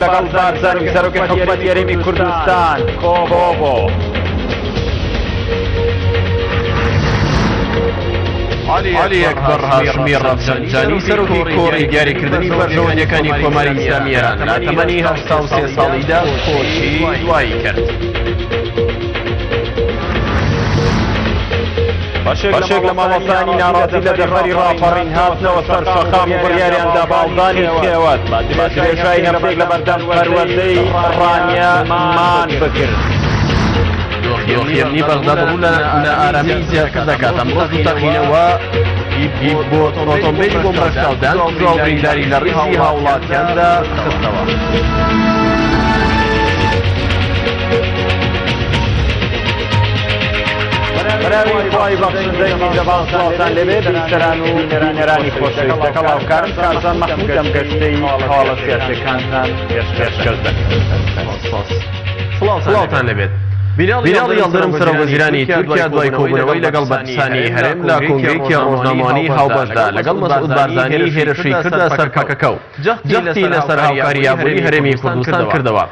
لەگەڵ بارزانی سەرۆکی حکومەتی هەرێمی کوردستان کۆبۆوە. عەلی ئەکبەر هاشمی ڕەفسەنجانی سەرۆکی کۆڕی دیاریکردنی بەرژەوەندیەکانی کۆماری ئیسلامی ئێران لە تەمەنی 83 ساڵیدا کۆچی دوایی کرد. بەشێک لە مامۆستایانی ناڕازی لە دەڤەری ڕاپەڕین هاتنەوە سەر شەقام و بڕیاریان دا بە هەڵدانی خێوەت بە درێژای هەفتەیەک لە بەردەم پەروەردەی ڕانیە مان بگرن. دۆخی ئەمنی بەغداد ڕوو لە نائارامی زیاتر دەکات، ئەمڕۆ دوو تەقینەوە بۆ ئۆتۆمبێلی بۆمبڕێژکراودان کوژراو و برینداری لە ڕیزی هاوڵاتیاندا خستەوە. بەناوی خوای بەخشندەی میهرەبان سڵاوتان لێبێ بیسەران و بینەرانی خۆشەویست لەگەڵ هاوکارم کارزان مەحمود ئەم گەشتەی هەواڵە سیاسیەکانتان پێشکەش دەکەم. سڵاوتان لێبێت. بینالی یڵدرم سەرۆکوەزیرانی تورکیا دوای کۆبوونەوەی لەگەڵ بەرپرسانی هەرێم لە کۆنگرەیەکی ڕۆژنامەوانی هاوبەشدا لەگەڵ مەسعود بارزانی هێرشی کردە سەر پەکەکە و جەختی لەسەر هاوکاری ئابووری هەرێمی کوردستان کردەوە.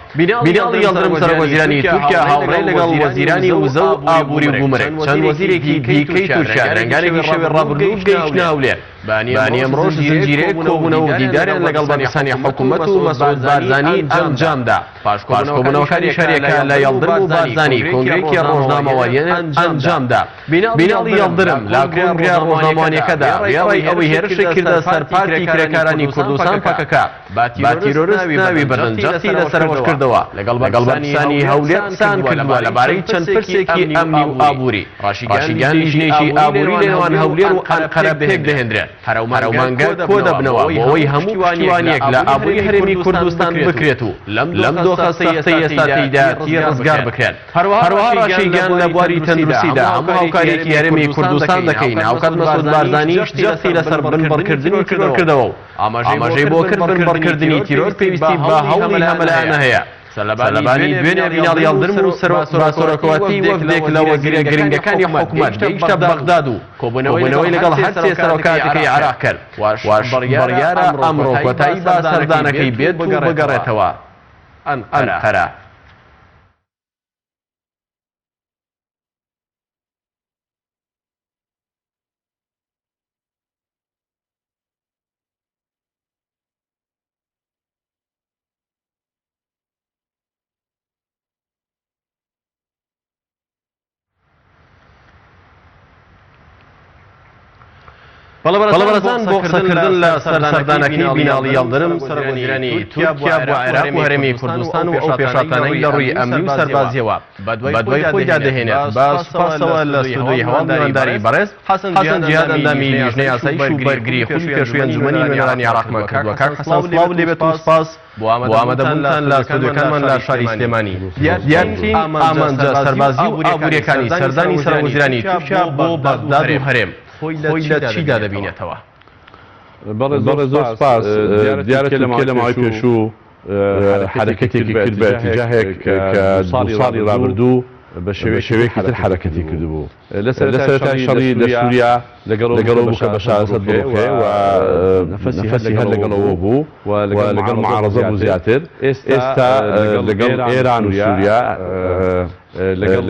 بینالی یڵدرم سەرۆکوەزیرانی تورکیا هاوڕێ لەگەڵ وەزیرانی وزە و ئابووری و گومرگ چەند وەزیرێکی دیکەی تورکیا درەنگانێکی شەوی ڕابردوو گەیشتنە هەولێر. بانی ئەمڕۆش زنجیرەیەک کۆبوونەوە و دیداریان لەگەڵ بەرپرسانی حکومەت و مەسعود بارزانی ئەنجامدا. پاش کۆبوونەوەکانیش هەریەکە لە یەڵدرم و بارزانی کۆنگرەیەکی ڕۆژنامەوانیان ئەنجامدا. بینالی یەڵدرم لە کۆنگرە ڕۆژنامەوانیەکەدا وێڕای ئەوەی هێرشی کردە سەر پارتی کرێکارانی کوردستان پەکەکە بە تیرۆرست ناوی بردن جەختی لەسەر ئەوەش کردەوە لەگەڵ بەرپرسانی هەولێر قسەیان کردووە لەبارەی چەند پرسێکی ئەمنی و ئابووری. ڕاشیگەیاند لیژنەیەکی ئابووری لەنێوان هەولێر و ئەنقەرە پێکدەهێندرێت، هەر ئەو مانگە کۆدەبنەوە بۆ ئەوەی هەموو پشتیوانییەک لە ئابووری هەرێمی کوردستان بکرێت و لەم دۆخە سەختەی ئێستا تێیدا ڕزگار بکرێن. هەروەها ڕاشیگەیاند لە بواری تەندروستیدا هەموو هاوکارییەکی هەرێمی کوردستان دەکەین، هاوکات مەسعود بارزانیش جەختی لەسەر بنبڕکردنی تیرۆر کردەوە و ئاماژەی بۆ کرد بنبڕکردنی تیرۆر پێویستی بە هەوڵی هەمەلایەنە هەیە. سەرلەبانی دوێنێ بینالی یەڵدرم و بە سەرۆکایەتی وەفدێک لە وەزیرە گرنگەکانی حکومەت گەیشتە بەغداد و کۆبوونەوەی لەگەڵ هەرسێ سەرۆکایەتەکەی عێراق کرد، واش بڕیارە ئەمڕۆ کۆتایی بە سەردانەکەی بێت و بگەڕێتەوە ئەنقەرە. بەڵێ بەڕێزان بۆ قسەکردن لە سەر سەردانەکەی بیناڵی یەڵدرم سەرۆکوەزیرانی تورکیا بۆ عێراق و هەرێمی کوردستان و ئەو پێشهاتانەی لە ڕووی ئەمنی و سەربازییەوە بەدوای خۆیدا دەهێنێت بە سوپاسەوە لە ستۆدیۆی هەواڵ میوانداری بەڕێز حەسەن جیهاد ئەندامی لیژنەی ئاسایش و بەرگری خولی پێشووی ئەنجومەنی نوێنەرانی عێراقمان کردووە. کاک حەسەن سڵاو لێبێت و سوپاس بۆ ئامادەبوونتان لە ستۆدیۆکانمان لە شاری سلێمانی. دیارترین ئامانجە سەربازی و ئابوورییەکانی سەردانی سەرۆکوەزیرانی تورکیا بۆ بەغداد و هەرێم خۆی لە چیدا دەبینێتەوە؟ بەڵێ زۆر سوپاس. دیارە تورکیا لە ماوەی پێشوو حەرەکەتێکی کرد بە ئیتیجاهێک کە دوو ساڵی ڕابردوو بە شێوەیەکی تر حەرەکەتی کردبوو. لە سەرەتای شەڕی لە سووریا لەگەڵ ئەوە بوو کە بەشار ئەسەد بڕوخێ و نەفەسی هەر لەگەڵ ئەوە بوو و لەگەڵ معارەزە بوو زیاتر. ئێستا لەگەڵ ئێران و سووریا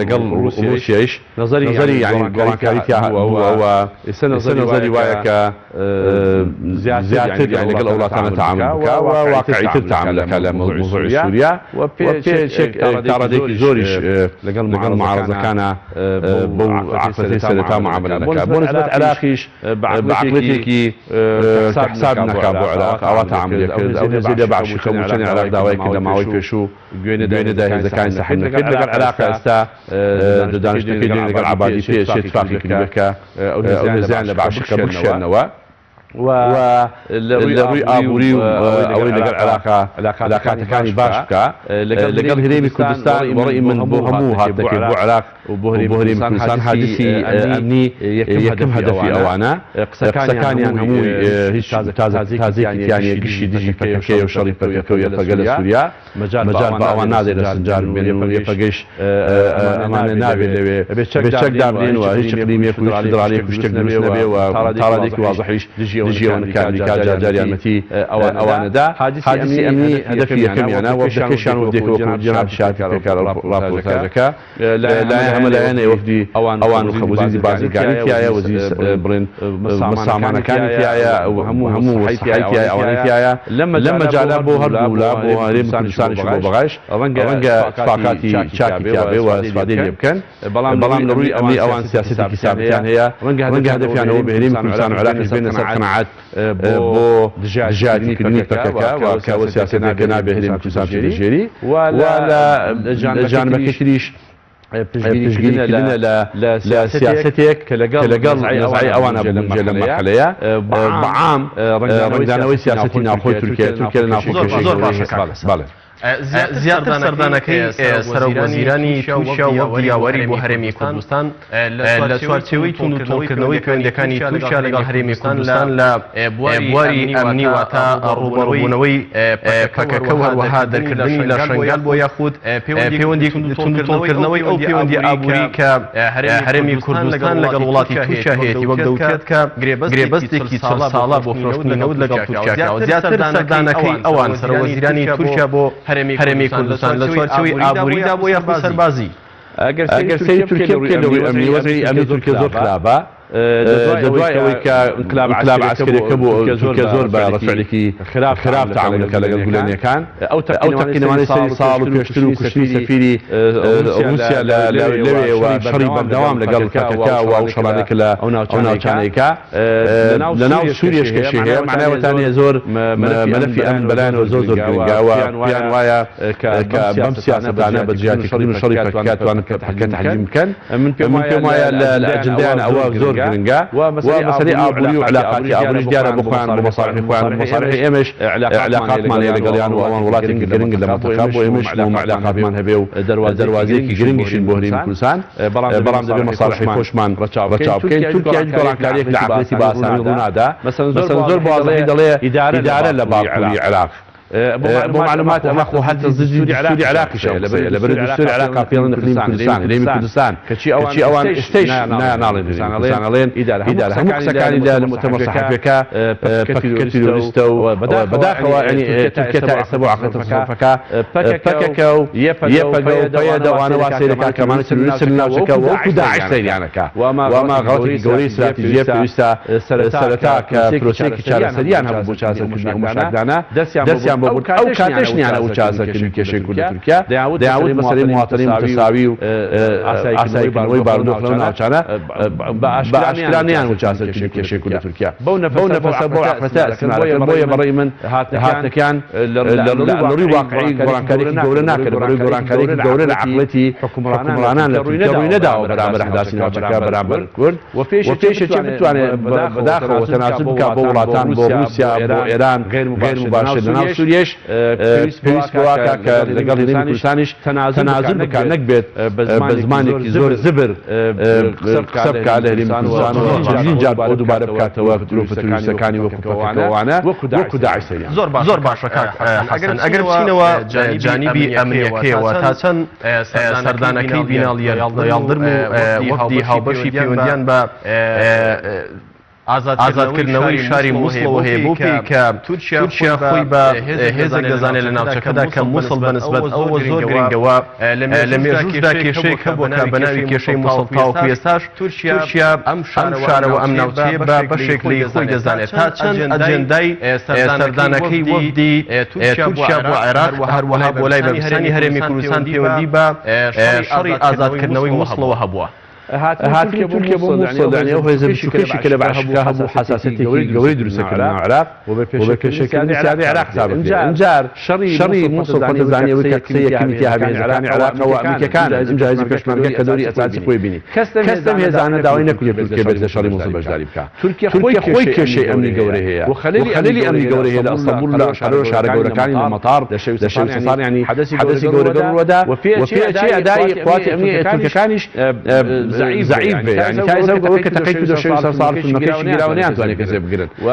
لەگەڵ ڕووسیایش نەزەری یانی گۆڕانکاری تیا بووە و ئێستا نەزەری وایە کە زیاتر یانی لەگەڵ ئەو وڵاتانە تەعامول بکا و واقعیتر تەعامول دەکا لە مەوزوعی سووریا و پێچێک تا ڕادەیەکی زۆریش لەگەڵ معارەزەکانا بەو عەقڵیەتەی سەرەتا معامەلە نەکا. بۆ نسبەت عێراقیش بە عەقڵیەتێکی کە حساب نەکا بۆ عێراق ئاوا تەعامولی کرد. ئەو هێزەی لە بەعشیقە بوو چەندی عێراق داوای کرد لە ماوەی پێشوو گوێ نەدا هێزەکانی سەحب نەکرد لەگەڵ عێراق ئێستا لە دانیشتنەکەی دوێنێ لەگەڵ عەبادی پێچێ تفاقی کردبێ کە ئەو هێزەیان لە بەعشیقە بکشێنەوە و لە ڕووی ئابووری و ئەوەی لەگەڵ عێراق علاقاتەکانی باش بکا لەگەڵ هەرێمی کوردستان بەڕەئی من بۆ هەموو هاتنەکەی بۆ عێراق و بۆ هەرێمی کوردستان هاجسی ئەمنی یەکەم هەدەفی ئەوانە قسەکانیان هەمووی هیچ تازەیەکی تیا نییە گشتی دژی پەکەکەیە و شەڕی پەکەکە و یەپەگە لە سووریا مەجال بە ئەوان نادەی لە سنجار بمێنن و یەپەگەیش ئەمانە نابێ لەوێ بێ چەک دابنێن و هیچ اقلیمێک و هیچ فیدراڵیەک و شتێک دروست نەبێ و تا ڕادەیەکی وازحیش دژی دژی ئەوەن کە ئەمریکا جار جار یارمەتی ئەوانەدا. حادیسی ئەمنی هەدەفی یەکەمیانە، وەفدەکەشیان وەفدێکە وەکو جەنابی شاهد پێکار ڕاپۆرتاژەکە لایەن هەمە لایەنێ وەفدی ئەوان و وەزیری بازرگانی تیایە، وەزیری بڵێن سامانەکانی تیایە، هەموو سەحەی تیایە، ئەوانەی تیایە. لەم مەجالە بۆ هەردوولا بۆ هەرێمی کوردستانیش و بۆ بەغایش ڕەنگە ئیتفاقاتی چاکی تیابێ و ئیستفادەی لێ بکەن. بەڵام لە ڕووی ئەمنی ئەوان سیاسەتێکی سابتیان هەیە، ڕەنگە هەدەفیان ئەوە بێ هەرێمی کوردستان و عێراقیش بێنە سەر قەناعەت بۆ دژایەتیکردنی پەکەکە و کە ئەوە سیاسەتێکە نابێ هەرێمی کوردستان بچێتە ژێری و لە جانبەکەی تریش پشتگیریکردنە لە سیاسەتێک کە لەگەڵ نەزعی ئەوانە بگونجێ لەم مەرحەلەیە بەعام ڕەنگدانەوەی سیاسەتی ناوخۆی تورکیا تورکیا لە ناوخۆ کێشەی گەورەی هەیە. زیاتر سەردانەکەی سەرۆک وەزیرانی تورکیا و وەفدی یاوەری بۆ هەرێمی کوردستان لە چوارچێوەی توندوتۆڵکردنەوەی پەیوەندییەکانی تورکیا لەگەڵ هەرێمی کوردستان لە بواری ئەمنی واتە ڕووبەڕووبوونەوەی پەکەکە و هەروەها دەرکردنی لە شەنگال بۆ یاخود پەیوەندی توندوتۆڵکردنەوەی ئەو پەیوەندی ئابووری کە هەرێمی کوردستان لەگەڵ وڵاتی تورکیا هەیەتی وەک دەوترێت کە گرێبەستێکی 40 ساڵە بۆ فرۆشتنی نەوت لەگەڵ تورکیا کراوە. زیاتر سەردانەکەی ئەوان سەرۆکوەزیرانی تورکیا بۆ هەرێمی کوردستان لە چوارچێوەی ئابووریدا بۆ یاخود سەربازی؟ ئەگەر سەیری تورکیە بکەین لە ڕووی ئەمنی وەزعی ئەمنی تورکیە زۆر خراپە. لە دوای ئەوەی کە ئینقلاب عەسکەریەکە بوو تورکیە زۆر بە ڕەفعلێکی خراپ تەعامول دەکات لەگەڵ گولەنیەکان. ئەو تەقینەوانەی سەری ساڵ و پێشتر و کوشتنی سەفیری ڕووسیا لەوێ و شەڕی بەردەوام لەگەڵ پەکەکە و ئەو شەڕانەی کە لە ئەو ناوچانەی کە لەناو سووریەش کێشەی هەیە، مەعنای ئەوەتانەیە زۆر مەلەفی ئەمن بەلایانەوە زۆر زۆر گرنگە و پێیان وایە کە بەم سیاسەتانە بە جیاتیکردن و شەڕی پەکەکە توانن پەکەکە تەحجیم بکەن. من پێم وایە لە ئەجندایان ئەوە زۆر گرنگە و مەسەلەی ئابووری و علاقاتی ئابووریش دیارە بۆ خۆیان بۆ مەسالحی خۆیان و مەسالحی ئێمەش علاقاتمان هەیە لەگەڵیان و ئەوان وڵاتێکی گرنگن لە مەنتەقە بۆ ئێمەش مهمە علاقاتمان هەبێ و دەروازەیەکی گرنگیشین بۆ هەرێمی کوردستان بەڵام دەبێ مەسالحی خۆشمان ڕەچاو بکەین. تورکیا هیچ گۆڕانکارییەک لە عەقڵیەتی بە ئاسانی ڕوونادا، مەسەلەن زۆر بە وازحی دەڵێ ئیدارە لە باکووری عێراق. بۆ معلومات ئەمە خۆ هەر دژی دەستوری عێراقیشە لەبەر دەستوری عێراق پێڵێن ئەقلیمی کوردستان هەرێمی کوردستان کەچی ئەوان ئێستەیش ناڵێن هەرێمی کوردستان ئەڵێن ئیدارە هەموو قسەکانی لە موتەمەر سەحەفیەکە پەکەکە تیرۆریستە و بەداخەوە یانی تورکیا تا ئێستا بۆ عەقڵیەتە تەسەوفەکە پەکەکە و یەپەگە و پەیەدە وانە وا سەیرەکا کە ئەمانە تیرۆریستن لە ناوچەکە وەکو داعش سەیریانەکا و ئەمە غەڵەتێکی گەورەی ستراتیژیە پێویستە سەرەتا کە پرۆسەیەکی چارەسەریان هەبوو بۆ چارەسەرکردنی ئەو مەشاکلانە دەستیان بۆ برد، ئەو کاتەش نیانە ئەو چارەسەرکردنی کێشەی کورد لە تورکیا، دەیانوت مەسەلەی مواتەنەی موتەساوی و ئاساییکردنەوەی بارودۆخ لەو ناوچانە بە ئاشکرا نەیانوت چارەسەرکردنی کێشەی کورد لە تورکیا بەو نەفەسە بەو عەقڵەتە ئیستیعمارەکەن، بۆیە بەڕەی من هاتنەکەیان لە ڕووی واقعی گۆڕانکارییەکی گەورە ناکەن، لەبەرئەوەی گۆڕانکارییەکی گەورە لە عەقڵیەتی حوکمڕانان لە تورکیا ڕووی نەداوە بەرامبەر ئەحداسی ناوچەکە بەرامبەر کورد. و پێشێ بتوانێ بەداخەوە تەنازول بکا بۆ وڵاتان بۆ ڕووسیا بۆ ئێران غەیر موباشر لە ناو سووریەش پێویست بەوە کا کە لەگەڵ هەرێمی کوردستانیش تەنازول بکا نەک بێت بە زمانێکی زۆر زبر قسە بکا لە هەرێمی کوردستان و چەندین جار بۆ دووبارە بکاتەوە گرووپە تیرۆریستەکانی وەکوو پەکەکە و ئەوانە وەکوو داعش سەیریان زۆر باشە کاک حەسەن ئەگەر بچینەوە جانیبی ئەمنییەکەیەوە تا چەند سەردانەکەی بیناڵ یەڵدرم و وەفدی هاوبەشی پەیوەندیان بە ئازادکردنەوەی شاری موسڵەوە هەیە بەو پێی کە تورکیا خۆی بە هێزێک دەزانێت لە ناوچەکەدا کە موسڵ بە نسبەت ئەوە زۆر گرنگە و لە مێژووشدا کێشەیەک هەبووە کە بە ناوی کێشەی موسڵ تاوەکو ئێستاش تورکیا ئەم شارە و ئەم ناوچەیە بە بەشێک لێی خۆی دەزانێت. تا چەند ئەجێندای سەردانەکەی وەفدی تورکیا بۆ عێراق و هەروەها بۆ لای بەرپرسانی هەرێمی کوردستان پەیوەندی بە شەڕی ئازادکردنەوەی موسڵەوە هەبووە؟ هاتنی تورکیا بۆ موسڵ یانی ئەو هێزە بچووکەشی کە لە بەعشیقە هەبوو حەساسیەتێکی گەورەی دروست کرد لەناو عێراق و بە پێشێلکردنی سیادەی عێراق حساب بکرێت. ئینجار شەڕی موسڵ خۆت دەزانی ئەوەی کە قسەی یەکەمی تیا هەبێ هێزەکانی عێراقە و ئەمریکیەکانن ئینجا هێزی پێشمەرگە کە دەوری ئەساسی خۆی بینی. کەس لەم هێزانە داوای نەکردووە تورکیە بێت لە شەڕی موسڵ بەشداری بکا. تورکیە خۆی کێشەی ئەمنی گەورەی هەیە و خەلەلی ئەمنی گەورەی هەیە لە ئەستەنبوڵ لە ئەنقەرە و شارە گەورەکانی لە مەتاڕ لە شەوی سەر ساڵ یانی حەدەسی گەورە گەورە ڕووەدا و پێچێ ئەدای قواتی ئەمنی تورکەکانیش زەعیف بێ یانی تا ئێستا ئەوەی کە تەقەی کردووە شەوی سەر ساڵ فیلمەکەیشی گیراوە نەیانتوانی کەسێ بگرن و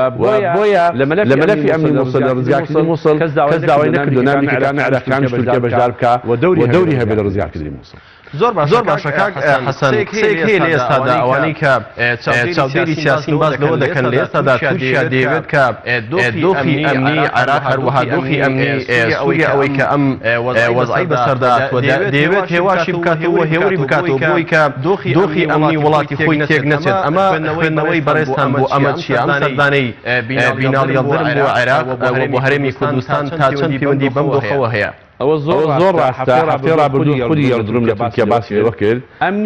بۆیە لە مەلەفی ئەمنی موسڵ لە ڕزگارکردنی موسڵ کەس داوای نەکردووە نە ئەمریکیەکان نە عێراقیەکانیش تورکیە بەشدار بکا و دەوری هەبێ لە ڕزگارکردنی موسڵ. زۆر باشە کاک حەسەن، قسەیەک هەیە لە ئێستادا ئەوانەی کە چاودێری سیاسین باس لەوە دەکەن لە ئێستادا تورکیا دەیەوێت کە دۆخی ئەمنی عێراق هەروەها دۆخی ئەمنی سووریا ئەوەی کە ئەم وەزعەی بەسەردا هاتووە دەیەوێت هێواشی بکاتەوە و هێوری بکاتەوە بۆی کە دۆخی ئەمنی وڵاتی خۆی تێک نەچێت. ئەمە خوێندنەوەی بەڕێزتان بۆ ئەمە چییە؟ ئەم سەردانەی بیناڵ یەڵدرم بۆ عێراق و بۆ هەرێمی کوردستان تا چەند پەیوەندی بەم دۆخەوە هەیە؟ ئەوە زۆر ڕاستە، هەفتەی ڕابردوو خودی یەڵدرم لە تورکیا باسی لەوە کرد،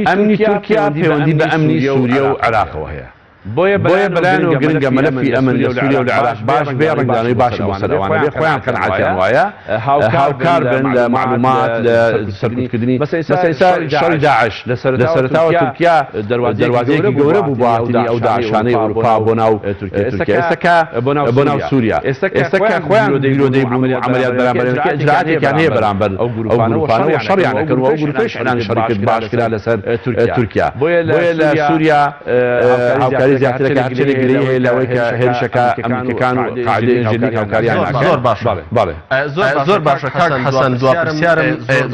ئەمنی تورکیا پەیوەندی بە ئەمنی سوریە و عێراقەوە هەیە، بۆیە بەلایانەوە گرنگە مەلەفی ئەمن لە سوریە و لە عێراق باش بێ، ڕەنگدانەوەی باشی بۆ سەر ئەوانە بێ، خۆیان قەناعەتیان وایە هاوکار بن لە مەعلومات لە سەرکوتکردنی، مەسەلەن ئێستا شەڕی داعش لە سەرەتاوە تورکیا دەروازەیەکی گەورە بوو بۆ هاتنی ئەو داعشانەی ئەوروپا بۆ ناو تورکیا، ئێستا کە بۆ ناو سوریا، ئێستا کە خۆیان گیرۆدەی بوون و عەمەلیات بەرامبەریان دەکرد، ئیجرائاتێکیان هەیە بەرامبەر ئەو گروپانە و شەڕیان ئەکەن و ئەو گروپەیش ئیعلانی شەڕی کرد باش کرا لەسەر تورکیا، بۆیە لە سوریا هاوکاری زیاتر دەکات، هەرچەندێک گلەیی هەیە لەوەی کە هێرشەکە ئەمریکیەکان و قاعیدەی ئینجیرلیک هاوکاریان ناکەن. زۆر باشە. بەڵێ. زۆر باشە کاک حەسەن، دوا پرسیارم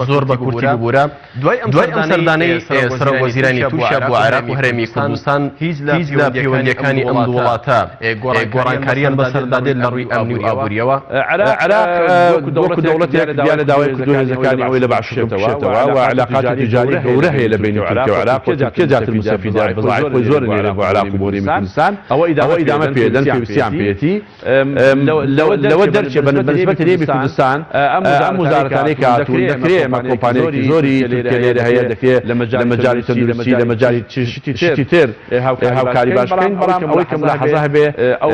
زۆر بە کورتی ببورە، دوای ئەم سەردانەی سەرۆک وەزیرانی تورکیا بۆ عێراق و هەرێمی کوردستان هیچ لە پەیوەندییەکانی ئەم دوو وڵاتە گۆڕانکارییان بەسەردا دێت لە ڕووی ئەمنی و ئابوورییەوە؟ عێراق وەکو دەوڵەتێک دیارە داوای کردووە هێزەکانی ئەوەی لە باشوور بکشێتەوە و عیلاقاتی تیجاری گەورە هەیە لە بەینی تورکیا و عێراق و تورکیا زیاتر موستەفیدە بەزاعی خۆی زۆر ئەنێرێ بۆ عێراق و بۆ هەرێمی کوردستان ئەوە ئیدامە پێدەن پێویستیان پێیەتی. لەوە دەرچێ بە نسبەت هەرێمی کوردستان ئەم وزارەتانەی کە هاتوون دەکرێ ئێمە کۆمپانیایەکی زۆری تورکیە لێرە هەیە دەکرێ لە مەجالی تەندروستی لە مەجالی شتی تر هاوکاری باش بکەین بەڵام ئەوەی کە ملاحەزە هەبێ ئەو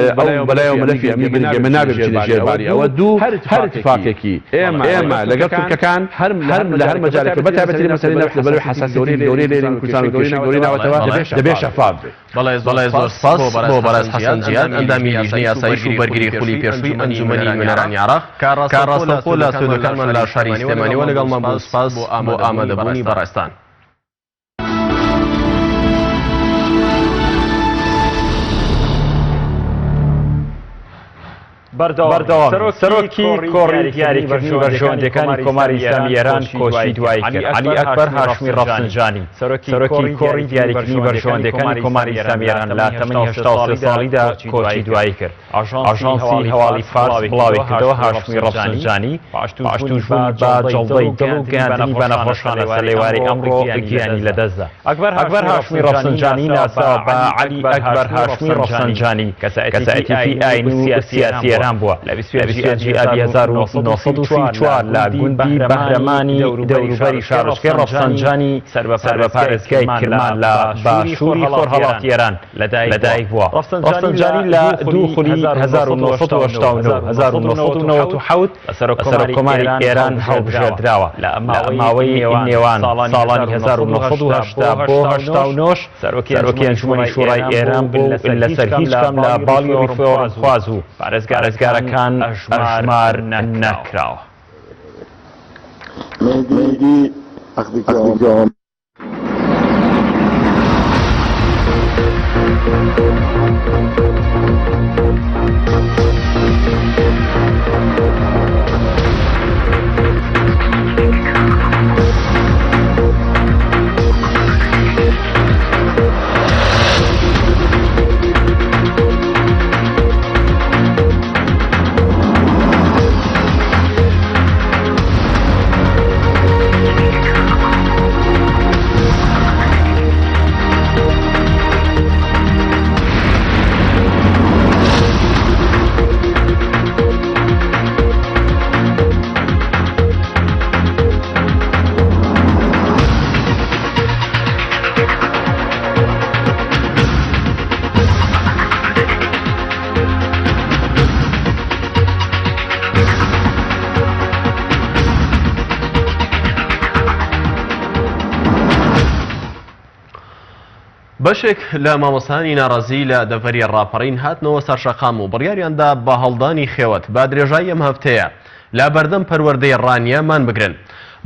بەلایەوە مەلەفی ئەمنی گرنگە ئێمە نابێ بچینە ژێر باری ئەوە دوو هەر ئیتفاقێکی ئێمە لەگەڵ تورکەکان هەر لە هەر مەجالێک بە تایبەتی لە مەسەلەی نەوت لەبەرئەوەی حەساسیەتی گەورەی لە هەرێمی کوردستان و کێشەی گەورەی ناوەتەوە دەبێ شەفاف بێ. بەڵێ زۆر سوپاس بۆ بەڕێز حەسەن جیاد ئەندامی لیژنەی ئاسایش و بەرگری خولی پێشووی ئەنجومەنی نوێنەرانی عێراق کە ڕاستەوخۆ لە ستۆدیۆکانمان لە شاری سلێمانیەوە لەگەڵمان بوو سوپاس بۆ ئامادەبوونی بەڕێزتان. بەردەوام سەرۆکی کۆڕی دیاریکردنی بەرژەوەندیەکانی کۆماری ئیسلامی ئێران کۆچی دوایی کرد. عەلی ئەکبەر هاشمی ڕەفسنجانی، سەرۆکی کۆڕی دیاریکردنی بەرژەوەندیەکانی کۆماری ئیسلامی ئێران لە تەمەنی 83 ساڵیدا کۆچی دوایی کرد. ئاژانسی هەواڵی فارس بڵاویکردەوە، هاشمی ڕەفسنجانی پاش تووشبوونی بە جەڵدەی دڵ و گەیاندنی بە نەخۆشخانە سەرلێوارەی ئەمڕۆ گیانی لەدەستدا. ئەکبەر هاشمی ڕەفسنجانی ناسراوە بە عەلی ئەکبەر هاشمی ڕەفسنجانی، کەسایەتییەکی ئایینی و سیاسی ئێران بووە، لە 25 ی ئابی 1934 لە گوندی بەهرەمانی دەوروبەری شارۆچکەی ڕەفسنجانی سەر بە پارێزگای کرمان لە باشووری خۆرهەڵاتی ئێران لەدایک بووە. ڕەفسنجانی لە دوو خولی 1989 و 1997 بە سەرۆککۆماری ئێران هەڵبژێردراوە، لە ماوەی نێوان ساڵانی 1980 بۆ 89 سەرۆکی ئەنجومەنی شوڕای ئێران بوو و لەسەر هیچ کام لە باڵی ڕیفۆرمخواز و پارێزگارەکان ئەژمار نەکراوە. بەشێک لە مامۆستایانی ناڕازی لە دەڤەری ڕاپەڕین هاتنەوە سەر شەقام و بڕیاریاندا بە هەڵدانی خێوەت بە درێژایی ئەم هەفتەیە لە بەردەم پەروەردەی ڕانیە مان بگرن.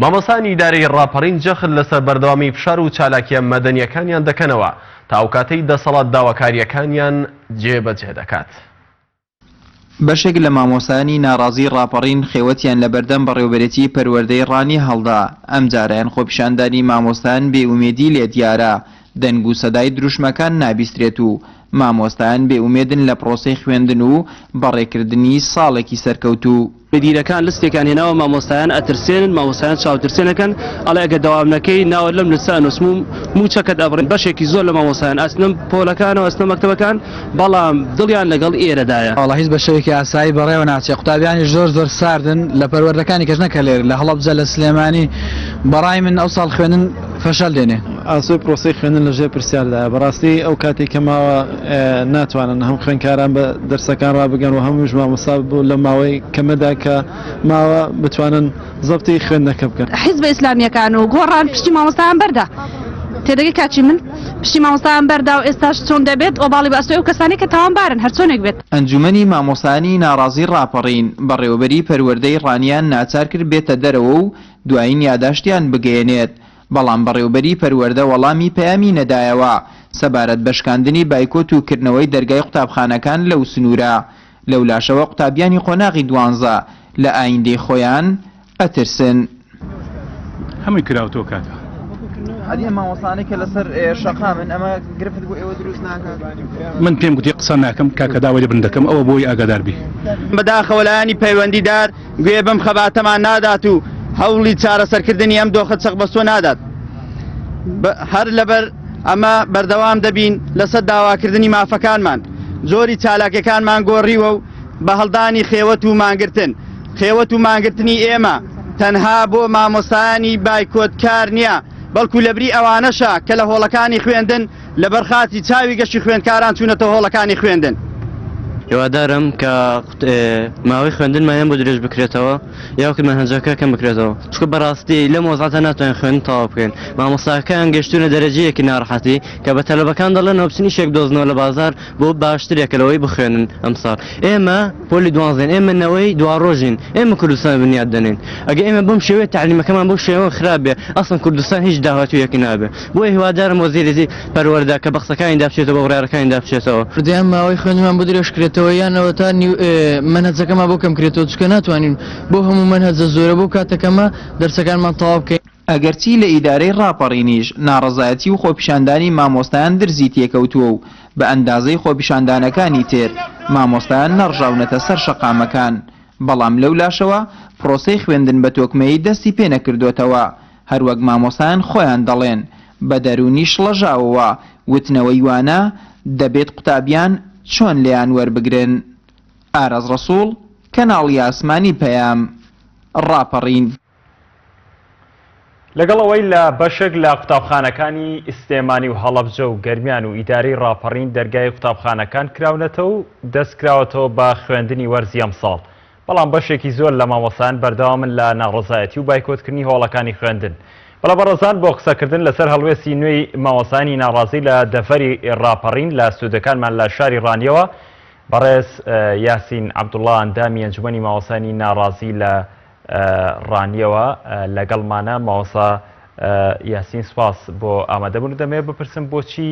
مامۆستایانی ئیدارەی ڕاپەڕین جەخت لەسەر بەردەوامی فشار و چالاکیە مەدەنیەکانیان دەکەنەوە تا ئەوکاتەی دەسەڵات داواکاریەکانیان جێبەجێ دەکات. بەشێک لە مامۆستایانی ناڕازیی ڕاپەڕین خێوەتیان لەبەردەم بەڕێوەبەرێتی پەروەردەی ڕانیە هەڵدا، ئەمجارەیان خۆپیشاندانی مامۆستایان بێ ئومێدی لێ دیارە، دەنگ و سەدای دروشمەکان نابیسترێت و مامۆستایان بێ ئومێدن لە پڕۆسەی خوێندن و بەڕێکردنی ساڵێکی سەرکەوتوو. مدیرەکان لستێکیان هێناوە مامۆستایان ئەترسێنن مامۆستایان چاوترسێن ئەکەن ئەڵێ ئەگەر دەوام نەکەی ناوت لەم لستە ئەنوسم و موچەکەت ئەبڕین بەشێکی زۆر لە مامۆستایان ئەچنە پۆلەکانەوە ئەچنە مەکتەبەکان بەڵام دڵیان لەگەڵ ئێرەدایە. وەڵا هیچ بە شێوەیەکی ئاسایی بەڕێوە ناچێ قوتابیانیش زۆر زۆر ساردن لە پەروەردەکانی کەش نەک هەلێر لە هەڵەبجە لە سلێمانی بەڕای من ئەوساڵ خوێندن فەشەل دێنێ. ئاسۆی پرۆسەی خوێندن لە ژێر پرسیاردایە، بەڕاستی ئەو کاتەی کە ماوە ناتوانن هەم خوێندکاران بە دەرسەکان ڕابگەن و هەمیش مامۆستا بۆ لە ماوەی کەمەدا کە ماوە بتوانن زەبتی خوێندنەکە بکەن. حیزبە ئیسلامییەکان و گۆڕان پشتی مامۆستایان بەردا. تێدەگەی کاچی من؟ پشتی مامۆستایان بەردا و ئێستاش چۆن دەبێت ئۆباڵی بە ئەستۆی ئەو کەسانەی کە تاوانبارن هەرچۆنێک بێت. ئەنجومەنی مامۆستایانی ناڕازی ڕاپەڕین، بەڕێوەبەری پەروەردەی ڕانیان ناچار کرد بێتە دەرەوە و دوایین یاداشتیان بگەیەنێت، بەڵام بەڕێوبەری پەروەردە وەڵامی پەیامی نەدایەوە سەبارەت بە شکاندنی بایکۆت و کردنەوەی دەرگای قوتابخانەکان لەو سنوورە. لەولاشەوە قوتابیانی قۆناغی دوانزە لە ئایندەی خۆیان ئەترسن. هەمووی کراوتەوە کاکە. ئەدی ئەم مامۆستانەی کە لەسەر شەقامن ئەمە گرفت بۆ ئێوە دروست ناکات؟ من پێم گوتی قسە ناکەم کاکە داوای لێبوردن دەکەم ئەوە بۆی ئاگادار بی. بەداخەوە لایەنی پەیوەندیدار گوێ بەم خەباتەمان نادات و هەوڵی چارەسەرکردنی ئەم دۆخە چەقبەستووە نادات. هەر لەبەر ئەمە بەردەوام دەبین لەسەر داواکردنی مافەکانمان. جۆری چالاکیەکانمان گۆڕیوە و بە هەڵدانی خێوەت و مانگرتن. خێوەت و مانگرتنی ئێمە تەنها بۆ مامۆستایانی بایکۆتکار نییە، بەڵکو لەبری ئەوانەشە کە لە هۆڵەکانی خوێندن لەبەر خاتی چاوی گەشی خوێندکاران چوونەتە هۆڵەکانی خوێندن. هیوادارم کە ماوەی خوێندنمان یان بۆ درێژ بکرێتەوە یاخود مەنهەجەکە کەم بکرێتەوە چونکە بەڕاستی لەم وەزعەتە ناتوانین خوێندن تەواو بکەین مامۆستاکان گەشتوونە دەرەجەیەکی ناڕەحەتی کە بە تەلەبەکان دەڵێنەوە بچن ئیشێک بدۆزنەوە لە بازاڕ بۆ باشترێکە لەوەی بخوێنن ئەمساڵ ئێمە پۆلی دوانزەین ئێمە نەوەی دواڕۆژین ئێمە کوردستان بنیات دەنێین ئەگەر ئێمە بەم شێوەیە تەعلیمەکەمان بەو شێوە خراپ بێ ئەسڵەن کوردستان هیچ داهاتوویەکی نابێ بۆیە هیوادارم وەزیری پەروەردە کە بە قسەکانیدا بچێتەوە بە بڕیارەکانیدا بچێتەوە. یان ماوەی خوێندنمان بۆ درێژ کرێتەوە یان ئەوەتا نیو مەنهەجەکەمان بۆ کەم کرێتەوە چونکە ناتوانین بۆ هەموو مەنهەجە زۆرە بۆ کاتە کەمە دەرسەکانمان تەواو بکەین. ئەگەرچی لە ئیدارەی ڕاپەڕینیش ناڕەزایەتی و خۆپیشاندانی مامۆستایان درزی تێکەوتووە و بە ئەندازەی خۆپیشاندانەکانی تر مامۆستایان نەڕژاونەتە سەر شەقامەکان، بەڵام لەولاشەوە پرۆسەی خوێندن بە تۆکمەیی دەستی پێنەکردۆتەوە، هەروەک مامۆستایان خۆیان دەڵێن بە دەروونی شڵەژاوەوە وتنەوەی وانە دەبێت قوتابیان چۆن لێیان وەربگرن؟ ئاراس ڕەسوڵ، کەناڵی ئاسمانی پەیام، ڕاپەڕین. لەگەڵ ئەوەی لە بەشێک لە قوتابخانەکانی سلێمانی و هەڵەبجە و گەرمیان و ئیدارەی ڕاپەڕین دەرگای قوتابخانەکان کراونەتەوە و دەستکراوەتەوە بە خوێندنی وەرزی ئەمساڵ، بەڵام بەشێکی زۆر لە مامۆستایان بەردەوامن لە ناڕەزایەتی و بایکۆتکردنی هۆڵەکانی خوێندن. بەڵێ بەڕێزان بۆ قسەکردن لەسەر هەڵوێستی نوێی مامۆستایانی ناڕازی لە دەڤەری ڕاپەڕین لە ستۆدیۆکانمان لە شاری ڕانیەوە بەڕێز یاسین عەبدوڵڵا ئەندامی ئەنجومەنی مامۆستایانی ناڕازی لە ڕانیەوە لەگەڵمانە. مامۆستا یاسین سوپاس بۆ ئامادەبوون. دەمەوێت بپرسم بۆچی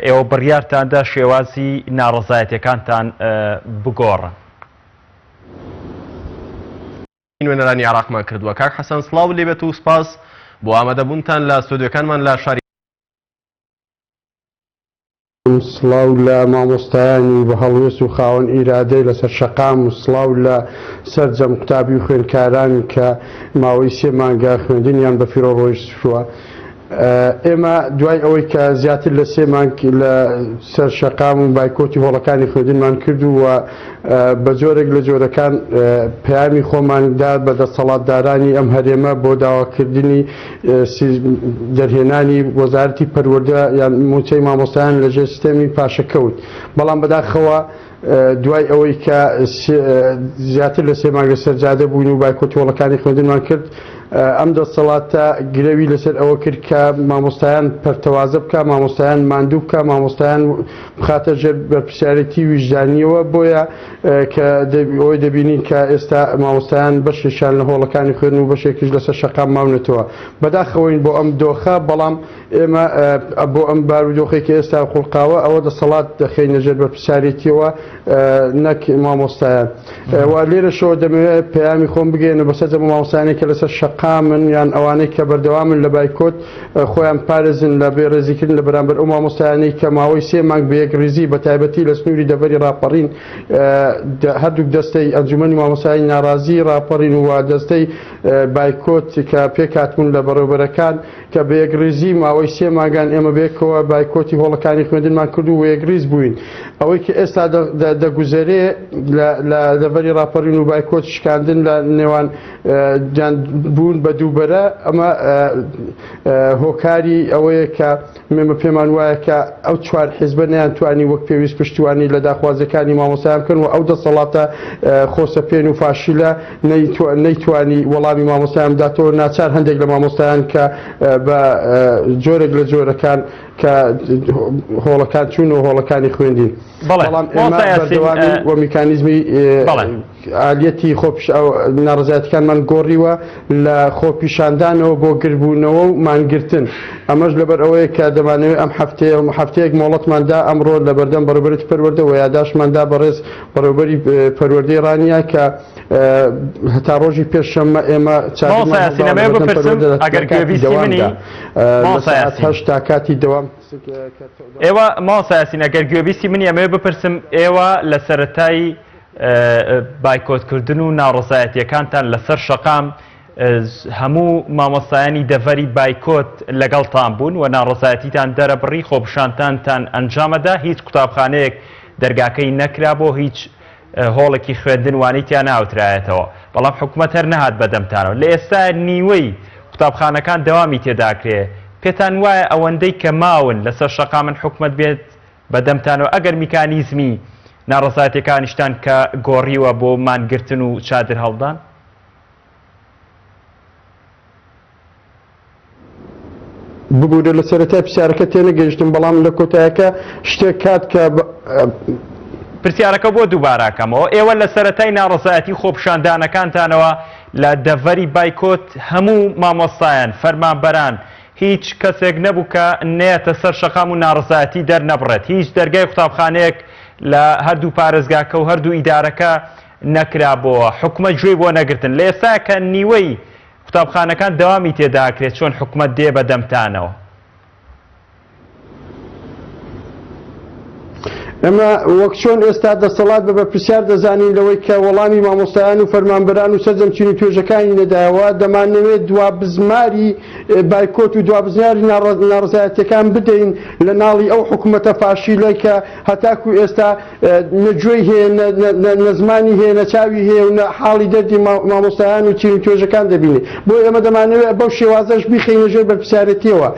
ئێوە بڕیارتاندا شێوازی ناڕەزایەتیەکانتان بگۆڕن؟ نوێنەرانی عێراقمان کردووە. کاک حەسەن سڵاو لێبێت و سوپاس بۆ ئامادەبوونتان لە ستۆدیۆکانمان لە شاری. سڵاو لە مامۆستایانی بە هەڵوێست و خاوەن ئیرادەی لەسەر شەقام و سڵاو لە سەرجەم قوتابی و خوێندکاران کە ماوەی سێ مانگە خوێندنیان بە فیڕۆ ڕۆیشتووە. ئێمە دوای ئەوەی کە زیاتر لە سێ مانگ لە سەر شەقام و بایکۆتی هۆڵەکانی خوێندنمان کرد و بە جۆرێک لە جۆرەکان پەیامی خۆمان دا بە دەسەڵاتدارانی ئەم هەرێمە بۆ داواکردنی دەرهێنانی وەزارەتی پەروەردە یان مووچەی مامۆستایان لە ژێر سیستەمی پاشەکەوت بەڵام بەداخەوە دوای ئەوەی کە زیاتر لە سێ مانگ لەسەر جادە بووین و بایکۆتی هۆڵەکانی خوێندنمان کرد. ئەم دەسەڵاتە گرەوی لەسەر ئەوە کرد کە مامۆستایان پەرتەوازە بکا، مامۆستایان ماندوو بکا، مامۆستایان بخاتە ژێر بەرپرسیارێتی ویژدانییەوە، بۆیە کە ئەوەی دەبینین کە ئێستا مامۆستایان بەشێکیان لە هۆڵەکانی خوێندن و بەشێکیش لەسەر شەقام ماونەتەوە. بەداخەوەین بۆ ئەم دۆخە، بەڵام ئێمە بۆ ئەم بارودۆخەی کە ئێستا خوڵقاوە ئەوە دەسەڵات دەخەینە ژێر بەرپرسیارێتیەوە نەک مامۆستایان و لێرەشەوە دەمەوێت پەیامی خۆم بگەیەنم بە سەرجەم مامۆستایانی کە لەسەر شەقامن یان ئەوانەی کە بەردەوامن لە بایکۆت خۆیان پارێزن لە بێڕێزیکردن لە بەرامبەر ئەو مامۆستایانەی کە ماوەی سێ مانگ بە یەکڕیزی بە تایبەتی لە سنووری دەڤەری ڕاپەڕین هەردووک دەستەی ئەنجومەنی مامۆستایانی ناڕازی ڕاپەڕین و دەستەی بایکۆت کە پێکهاتبوون لە بەڕێوبەرەکان کە بە یەکڕیزی ماوەی سێ مانگان ئێمە بەیەکەوە بایکۆتی هۆڵەکانی خوێندنمان کرد و یەکڕیز بووین. ئەوەی کە ئێستا دەگوزەرێ لە دەڤەری ڕاپەڕین و بایکۆت شکاندن لە نێوان یان بوون بە دووبەرە ئەمە هۆکاری ئەوەیە کە ئێمە پێمان وایە کە ئەو چوار حیزبە نەیانتوانی وەک پێویست پشتیوانی لە داخوازیەکانی مامۆستایان بکەن و ئەو دەسەڵاتە خۆسەپێن و فاشیلە نەیتوانی وەڵامی مامۆستایان بداتەوە، ناچار هەندێک لە مامۆستایان کە بە جۆرێک لە جۆرەکان کە هۆڵەکان چوون و هۆڵەکانی خوێندین. بەڵام ئێمە بەردەوامی و میکانیزمی ئالیەتی خۆپیش ناڕەزایەتیەکانمان گۆڕیوە لە خۆپیشاندانەوە بۆ گردبوونەوە و مانگرتن ئەمەش لەبەر ئەوەیە کە دەمانەوێت ئەم هەفتەیە هەفتەیەک مۆڵەتمان دا ئەمڕۆ لە بەردەم بەڕێوەبەرێتی پەروەردە و یاداشتمان دا بەڕێز بەڕێوەبەری پەروەردەی ڕانیە کە هەتا ڕۆژی پێنجشەممە ئێمە چادرمان هەڵداوە لەبەردەم پەروەردە لە کاتی دەوامدا لە سەعات هەشت تا کاتی دەوام. ئێوە مامۆستا یاسین ئەگەر گوێبیستی منی ئەمەوێ بپرسم ئێوە لە سەرەتای بایکۆتکردن و ناڕەزایەتیەکانتان لەسەر شەقام هەموو مامۆستایانی دەڤەری بایکۆت لەگەڵتان بوون و ناڕەزایەتیتان دەرەبڕی خۆپیشاندانتان ئەنجامەدا هیچ قوتابخانەیەک دەرگاکەی نەکرا بۆ هیچ هۆڵێکی خوێندن وانەی تیا ناوترایەتەوە بەڵام حکومەت هەر نەهات بەدەمتانەوە لە ئێستا نیوەی قوتابخانەکان دەوامی تێداکرێ پێتان وایە ئەوەندەی کە ماون لەسەر شەقامن حکومەت بێت بەدەمتانەوە ئەگەر میکانیزمی ناڕەزایەتیەکانیشتان کە گۆڕیوە بۆ مانگرتن و چادر هەڵدان؟ ببورە لە سەرەتای پرسیارەکە تێنەگەیشتم بەڵام لە کۆتایەکە شتێک کات کە پرسیارەکە بۆ دووباراکەمەوە ئێوە لە سەرەتای ناڕەزایەتی خۆپیشاندانەکانتانەوە لە دەڤەری بایکۆت هەموو مامۆستایان فەرمانبەران هیچ کەسێک نەبوو کە نەیەتە سەر شەقام و ناڕەزایەتی دەرنەبڕێت، هیچ دەرگای قوتابخانەیەک لە هەردوو پارێزگاکە و هەردوو ئیدارەکە نەکرابۆوە، حکومەت گوێی بۆ نەگرتن، لە ئێستا کە نیوەی قوتابخانەکان دەوامی تێداکرێت چۆن حکومەت دێ بە دەمتانەوە؟ ئێمە وەک چۆن ئێستا دەسەڵات بە بەرپرسیار دەزانین لەوەی کە وەڵامی مامۆستایان و فەرمانبەران و سەرجەم چین و توێژەکانی نەدایەوە، دەمانەوێت دوا بزماری بایکۆت و دوا بزماری ناڕەزایەتیەکان بدەین لە ناڵی ئەو حکومەتە فاشیلە کە هەتاکو ئێستا نە گوێی هەیە نە زمانی هەیە نە چاوی هەیە و نە حاڵی دەردی مامۆستایان و چین و توێژەکان دەبینێ. بۆیە ئێمە دەمانەوێت بەو شێوازەش بیخەینە ژێر بەرپرسیارێتیەوە.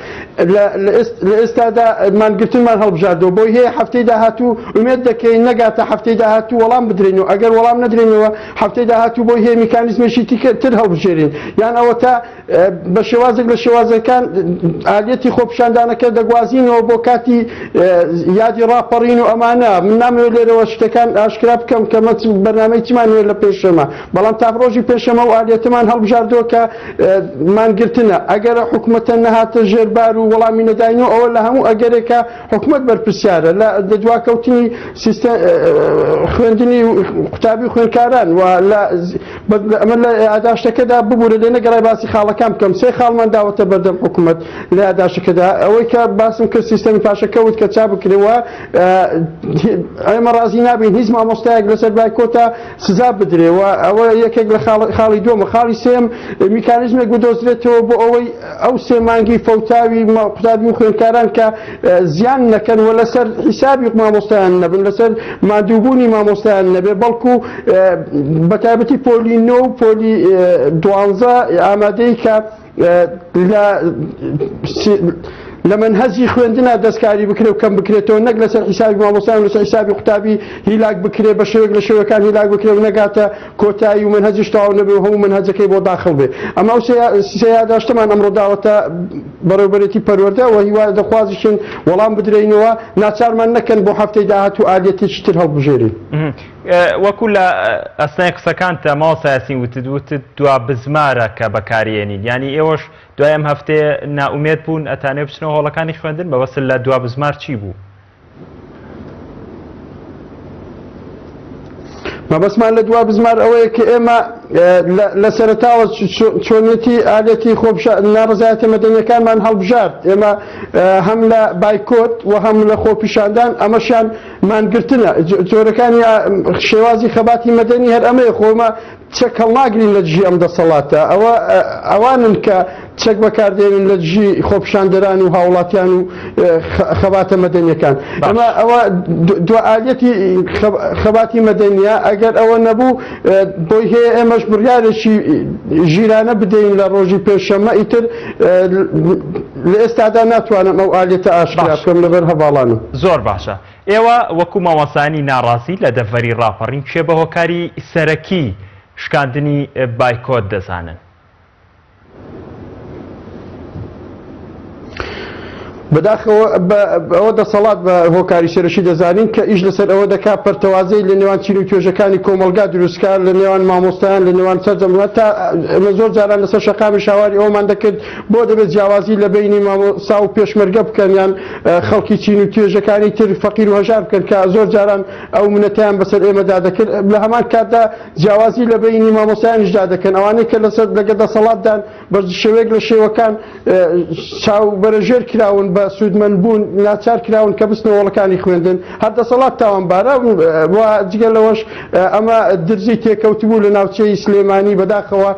لە ئێستادا مانگرتنمان هەڵبژاردەوە بۆی هەیە هەفتەی داهاتوو ئومێد دەکەین نەگاتە هەفتەی داهاتوو وەڵام بدرێنەوە ئەگەر وەڵام نەدرێنەوە هەفتەی داهاتوو بۆی هەیە میکانیزمێکی تر هەڵبژێرین یان ئەوەتا بە شێوازێک لە شێوازەکان ئالیەتی خۆپیشاندانەکە دەگوازینەوە بۆ کاتی یادی ڕاپەڕین و ئەمانە من نامەوێت لێرەوە شتەکان ئاشکرا بکەم کە بەرنامەی چیمان هەیە لە پێشەمە بەڵام تا ڕۆژی پێشەمە و ئالیەتمان هەڵبژاردووە کە مانگرتنە، ئەگەر حکومەتە نەهاتە ژێر بار و وەڵامی نەداینەوە ئەوە لە هەموو ئەگەرێکا حکومەت بەرپرسیارە لە دواکەوتنی سیستە خوێندنی قوتابی و خوێندکاران و لە ئەمە لە یاداشتەکەدا ببورە لێ نەگەڕای باسی خاڵەکان بکەم سێ خاڵمان داوەتە بەردەم حکومەت لە یاداشتەکەدا ئەوەی کە باسم کرد سیستەمی پاشەکەوت کە چا بکرێ و ئێمە ڕازی نابین هیچ مامۆستایەک لەسەر بایکۆتە سزا بدرێ و ئەوە یەکێک لە خاڵی دووەمە. خاڵی سێیەم میکانیزمێک بدۆزرێتەوە بۆ ئەوەی ئەو سێ مانگی فەوتاوی قوتابی و خوێندکاران کە زیان نەکەن و لەسەر حیسابی مامۆستایان نەبن لەسەر ماندووبوونی مامۆستایان نەبێ بەڵکو بە تایبەتی پۆلی نۆ و پۆلی دوانزە ئامادەی کە لە لە مەنهەجی خوێندنا دەستکاری بکرێ و کەم بکرێتەوە نەک لەسەر حیسابی مامۆستایان و لەسەر حیسابی قوتابی هیلاک بکرێ بە شێوەیەک لە شێوەکان هیلاک بکرێ و نەگاتە کۆتایی و مەنهەجیش تەواو نەبێ و هەموو مەنهەجەکەی بۆ داخڵ بێ. ئەمە ئەو سێ یاداشتەمان ئەمڕۆ داوەتە بەڕێوەبەرێتی پەروەردە و هیوا دەخوازیشین وەڵام بدرێینەوە، ناچارمان نەکەن بۆ هەفتەی داهاتوو ئالیەتێکی تر هەڵبژێرین. وەکو لە ئەسنای قسەکانتا مامۆستا یاسین وتت، وتت دوا بزمارە کە بەکاریێنین، یانی ئێوەش دوای ئەم هەفتەیە نائومێد بوون ئەتانەوێ بچنەوە هۆڵەکانی خوێندن؟ مەبەستت لە دوا بزمار چی بوو؟ مەبەستمان لە دوا بزمار ئەوەیە کە ئێمە لە سەرەتاوە چۆنیەتی ئالەتی ناڕزایەتە مەدەنیەکانمان هەڵبژارد ئێمە هەم لە بایکۆت و هەم لە خۆپیشاندان ئەمەشیان مانگرتنە جۆرەکانی شێوازی خەباتی مەدەنی هەر ئەمەیە خۆمە چەک هەڵناگرین لە دژی ئەم دەسەڵاتە، ئەوە ئەوانن کە چەک بەکاردێنن لە دژی خۆپیشاندەران و هاوڵاتیان و خەباتە مەدەنیەکان. ئەمە ئەوە دوا ئالیەتی خەباتی مەدەنیە، ئەگەر ئەوە نەبوو بۆی هەیە ئێمەش بڕیارێکی ژیرانە بدەین لە ڕۆژی پێنجشەممە، ئیتر لە ئێستادا ناتوانم ئەو ئالیەتە ئاشکرا بکەم لەبەر هەڤاڵانم. زۆر باشە. ئێوە وەکو مامۆستایانی ناڕازی لە دەڤەری ڕاپەڕین کێ بە هۆکاری سەرەکی شکاندنی بایکۆت دەزانن؟ بەداخەوە ئەوە دەسەڵات بە هۆکاری سەرەکی دەزانین کە ئیش لەسەر ئەوە دەکات پەرتەوازەی لە نێوان چین و توێژەکانی کۆمەڵگا دروستکات لە نێوان مامۆستایان لە نێوان سەرجەم تا ئێمە زۆر جاران لەسەر شەقامی شاواری ئەومان دەکرد بۆ دەبێت جیاوازی لە بەینی مامۆستا و پێشمەرگە بکەن یان خەڵکی چین و توێژەکانی تر فەقیر و هەژار بکەن کە زۆر جاران ئەو منەتیان بەسەر ئێمەدا دەکرد لە هەمان کاتدا جیاوازی لە بەینی مامۆستایانیشدا دەکەن ئەوانەی کە لەسەر لەگە دەسەڵاتدان بە شێوەیەک لە شێوەکان چاو بەرەژێر کراون بە سوودمەند بوون ناچار کراون کە بچنە هۆڵەکانی خوێندن هەر دەسەڵات تاوانبارە و جگە لەوەش ئەمە درزی تێکەوتبوو لە ناوچەی سلێمانی بەداخەوە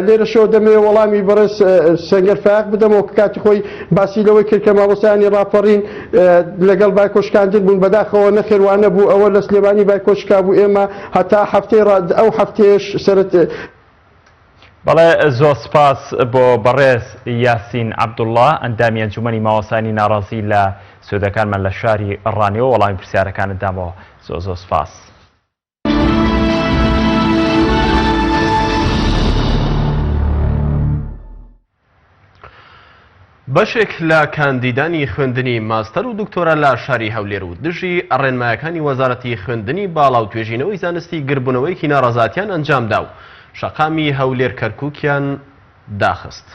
لێرەشەوە دەمەوێت وەڵامی بەڕێز سەنگەر فایەق بدەمەوە کە کاتی خۆی باسی لەوەی کرد کە مامۆستایانی ڕاپەڕین لەگەڵ بایکۆشکاندن بوون، بەداخەوە نەخێر وا نەبوو، ئەوە لە سلێمانی بایکۆشکا بوو، ئێمە هەتا هەفتەی ڕا ئەو هەفتەیەش سەرت. بەڵێ زۆر سپاس بۆ بەڕێز یاسین عەبدوڵڵا ئەندامی ئەنجومەنی ماوەسانی ناڕازی لە سوێدەکانمان لە شاری ڕانیەوە وەڵامی پرسیارەکانت دامەوە زۆر زۆر سپاس. بەشێک لە کاندیدانی خوێندنی ماستەر و دکتۆرا لە شاری هەولێر و دژی ڕێنمایەکانی وەزارەتی خوێندنی باڵا و توێژینەوەی زانستی گربوونەوەیەکی ناڕەزاتیان ئەنجامدا و شەقامی هەولێر کەرکووکیان داخست.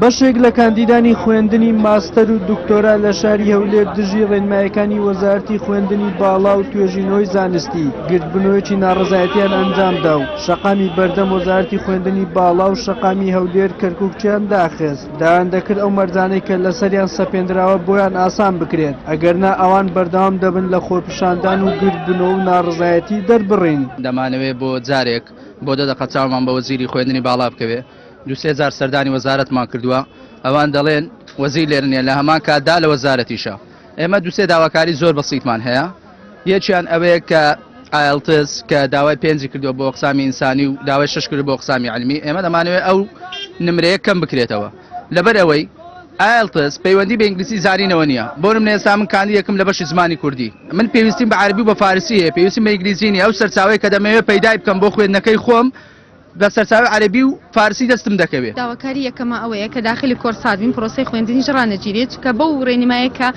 بەشێک لە کاندیدانی خوێندنی ماستەر و دکتۆرا لە شاری هەولێر دژی ڕێنمایەکانی وەزارەتی خوێندنی باڵا و توێژینەوەی زانستی گردبوونەوەیەکی ناڕەزایەتیان ئەنجامدا و شەقامی بەردەم وەزارەتی خوێندنی باڵا و شەقامی هەولێر کەرکوکچیان داخست. داوایان دەکرد ئەو مەرجانەی کە لەسەریان سەپێندراوە بۆیان ئاسان بکرێت، ئەگەرنا ئەوان بەردەوام دەبن لە خۆپیشاندان و گردبوونەوە و ناڕەزایەتی دەربڕین. دەمانەوێت بۆ جارێک بۆ دە دەقە چاومان بە وەزیری خوێندنی باڵا بکەوێت، دوو سێ جار سەردانی وەزارەتمان کردووە، ئەوان دەڵێن وەزیر لێرە نییە، لە هەمان کاتدا لە وەزارەتیشە. ئێمە دوو سێ داواکاری زۆر بەسیتمان هەیە، یەکیان ئەوەیە کە ئایەڵتس کە داوای پێنجی کردووە بۆ ئەقسامی ئینسانی و داوای شەش کردووە بۆ ئەقسامی عەلمی، ئێمە دەمانەوێت ئەو نمرەیە کەم بکرێتەوە لەبەر ئەوەی ئایەڵتس پەیوەندی بە ئینگلیزی زانینەوە نییە. بۆ نمونە ئێستا من کاندیدێکم لە بەشی زمانی کوردی، من پێویستیم بە عەرەبی و بە فارسی هەیە، پێویستیم بە ئینگلیزی نییە، ئەو سەرچاوەیە کە دەمەوێت پەیدای بکەم بۆ خوێندنەکەی خۆم بە سەرچاوەی عەرەبی و فارسی دەستم دەکەوێ. داواکاری یەکەمە ئەوەیە کە داخلی کۆرسات بین پرۆسەی خوێندنیش ڕانەگیرێت چونکە بەو ڕێنمایە کە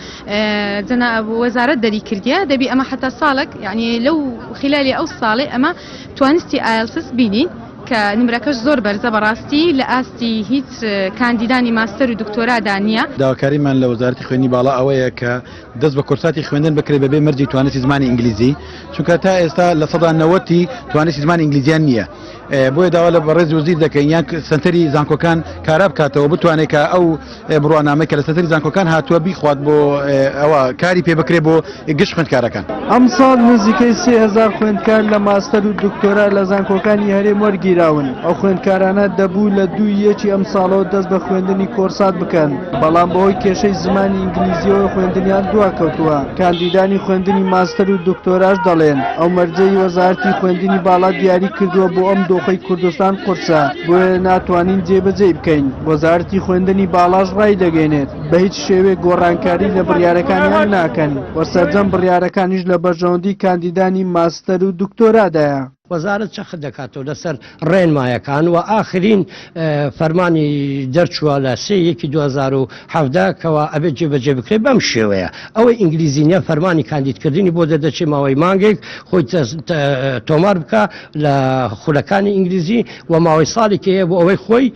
جەناب وەزارەت دەری کردیە دەبی ئەمە حتا ساڵێک یعنی لەو خلالی ئەو ساڵەی ئەمە توانستی ئایەڵتس بینین کە نمرەکەش زۆر بەرزە بەڕاستی لە ئاستی هیچ کاندیدانی ماستەر و دکتۆرادا نییە. داواکاریمان لە وەزارەتی خوێندنی باڵا ئەوەیە کە دەست بە کۆرساتی خوێندن بکرێت بەبێ مەرجی توانستی زمانی ئینگلیزی چونکە تا ئێستا 90% ی توانستی زمانی ئینگلیزیان نییە بۆیە داوا لە بەڕێز وەزیر دەکەین یان سەنتەری زانکۆکان کارا بکاتەوە بتوانێت کە ئەو بڕوانامەی کە لە سەنتەری زانکۆکان هاتووە بیخوات بۆ ئەوە کاری پێ بکرێت بۆ گشت خوێندکارەکان. ئەمساڵ نزیکەی 3000 خوێندکار لە ماستەر و دکتۆرا لە زانکۆکانی هەرێم وەرگیرا. وەرنەگیراون. ئەو خوێندکارانە دەبوو لە دووی یەکی ئەمساڵەوە دەست بە خوێندنی کۆرسات بکەن، بەڵام بەهۆی کێشەی زمانی ئینگلیزییەوە خوێندنیان دواکەوتووە. کاندیدانی خوێندنی ماستەر و دکتۆراش دەڵێن، ئەو مەرجەی وەزارەتی خوێندنی باڵا دیاری کردووە بۆ ئەم دۆخەی کوردستان قورسە، بۆیە ناتوانین جێبەجێی بکەین. وەزارەتی خوێندنی باڵاش ڕایدەگەینێت، بە هیچ شێوەیەک گۆڕانکاری لە بڕیارەکانیان ناکەن و سەرجەم بڕیارەکانیش لە بەرژەوەندی کاندیدانی ماستەر و دکتۆرادایە. وەزارەت جەخت دەکاتەوە لەسەر ڕێنمایەکان و ئاخرین فەرمانی دەرچووە لە سێ یەکی 2017 کەوا ئەبێت جێبەجێ بکرێت بەم شێوەیە ئەوەی ئینگلیزی نیە فەرمانی کاندیدکردنی بۆ دەردەچێت ماوەی مانگێک خۆی تۆمار بکە لە خولەکانی ئینگلیزی و ماوەی ساڵێکی هەیە بۆ ئەوەی خۆی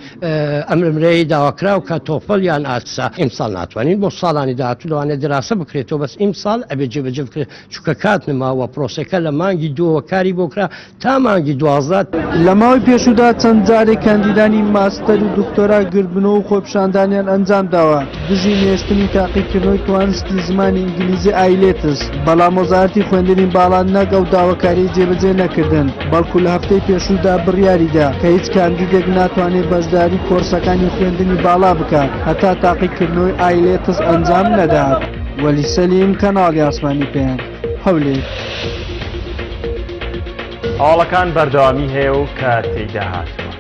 ئەم نمرەی داواکراو کە تۆفڵ یان ئاتسە ئیمساڵ ناتوانین بۆ ساڵانی داهاتوو لەوانەیە دراسە بکرێتەوە بەس ئیمساڵ ئەبێت جێبەجێ بکرێت چونکە کات نما و پرۆسەکە لە مانگی دووەوە کاری بۆ کرا تا مانگی 12. لە ماوەی پێشوودا چەند جارێک کاندیدانی ماستەر و دکتۆرا گردبوونەوە و خۆپیشاندانیان ئەنجامداوە دژی نەهێشتنی تاقیکردنەوەی توانستی زمانی ئینگلیزی ئایلێتس، بەڵام وەزارەتی خوێندنی باڵا نەک ئەو داواکاریەی جێبەجێ نەکردن، بەڵکو لە هەفتەی پێشوودا بڕیاریدا کە هیچ کاندیدێک ناتوانێت بەشداری کۆرسەکانی خوێندنی باڵا بکات هەتا تاقیکردنەوەی ئایلێتس ئەنجام نەدات. وەلی سەلیم، کەناڵی ئاسمانی پەیام، هەولێر. هەواڵەکان بەردەوامی هەیە و کە تێیدا هاتووە.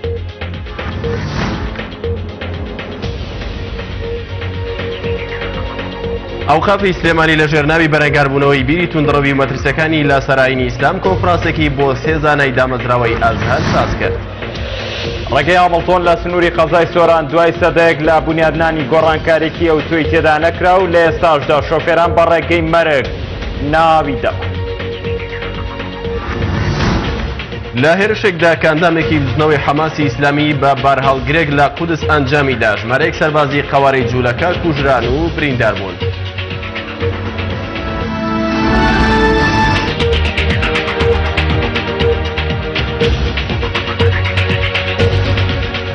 ئەوقافی سلێمانی لە ژێر ناوی بەرەنگاربوونەوەی بیری توندڕەوی و مەترسیەکانی لەسەر ئاینی ئیسلام کۆنفرانسێکی بۆ سێ زانای دامەزراوەی ئەزهەر ساز کرد. ڕێگەی هامڵتۆن لە سنووری قەزای سۆران دوای سەدەیەک لە بونیادنانی گۆڕانکارێکی ئەوتۆی تێدا نەکرا و لە ئێستاشدا شۆفێران بە ڕێگەی مەرگ ناوی دەبەن. لە هێرشێکدا کە ئەندامێکی بزوتنەوەی حەماسی ئیسلامی بە بارهەڵگرێک لە قودس ئەنجامی دا، ژمارەیەک سەربازی قەوارەی جوولەکە کوژران و بریندار بوون.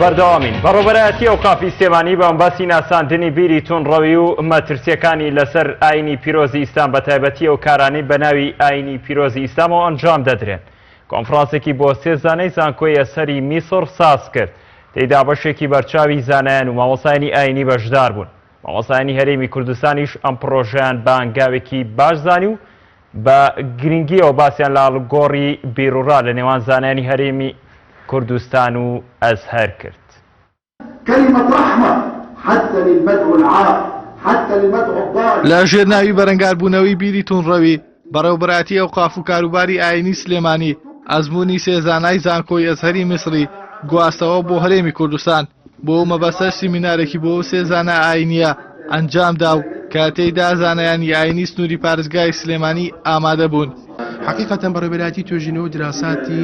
بەردەوامین. بەڕێوەبەرایەتی ئەوقافی سلێمانی بە مەبەستی ناساندنی بیری توندڕەوی و مەترسییەکانی لەسەر ئاینی پیرۆزی ئیسلام بەتایبەتی ئەو کارانەی بە ناوی ئاینی پیرۆزی ئیسلامەوە ئەنجام دەدرێن کۆنفرانسێکی بۆ سێ زانای زانکۆی ئەزهەری میسڕ ساز کرد تێیدا بەشێکی بەرچاوی زانایان و مامۆستایانی ئاینی بەشدار بوون مامۆستایانی هەرێمی کوردستانیش ئەم پڕۆژەیان بە هەنگاوێکی باش زانی و بە گرنگیەوە باسیان لە ئاڵوگۆڕی بیروڕا لە نێوان زانایانی هەرێمی کوردستان و ئەزهەر کرد. کلمە رحمە حتی للمدعو العاق حتی للمدعو الضال. لە ژێر ناوی بەرەنگاربوونەوەی بیری توندڕەوی، بەڕێوەبەرایەتی ئەوقاف و کاروباری ئایینی سلێمانی ئەزموونی سێ زانای زانکۆی ئەزهەری میسری گواستەوە بۆ هەرێمی کوردستان، بۆ ئەو مەبەستەش سیمینارێکی بۆ ئەو سێ زانا ئایینییە ئەنجامدا و کە تێیدا زانایانی ئایینی سنووری پارێزگای سلێمانی ئامادە بوون. حەقیقەتەن بەڕێوەبەرایەتی توێژینەوە و دراساتی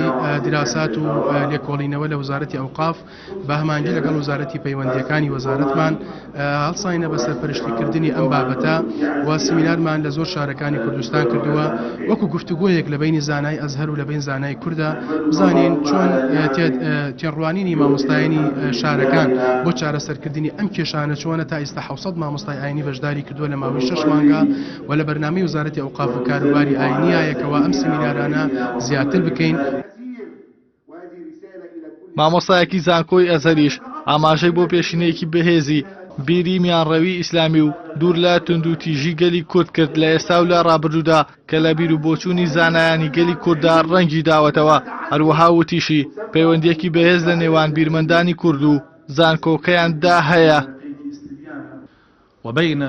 دراسات و لێکۆڵینەوە لە وەزارەتی ئەوقاف بە هەماهەنگی لەگەڵ وەزارەتی پەیوەندییەکانی وەزارەتمان هەڵساینە بە سەرپەرشتیکردنی ئەم بابەتە و سیمینارمان لە زۆر شارەکانی کوردستان کردووە وەکو گفتوگۆیەک لە بەینی زانای ئەزهەر و لە بەین زانای کوردە بزانین چۆن تێڕوانینی مامۆستایانی شارەکان بۆ چارەسەرکردنی ئەم کێشانە چۆنە تا ئیستا 600 مامۆستای ئاینی بەشداری کردووە لە ماوەی شەش مانگا و لە بەرنامەی وەزارەتی ئەوقاف و کاروباری ئاینیایە کەوا ئەم سیمینارانە زیاتر بکەین. مامۆستایەکی زانکۆی ئەزهەریش ئاماژەی بۆ پێشینەیەکی بەهێزی بیری میانڕەوی ئیسلامی و دوور لە توندوتیژی گەلی کورد کرد لە ئێستا و لە ڕابردوودا کە لە بیر و بۆچوونی زانایانی گەلی کورددا ڕەنگی داوەتەوە، هەروەها وتیشی، پەیوەندییەکی بەهێز لە نێوان بیرمەندانی کورد و زانکۆکەیاندا هەیە. وبین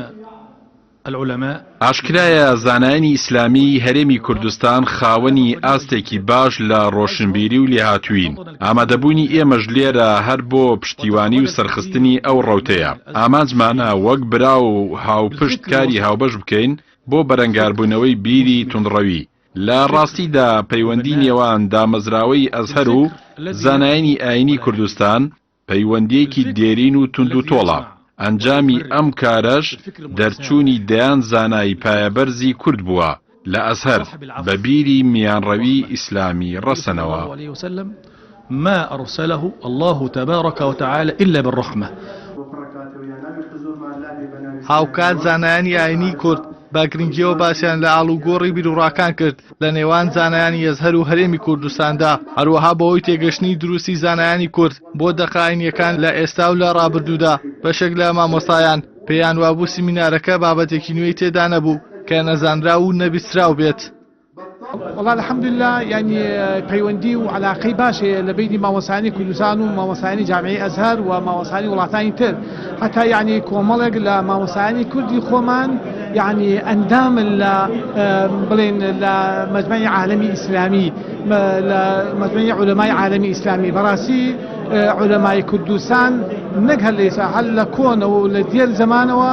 العلماء. ئاشکرایە زانایانی ئیسلامیی هەرێمی کوردستان خاوەنی ئاستێکی باش لە ڕۆشنبیری و لێهاتوویین، ئامادەبوونی ئێمەش لێرە هەر بۆ پشتیوانی و سەرخستنی ئەو ڕەوتەیە. ئامانجمانە وەک برا و هاوپشت کاری هاوبەش بکەین بۆ بەرەنگاربوونەوەی بیری توندڕەوی. لە ڕاستیدا پەیوەندی نێوان دامەزراوەی ئەزهەر و زانایانی ئایینی کوردستان پەیوەندییەکی دێرین و توندوتۆڵە، ئەنجامی ئەم کارەش دەرچوونی دەیان زانای پایەبەرزی کورد بووە لە ئەزهەر بە بیری میانڕەوی ئیسلامی ڕەسەنەوە. هاوکات زانایانی ئایینیی کورد. بە گرنگیەوە باسیان لە ئاڵوگۆڕی بیروڕاکان کرد لە نێوان زانایانی ئەزهەر و هەرێمی کوردستاندا، هەروەها بەهۆی تێگەشتنی دروستی زانایانی کورد بۆ دەقە ئاینییەکان لە ئێستا و لە ڕابردوودا، بەشێک لە مامۆستایان پێیان وابوو سیمینارەکە بابەتێکی نوێی تێدا نەبوو کە نەزانراو و نەبیستراو بێت. وەڵا الحمدللە یانی پەیوەندی و عەلاقەی باش هەیە لە بەینی مامۆستایانی کوردستان و مامۆستایانی جامیعەی ئەزهەر و مامۆستایانی وڵاتانی تر هەتا یانی کۆمەڵێک لە مامۆستایانی کوردی خۆمان یانی ئەندامن لە بڵێن لە مەجمەعی عالەمی ئیسلامی لە مەجمەعی عولەمای عالەمی ئیسلامی بەڕاستی عولەمای کوردستان نەک هەر لە ئێستا هەر لە کۆنەوە و لە دێر زەمانەوە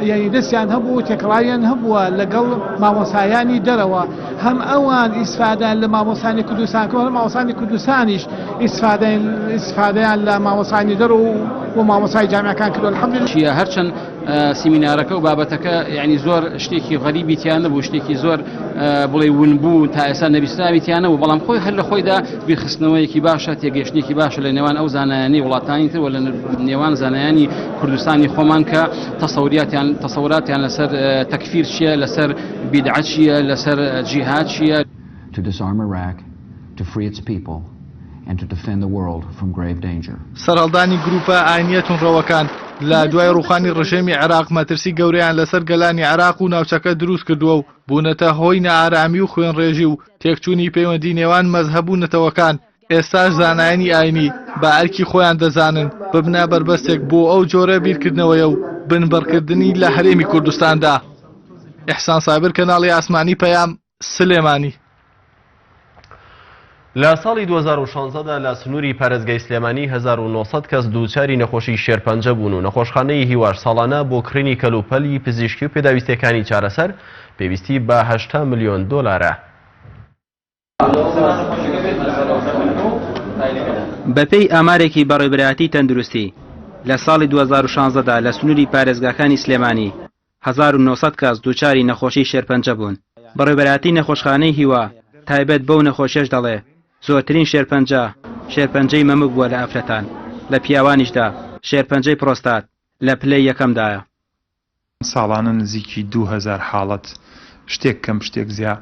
یانی دەستیان هەبوو تێکەڵاویان هەبووە لەگەڵ مامۆستایانی دەرەوە هەم ئەوان ئیسفادەیان لە مامۆستانی کوردستان کردوە هەم مامۆستانی کوردستانیش ئیسفادەیان ئیسفادەیان لە مامۆستانی دەرەوە و مامۆستای جامیعەکان کردوە الحمدللە. چییە هەرچەند سیمینارەکە و بابەتەکە یعنی زۆر شتێکی غەریبی تیا نەبوو شتێکی زۆر بڵێ ون بوو تا ئێستا نەبیستراوی تیا نەبوو بەڵام خۆی هەر لە خۆیدا بیرخستنەوەیەکی باشە تێگەشتنێکی باشە لە نێوان ئەو زانایانی وڵاتانی تر و لە نێوان زانایانی کوردستانی خۆمان کە تەسەوریاتیان تەسەوراتیان لەسەر تەکفیر چییە لەسەر بیدعە چییە لەسەر جیهاد چییە. To disarm Iraq, to free its people, and to defend the world from grave danger. سەرهەڵدانی گرووپە ئاینییە توندڕەوەکان لە دوای ڕووخانی ڕژێمی عێراق مەترسی گەورەیان لەسەر گەلانی عێراق و ناوچەکە دروست کردووە و بوونەتە هۆی نائارامی و خوێنڕێژی و تێکچوونی پەیوەندی نێوان مەزهەب و نەتەوەکان، ئێستاش زانایانی ئاینی بە ئەرکی خۆیان دەزانن ببنە بەربەستێک بۆ ئەو جۆرە بیرکردنەوەیە و بنبڕکردنی لە هەرێمی کوردستاندا. ئیحسان سابر کەناڵی ئاسمانی پەیام، سلێمانی. لە ساڵی 2016 دا لە سنووری پارێزگای سلێمانی 1900 کەس دووچاری نەخۆشی شێرپەنجە بوون و نەخۆشخانەی هیواش ساڵانە بۆ کڕینی کەلوپەلی پزیشکی و پێداویستیەکانی چارەسەر پێویستی بە 80 ملیۆن دۆلارە. بەپێی ئامارێکی بەڕێوبەرایەتی تەندروستی، لە ساڵی 2016 دا لە سنووری پارێزگاکانی سلێمانی 1900 کەس دووچاری نەخۆشی شێرپەنجە بوون. بەڕێوبەرایەتی نەخۆشخانەی هیوا تایبەت بەو نەخۆشیەش دەڵێ، زۆرترین شێرپەنجە، شێرپەنجەی مەمک بووە لە ئافرەتان، لە پیاوانیشدا شێرپەنجەی پرۆستات لە پلەی یەکەمدایە. ساڵانە نزیکی 2000 حاڵەت شتێک کەم شتێک زیا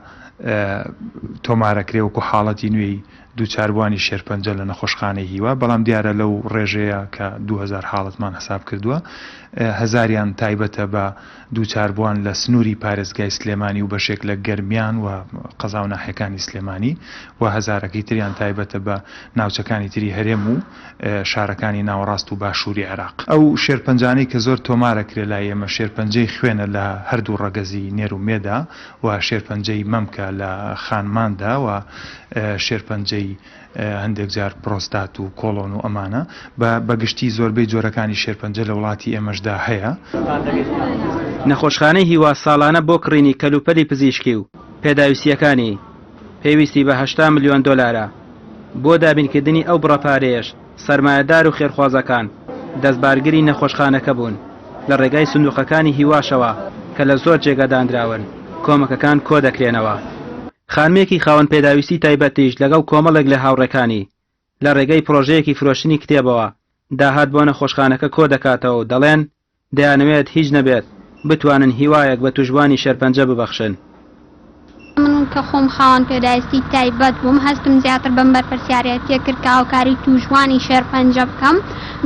تۆمارەکرێ وەکو حاڵەتی نوێی دووچاربووانی شێرپەنجە لە نەخۆشخانەی هیوا، بەڵام دیارە لەو ڕێژەیە کە 2000 حاڵەتمان حساب کردووە هەزاریان تایبەتە بە دووچاربووان لە سنووری پارێزگای سلێمانی و بەشێک لە گەرمیان و قەزا و ناحیەکانی سلێمانی و هەزارەکەی تریان تایبەتە بە ناوچەکانی تری هەرێم و شارەکانی ناوەڕاست و باشووری عێراق. ئەو شێرپەنجانەی کە زۆر تۆمارەکرێ لای ئێمە شێرپەنجەی خوێنە لە هەردوو ڕەگەزی نێر و مێدا و شێرپەنجەی مەمکە لە خانماندا و شێرپەنجەی هەندێک جار پرۆستات و کۆڵۆن و ئەمانە. بە بە گشتی زۆربەی جۆرەکانی شێرپەنجە لە وڵاتی ئێمەشدا هەیە. نەخۆشخانەی هیوا ساڵانە بۆ کڕینی کەلوپەلی پزیشکی و پێداویستییەکانی پێویستی بە 80 ملیۆن دۆلارە. بۆ دابینکردنی ئەو بڕە پارەیەش سەرمایەدار و خێرخوازەکان دەستبارگری نەخۆشخانەکە بوون، لە ڕێگای سندوقەکانی هیواشەوە کە لە زۆر جێگە دانراون کۆمەکەکان کۆدەکرێنەوە. خانمێکی خاوەن پێداویستی تایبەتیش لەگەڵ کۆمەڵێک لە هاوڕێکانی لە ڕێگەی پڕۆژەیەکی فرۆشتنی کتێبەوە داهات بۆ نەخۆشخانەکە کۆدەکاتەوە و دەڵێن دەیانەوێت هیچ نەبێت بتوانن هیوایەک بە توشبوانی شێرپەنجە ببەخشن. من کە خۆم خاوەن پێداویستی تایبەت بووم هەستم زیاتر بەم بەرپرسیارێتیە کرد کە هاوکاری تووشبوانی شێرپەنجە بکەم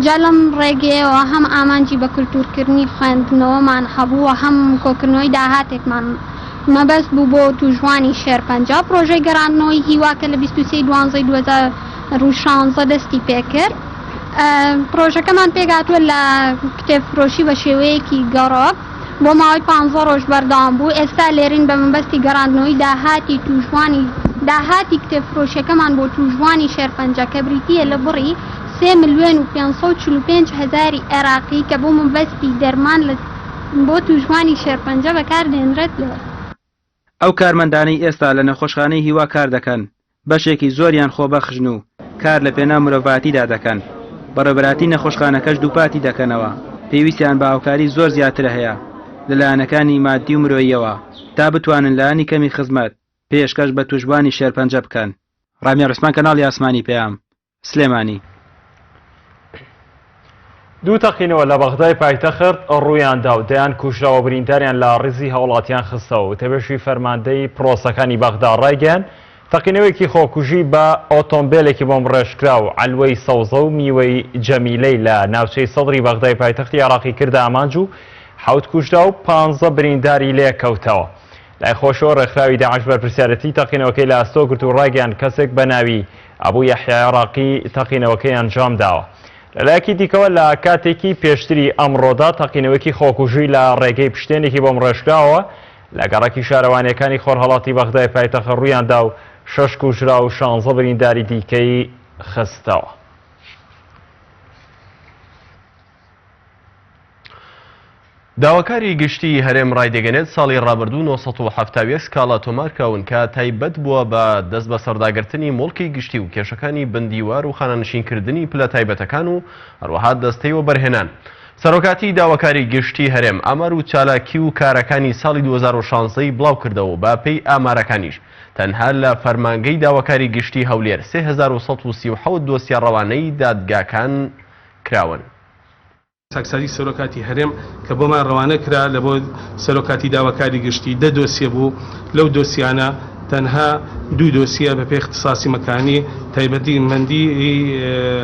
جا لەم ڕێگەیەوە هەم ئامانجی بە کولتوورکردنی خوێندنەوەمان هەبوو و هەم کۆکردنەوەی داهاتێکمان مەبەست بوو بۆ تووشبوانی شێرپەنجە. پرۆژەی گەڕاندنەوەی هیوا کە لە 23 ی دوانزەی 2016 دەستی پێکرد پرۆژەکەمان پێکهاتووە لە کتێبفرۆشی بە شێوەیەکی گەڕۆک بۆ ماوەی پانزە ڕۆژ بەردەوام بوو، ئێستا لێرەین بە مەبەستی گەڕاندنەوەی داهاتی تووشبووانی داهاتی کتێبفرۆشیەکەمان بۆ تووشبووانی شێرپەنجە کە بریتییە لە بڕی سێ ملیۆن و 545 هەزاری عێراقی کە بۆ مەبەستی دەرمان لە بۆ تووشبووانی شێرپەنجە بەکاردێنرێت لە. ئەو کارمەندانەی ئێستا لە نەخۆشخانەی هیوا کار دەکەن بەشێکی زۆریان خۆبەخشن و کار لە پێناو مرۆڤایەتیدا دەکەن، بەڕێوبەرایەتی نەخۆشخانەکەش دووپاتی دەکەنەوە پێویستیان بە هاوکاری زۆر زیاترە هەیە لە لایەنەکانی ماددی و مرۆییەوە تا بتوانن لایەنی کەمی خزمەت پێشکەش بە تووشبووانی شێرپەنجە بکەن. ڕامیار عوسمان کەناڵی ئاسمانی پەیام، سلێمانی. دوو تەقینەوە لە بەغدای پایتەخت ڕوویاندا و دەیان کوژراو و برینداریان لە ڕیزی هاوڵاتیان خستەوە. وتەبێژی فەرماندەی پرۆسەکانی بەغدا ڕایگەیاند، تەقینەوەیەکی خۆکوژی بە ئۆتۆمبێلێکی بۆمبڕێژکراو عەلوەی سەوزە و میوەی جەمیلەی لە ناوچەی سەدری بەغدای پایتەختی عێراقی کردە ئامانج و حەوت کوژراو و پانزە برینداری لێکەوتەوە. لای خۆشەوە ڕێکخراوی داعش بەرپرسیارێتی تەقینەوەکەی لە ئەستۆ گرت و ڕایگەیاند کەسێک بە ناوی ئەبو یەحیا عێراقی تەقینەوەکەی ئەنجامداوە. لەلایەکی دیکەوە لە کاتێکی پێشتری ئەمڕۆدا تەقینەوەیەکی خۆکوژی لە ڕێگەی پشتێنێکی بۆمبڕێژکراوەوە لە گەڕەکی شارەوانییەکانی خۆرهەڵاتی بەغدای پایتەخت ڕوویاندا و شەش کوژراو و شانزە برینداری دیکەی خستەوە. داواکاری گشتیی هەرێم ڕایدەگەنێت، ساڵی ڕابردوو 971 سکاڵا تۆمارکراون کە تایبەت بووە بە دەستبەسەرداگرتنی موڵکی گشتی و کێشەکانی بندیوار و خانەنشینکردنی پلە تایبەتەکان و هەروەها دەستەی وەبەرهێنان. سەرۆکاتی داواکاری گشتی هەرێم ئامار و چالاکی و کارەکانی ساڵی 2016 ی بڵاوکردەوە و بە پێی ئامارەکانیش تەنها لە فەرمانگەی داواکاری گشتی هەولێر 3137 دۆسیە ڕەوانەی دادگاکان کراون. چاکسازی سەرۆکاتی هەرێم کە بۆمان ڕەوانە کرا لە بۆ سەرۆکاتی داواکاری گشتی دە دۆسیە بوو، لەو دۆسیانە تەنها دوو دۆسیە بە پێی اختصاصی مەکانی تایبەتی مەندی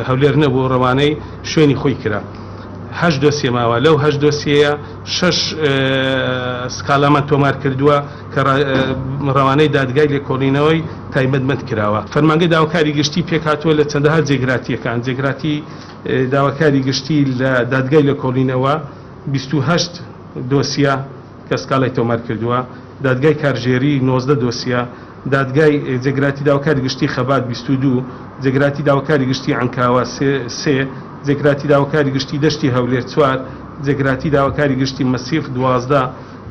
هەولێر نەبوو ڕەوانەی شوێنی خۆی کرا. هەشت دۆسیە ماوە، لەو هەشت دۆسیەیە شەش سکاڵامان تۆمار کردووە کە ڕەوانەی دادگای لێکۆڵینەوەی تایبەتمەند کراوە. فەرمانگەی داواکاری گشتی پێکهاتووە لە چەندەها جێگراتییەکان، جێگراتی داواکاری گشتی لە دادگای لێکۆڵینەوە 28 دۆسیە کە سکاڵای تۆمار کردووە، دادگای کارگێری 19 دۆسیە، دادگای جێگراتی داواکاری گشتی خەبات 22، جێگراتی داواکاری گشتی عەنکاوە سێ، جێگراتی داواکاری گشتی دەشتی هەولێر چوار، جێگراتی داواکاری گشتی مەسیف 12،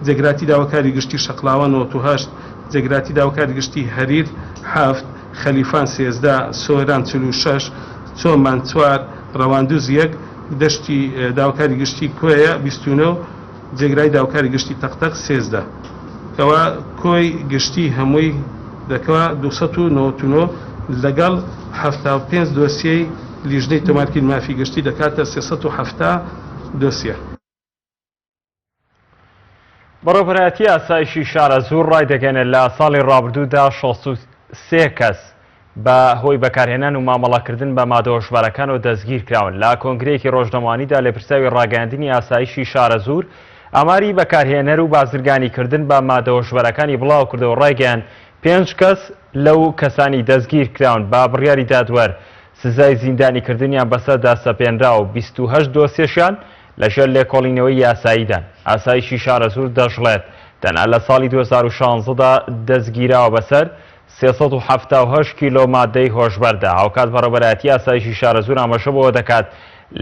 جێگراتی داواکاری گشتی شەقڵاوە 98، جێگراتی داواکاری گشتی هەریر حەفت، خەلیفان 13، سۆران 46، چۆمان چوار، ڕەواندوز یەک، دەشتی داواکاری گشتی کۆیە 29، جێگرای داوکاری گشتی تەقتەق 13 کەوا کۆی گشتی هەمووی دەکا 299 لەگەڵ 75 دۆسیەی لیژنەی تۆمارکردنی مافی گشتی دەکاتە 370 دۆسیە. بەڕێوەبەرایەتی ئاسایشی شارەزوور ڕایدەگەیەنێت لە ساڵی ڕابردوودا 63 کەس بە هۆی بەکارهێنان و مامەڵەکردن بە مادە هۆشبەرەکانەوە دەستگیرکراون. لە کۆنگرەیەکی ڕۆژنامەوانیدا لێپرسراوی ڕاگەیاندنی ئاسایشی شارەزوور ئاماری بەکارهێنەر و بازرگانیکردن بە مادە هۆشبەرەکانی بڵاوکردەوە ڕایگەیاند پێنج کەس لەو کەسانی دەستگیرکراون بە بڕیاری دادوەر سزای زیندانیکردنیان بەسەردا سەپێنرا و 28 دۆسیەشیان لەژێر لێکۆڵینەوەی یاساییدان. ئاسایشی شارەزوور دەشڵێت، تەنها لە ساڵی 2016 دا دەستگیراوە بەسەر 378 کیلۆ مادەی هۆشبەردا. هاوکات بەڕێوەبەرایەتی ئاسایشی شارەزوور ئاماژە بەوە دەکات،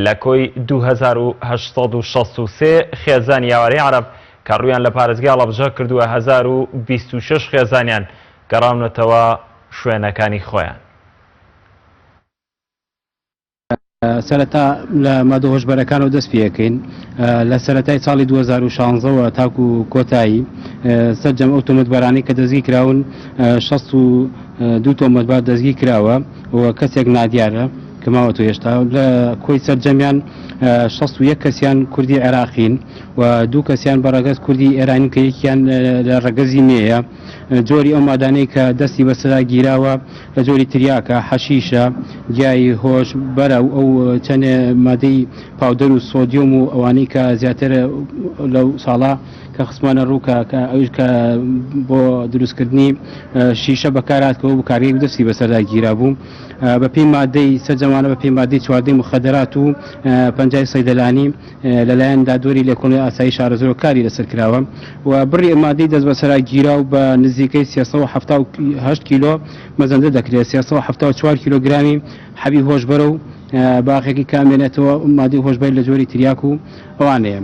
لە کۆی 2863 خێزانی ئاوارەی عەرەب کە ڕوویان لە پارێزگای هەڵەبجە کردووە، 1026 خێزانیان گەڕاونەتەوە شوێنەکانی خۆیان. سەرەتا لە مادە هۆشبەرەکانەوە دەست پێەکەین لە سەرەتای ساڵی 2016 وە تاکو کۆتایی سەرجەم ئەو تۆمەتبارانەی کە دەستگیر کراون 62 تۆمەتبار دەستگیر کراوە و کەسێک نادیارە کە ماوەتەوە هێشتا لە کۆی سەرجەمیان 61 کەسیان کوردی عێراقین و دوو کەسیان بە ڕەگەز کوردی ئێرانی کە یەکیان لە ڕەگەزی مێیە جۆری ئەو مادانەی کە دەستی بەسەرا گیراوە لە جۆری تریاکە، حەشیشە، گیای هۆشبەرە و ئەو چەند مادەی پاودەر و سۆدیۆم و ئەوانەی کە زیاتر لەو ساڵە کە خستمانە ڕوو کە کە ئەویش کە بۆ دروستکردنی شیشە بەکارهاتکەوە بوو کارگەیەک دەستی بەسەردا گیرابوو بە پێی مادەی سەرجەمانە بە پێی مادەی چواردەی مخدرات و پەنجای سەیدەلانی لەلایەن دادوەری لێکۆڵینەوەی ئاسایی شارەزوورەوە کاری لەسەر کراوە و بڕی مادەی دەستبەسەرا گیراو بە نزیکەی 378 کیلۆ مەزەندە دەکرێت 374 کیلۆگرامی حەبی هۆشبەرە و باخێکی کە ئەمێنێتەوە مادەی هۆشبەر لە جۆری تریاک و ئەوانەیە.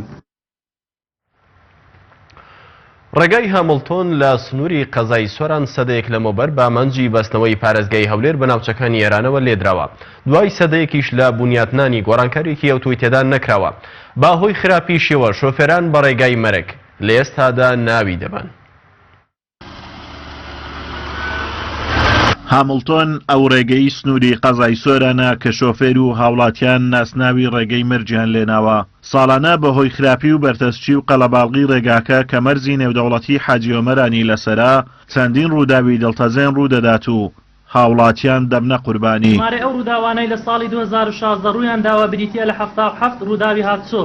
ڕێگای هامڵتۆن لە سنووری قەزای سۆران سەدەیەک لەمەوبەر بە ئامانجی بەستنەوەی پارێزگای هەولێر بە ناوچەکانی ئێرانەوە لێدراوە. دوای سەدەیەکیش لە بونیاتنانی گۆڕانکارییەکی ئەوتۆی تێدا نەکراوە. بە هۆی خراپیشیەوە شۆفێران بە ڕێگای مەرگ لە ئێستادا ناوی دەبەن. هامڵتۆن ئەو ڕێگەی سنووری قەزای سۆرانە کە شۆفێر و هاوڵاتیان ناسناوی ڕێگەی مەرگیان لێناوە. ساڵانە بەهۆی خراپی و بەرتەسکی و قەڵەباڵغی ڕێگاکە کە مەرزی نێودەوڵەتی حاجی ئۆمەرانی لەسەرە، چەندین ڕووداوی دڵتەزێن ڕوودەدات و هاوڵاتیان دەبنە قوربانی. ژمارەی ئەو ڕووداوانەی لە ساڵی 2016 ڕوویان داوە بریتییە لە 77 ڕووداوی هاتوچۆ،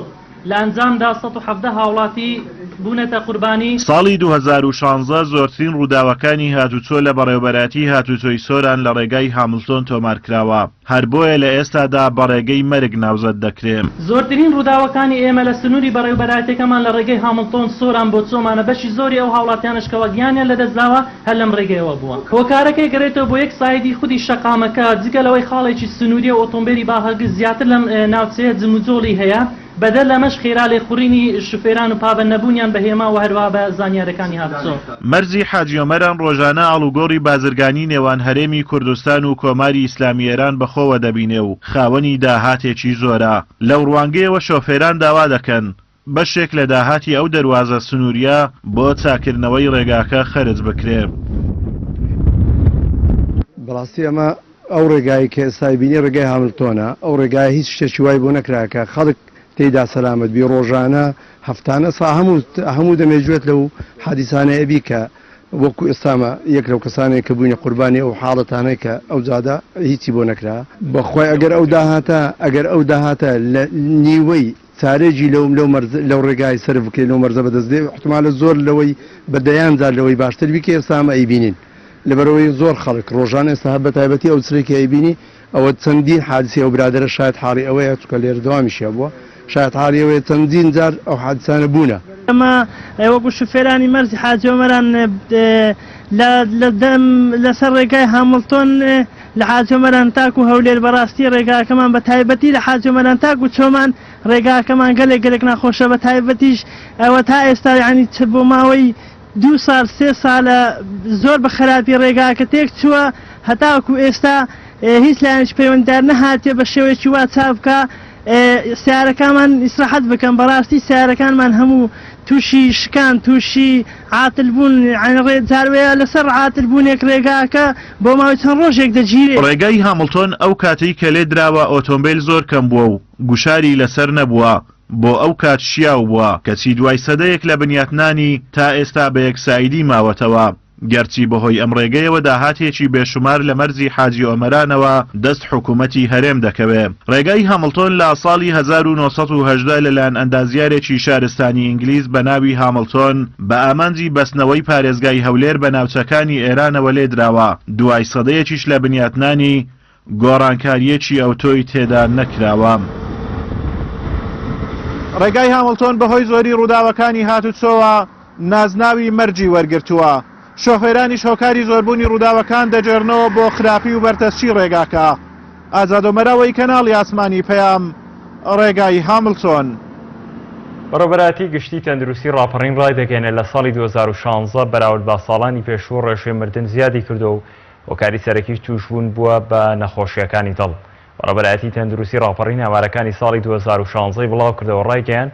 لە ئەنجامدا 117 هاوڵاتی بوونەتە قوربانی. ساڵی 2016 زۆرترین ڕووداوەکانی هاتوچۆ لە بەڕێوەبەرایەتی هاتوچۆی سۆران لە ڕێگای هاملتۆن تۆمارکراوە. هەر بۆیە لە ئێستادا بە ڕێگەی مەرگ ناوزەد دەکرێ. زۆرترین ڕووداوەکانی ئێمە لە سنووری بەڕێوبەرایەتیەکەمان لە ڕێگەی هامڵتۆن، سۆران بۆ چۆمانە، بەشی زۆری ئەو هاوڵاتیانەش کەوا گیانیان لەدەستداوە هەر لەم ڕێگەیەوە بووە. هۆکارەکەی گەرێتەوە بۆ یەک side ی خودی شەقامەکە، جگە لەوەی خاڵێکی سنووریە و ئۆتۆمبێلی بارهەڵگر زیاتر لەم ناوچەیە جموجۆڵی هەیە، بەدەر لەمەش خێرا لێخوڕینی شوفێران و پابەند نەبوونیان بە هێما و هەروەها بە زانیارەکانی هاتوچۆ. مەرزی حاجی ئۆمەران ڕۆژانە ئاڵوگۆڕی بازرگانی نێوان هەرێمی کوردستان و کۆماری ئیسلامی ئێران بەخۆوە دەبینێ و خاوەنی داهاتێکی زۆرە. لەو ڕوانگەیەوە شۆفێران داوا دەکەن بەشێک لە داهاتی ئەو دەروازە سنوورییە بۆ چاککردنەوەی ڕێگاکە خەرج بکرێ. بەڕاستی ئەمە ئەو ڕێگایەی کە ئێستا ئەیبینی ڕێگای هاملتۆنە، ئەو ڕێگایە هیچ شتێکی وای بۆ نەکرا کە خەڵک تێیدا سەلامەت بی، ڕۆژانە، هەفتانە، سا هەموو هەموو دەمێ گوێت لەو حادیسانە ئەبی کە وەکو ئێستامە یەک لەو کەسانەیە کە بووینە قوربانی ئەو حاڵەتانەی کە ئەو جادە هیچی بۆ نەکرا. بەخوای ئەگەر ئەو داهاتە ئەگەر ئەو داهاتە لە نیوەی چارێکی لەو لەو مەرز لەو ڕێگای سەرف بکرێ لەو مەرزە بەدەست دێ احتمالە زۆر لەوەی بە دەیان جار لەوەی باشتر بی کە ئێستا ئەمە ئەیبینین لەبەرئەوەی زۆر خەڵک ڕۆژانە ئێستا هەر بەتایبەتی ئەو چرەی کە ئەیبینی ئەوە چەندین حادیسەی ئەو برادەرە شایەت حاڵی ئەوەیە چونکە لێرە دەوامیشی هەبووە شایەت حاڵی ئەوەیە چەندین جار ئەو حادیسانە بوونە. ئەمە وەکو شوفێرانی مەرزی حاجی ئۆمەران لە لە دەم لەسەر ڕێگای هامڵتۆن لە حاجی ئۆمەران تاکو هەولێر بەڕاستی ڕێگاکەمان بە تایبەتی لە حاجی ئۆمەران تاکو چۆمان ڕێگاکەمان گەلێک گەلێک ناخۆشە بە تایبەتیش ئەوە تا ئێستا یانی چ بۆ ماوەی دوو ساڵ سێ سالە زۆر بە خراپی ڕێگاکە تێک چووە هەتاکو ئێستا هیچ لایەنێکی پەیوەندیدار نەهاتیە بە شێوەیەکی وا چاک بکا سەیارەکانمان ئیسراحەت بکەن بەڕاستی سەیارەکانمان هەموو تووشی شکان تووشی عاتل بوون یانی ڕێ جاروەیە لەسەر عاتل بوونێک ڕێگاکە بۆ ماوەی چەند ڕۆژێک دەگیرێ. ڕێگای هامڵتۆن ئەو کاتەی کە لێ دراوە ئۆتۆمبێل زۆر کەم بووە و گوشاری لەسەر نەبووە بۆ ئەو کات شیاو بووە، کەچی دوای سەدەیەک لە بنیاتنانی تا ئێستا بە یەک side ی ماوەتەوە. گەرچی بەهۆی ئەم ڕێگەیەوە داهاتێکی بێشومار لە مەرزی حاجی ئۆمەرانەوە دەست حکومەتی هەرێم دەکەوێ. ڕێگای هامڵتۆن لە ساڵی 1918 لەلایەن ئەندازیارێکی شارستانی ئینگلیز بە ناوی هامڵتۆن بە ئامانجی بەستنەوەی پارێزگای هەولێر بە ناوچەکانی ئێرانەوە لێدراوە، دوای سەدەیەکیش لە بنیاتنانی گۆڕانکارییەکی ئەوتۆی تێدا نەکراوە. ڕێگای هامڵتۆن بەهۆی زۆری ڕووداوەکانی هاتوچۆوە نازناوی مەرگی وەرگرتووە، شۆفێرانیش هۆکاری زۆربوونی ڕووداوەکان دەگێڕنەوە بۆ خراپی و بەرتەسکی ڕێگاکە. ئازاد ئۆمەراوەی کەناڵی ئاسمانی پەیام، ڕێگای هامڵتۆن. بەڕێوەبەرایەتی گشتی تەندروستی ڕاپەڕین ڕایدەگەیەنێت لە ساڵی 2016 بەراورد بە ساڵانی پێشوو ڕێژەی مردن زیادی کردووە و هۆکاری سەرەکیش تووشبوون بووە بە نەخۆشییەکانی دڵ. بەڕێوەبەرایەتی تەندروستی ڕاپەڕین ئامارەکانی ساڵی 2016 ی بڵاوکردەوە ڕایگەیاند،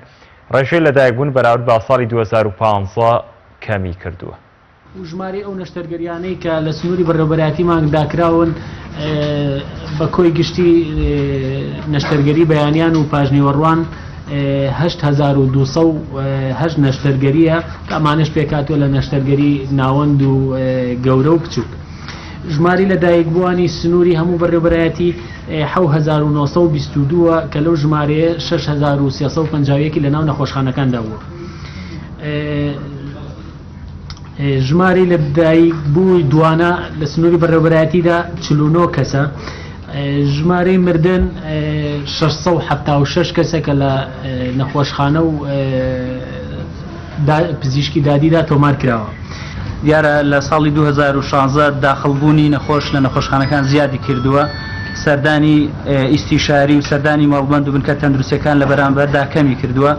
ڕێژەی لەدایکبوون بەراورد بە ساڵی 2015 کەمی کردووە. و ژمارەی ئەو نەشتەرگەریانەی کە لە سنووری بەڕێوەبەرایەتیماندا کراون بە کۆی گشتی نەشتەرگەری بەیانیان و پاژنیوەڕوان 8208 نەشتەرگەریە کە ئەمانەش پێکهاتووە لە نەشتەرگەری ناوەند و گەورە و بچووک. ژماری لە دایکبووانی سنووری هەموو بەڕێوبەرایەتی 7922 ە کە لەو ژمارەیە 6351 لە ناو نەخۆشخانەکاندا بووە. ژمارەی لە دایک بووی دوانە لە سنووری بەڕێوبەرایەتیدا 49 کەسە. ژمارەی مردن 676 کەسە کە لە نەخۆشخانە و پزیشکی دادیدا تۆمار کراوە. دیارە لە ساڵی 2016 داخڵبوونی نەخۆش لە نەخۆشخانەکان زیادی کردووە، سەردانی ئیستیشاری و سەردانی مەڵبەند و بنکە تەندروستیەکان لە بەرامبەردا کەمی کردووە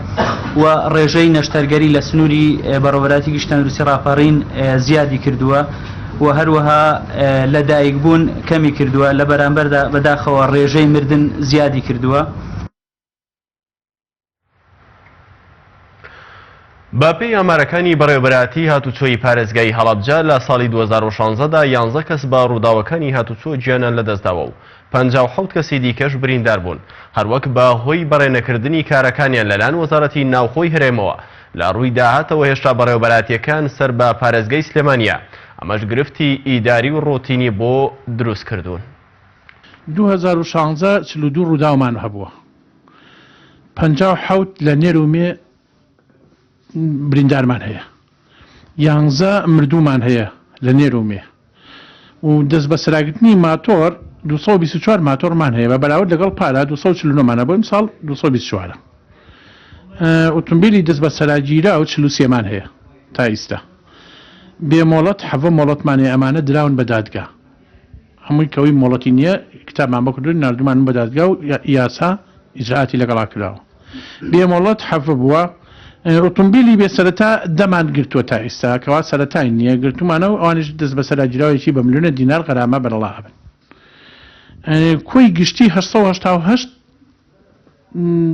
و ڕێژەی نەشتەرگەری لە سنووری بەڕێوەبەرایەتی گشتی تەندروستی ڕاپەڕین زیادی کردووە و هەروەها لەدایکبوون کەمی کردووە، لە بەرامبەردا بەداخەوە ڕێژەی مردن زیادی کردووە. بەپێی ئامارەکانی بەڕێوەبەرایەتی هاتوچۆی پارێزگای هەڵەبجە لە ساڵی 2016 دا یانزە کەس بە ڕووداوەکانی هاتوچۆ گیانیان لەدەستداوە و 57 کەسی دیکەش بریندار بوون هەروەک بە هۆی بەڕێنەکردنی کارەکانیان لەلایەن وەزارەتی ناوخۆی هەرێمەوە لە ڕووی داهاتەوە هێشتا بەڕێوەبەرایەتییەکان سەر بە پارێزگای سلێمانییە ئەمەش گرفتی ئیداری و ڕۆتینی بۆ دروست کردوون. 2016 42 ڕووداومان هەبووە 57 لە نێر و مێ بریندارمان هەیە، یانزە مردوومان هەیە لە نێر و مێ و دەستبەسەراگرتنی ماتۆر 224 ماتۆرمان هەیە بە بەراورد لەگەڵ پارا 249 مان هەبوو ئەمساڵ 224 ئۆتۆمبیلی دەستبەسەراگیراو 43 مان هەیە تا ئیستا بێ مۆڵەت حەڤە مۆڵەتمان هەیە ئەمانە دراون بە دادگا هەمووی کەوەی مۆڵەتی نییە کتابمان بۆ کردوون ناردوومانن بە دادگا و یاسا ئیجرائاتی لەگەڵا کراوە. بێ مۆڵەت حەڤە بووە. ئۆتۆمبیلی بێ سەرەتا دەمان گرتووە تا ئیستا کەوا سەرەتای نییە گرتوومانە و ئەوانیش دەستبەسەراگیراوێکی بە ملیۆنە دینار غەرامە بەرەڵا ئەبن. کۆی گشتی 888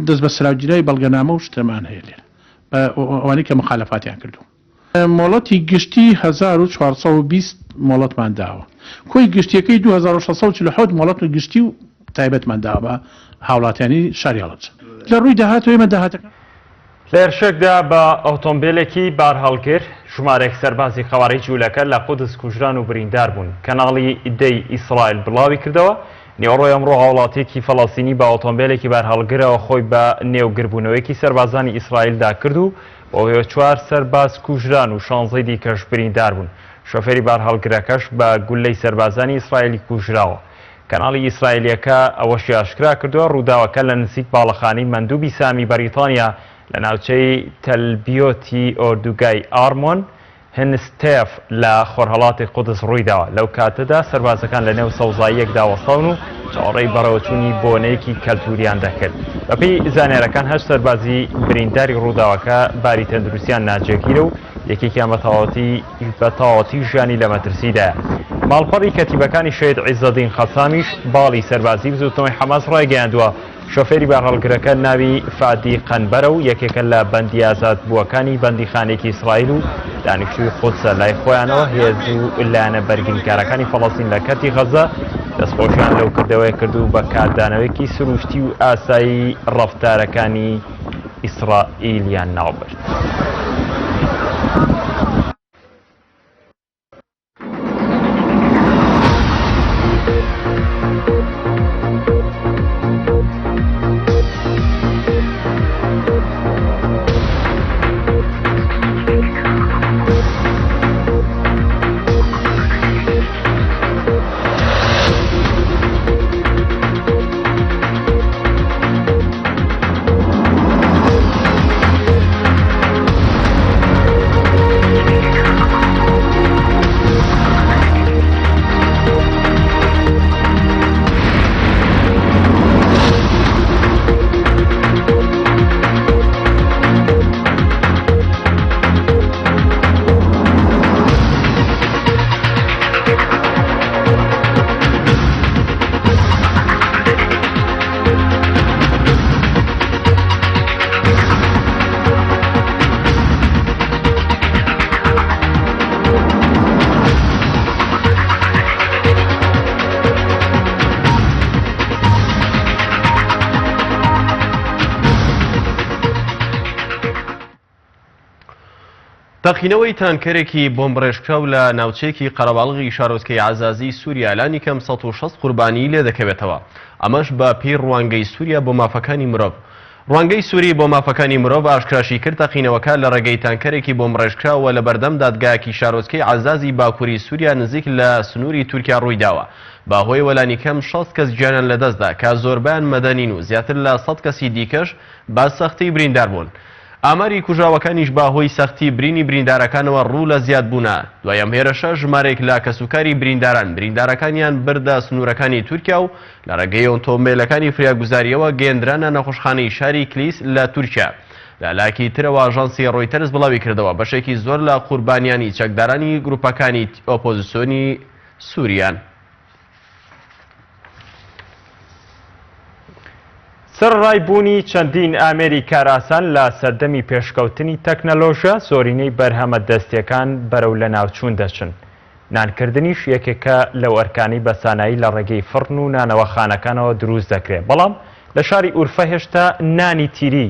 دەستبەسەراگیراوی بەڵگەنامە و شتەمان هەیە لێرە بە ئەوانەی کە مخالەفاتیان کردووە. مۆڵەتی گشتی 1420 مۆڵەتمان داوە. کۆی گشتیەکەی 2647 مۆڵەت گشتی و تایبەتمان داوە بە هاوڵاتیانی شاری هەڵەبجە. لە ڕووی داهاتەوە ئێمە داهاتەکان. لە هێرشێکدا بە ئۆتۆمبێلێکی بارهەڵگر، ژمارەیەک سەربازی قەوارەی جوولەکە لە قودس کوژران و بریندار بوون. کەناڵی دەی ئیسرائیل بڵاویکردەوە، نیوەڕۆی ئەمڕۆ هاوڵاتییەکی فەڵەستینی بە ئۆتۆمبێلێکی بارهەڵگرەوە خۆی بە نێو گربوونەوەیەکی سەربازانی ئیسرائیلدا کرد و بەوهۆیەوە چوار سەرباز کوژران و شانزەی دیکەش بریندار بوون. شۆفێری بارهەڵگرەکەش بە گوللەی سەربازانی ئیسرائیلی کوژراوە. کەناڵی ئیسرائیلییەکە ئەوەشی ئاشکرا کردووە، ڕووداوەکە لە نزیک باڵەخانەی مەندوبی سامی بەریتانیا لە ناوچەی تەلبیۆتی ئۆردوگای ئارمۆن هنستێف لە خۆرهەڵاتی قودس ڕوویداوە، لەو کاتەدا سەربازەکان لەنێو سەوزاییەکدا وەستاون و چاوەڕێی بەڕێوەچوونی بۆنەیەکی کەلتووریان دەکرد. بەپێی زانیارەکان هەشت سەربازی برینداری ڕووداوەکە باری تەندروستیان ناجێگیرە و یەکێکیان بە تەواوەتی بە تەواوەتی ژیانی لە مەترسیدایە. ماڵپەڕی کەتیبەکانی شەهید عیزەدین قەسامیش باڵی سەربازی بزووتنەوەی حەماس ڕایگەیاندووە، شۆفێری بارهەڵگرەکە ناوی فادی قەنبەرە و یەکێکە لە بەندی ئازادبووەکانی بەندیخانەیەکی ئیسرائیل و دانیشتووی قودسە. لای خۆیانەوە هێز و لایەنە بەرگریکارەکانی فەڵەستین لە کەرتی غەززە دەستخۆشیان لەو کردەوەیە کرد و بە کاردانەوەیەکی سروشتی و ئاسایی ڕەفتارەکانی ئیسرائیلیان ناوبرد. تەقینەوەی تانکەرێکی بۆمبڕێژکراو لە ناوچەیەکی قەرەباڵغی شارۆچکەی عەزازی سووریا لانیکەم 160 قوربانیی لێدەکەوێتەوە، ئەمەش بە پێی ڕوانگەی سووریا بۆ مافەکانی مرۆڤ. ڕوانگەی سووری بۆ مافەکانی مرۆڤ ئاشکراشی کرد، تەقینەوەکە لە ڕێگەی تانکەرێکی بۆمبڕێژکراوە لە بەردەم دادگایەکی شارۆچکەی عەزازی باکووری سووریا نزیک لە سنووری تورکیا ڕوویداوە، بەهۆیەوە لانیکەم 60 کەس گیانیان لەدەستدا کە زۆربەیان مەدەنین و زیاتر لە 100 کەسی دیکەش بە سەختی بریندار بوون. ئاماری کوژراوەکانیش بە هۆی سەختی برینی بریندارەکانەوە ڕوو لە زیادبوونە، دوای ئەم هێرشە ژمارەیەک لە کەسوکاری برینداران بریندارەکانیان بردە سنوورەکانی تورکیا و لە ڕێگەی ئۆتۆمبێلەکانی فریاگوزارییەوە گەیەندرانە نەخۆشخانەی شاری کلیس لە تورکیا. لە لایەکی ترەوە ئاژانسی ڕۆیتەرز بڵاویکردەوە، بەشێکی زۆر لە قوربانیانی چەکدارانی گروپەکانی ئۆپۆزسیۆنی سوریان. سەرەڕای بوونی چەندین ئامێری کارئاسان لە سەردەمی پێشکەوتنی تەکنەلۆژیا، زۆرینەی بەرهەمە دەستییەکان بەرەو لەناوچوون دەچن. نانکردنیش یەکێکە لەو ئەرکانەی بە سانایی لە ڕێگەی فڕن و نانەواخانەکانەوە دروست دەکرێت، بەڵام لە شاری ئورفە هێشتا نانی تیری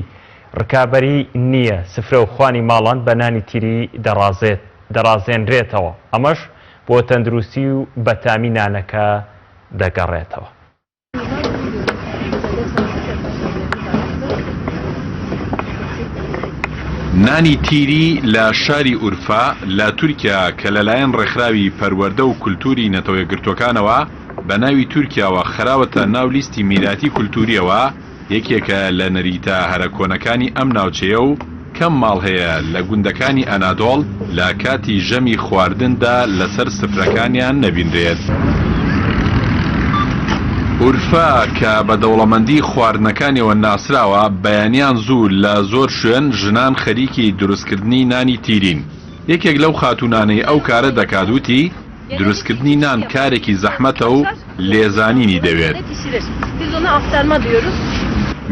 ڕکابەری نییە، سفرە و خوانی ماڵان بە نانی تیری دەڕازێت دەڕازێنرێتەوە، ئەمەش بۆ تەندروستی و بەتامی نانەکە دەگەڕێتەوە. نانی تیری لە شاری ئورفە لە تورکیا کە لەلایەن ڕێکخراوی پەروەردە و کولتووری نەتەوەیەکگرتووەکانەوە بە ناوی تورکیاوە خراوەتە ناو لیستی میراتی کولتوورییەوە، یەکێکە لە نەریتە هەرە کۆنەکانی ئەم ناوچەیە و کەم ماڵ هەیە لە گوندەکانی ئەنادۆڵ لە کاتی ژەمی خواردندا لەسەر سفرەکانیان نەبینرێت. ئورفە کە بە دەوڵەمەندی خواردنەکانیەوە ناسراوە، بەیانیان زوو لە زۆر شوێن ژنان خەریکی دروستکردنی نانی تیرین. یەکێک لەو خاتوونانەی ئەو کارە دەکات وتی، دروستکردنی نان کارێکی زەحمەتە و لێزانینی دەوێت.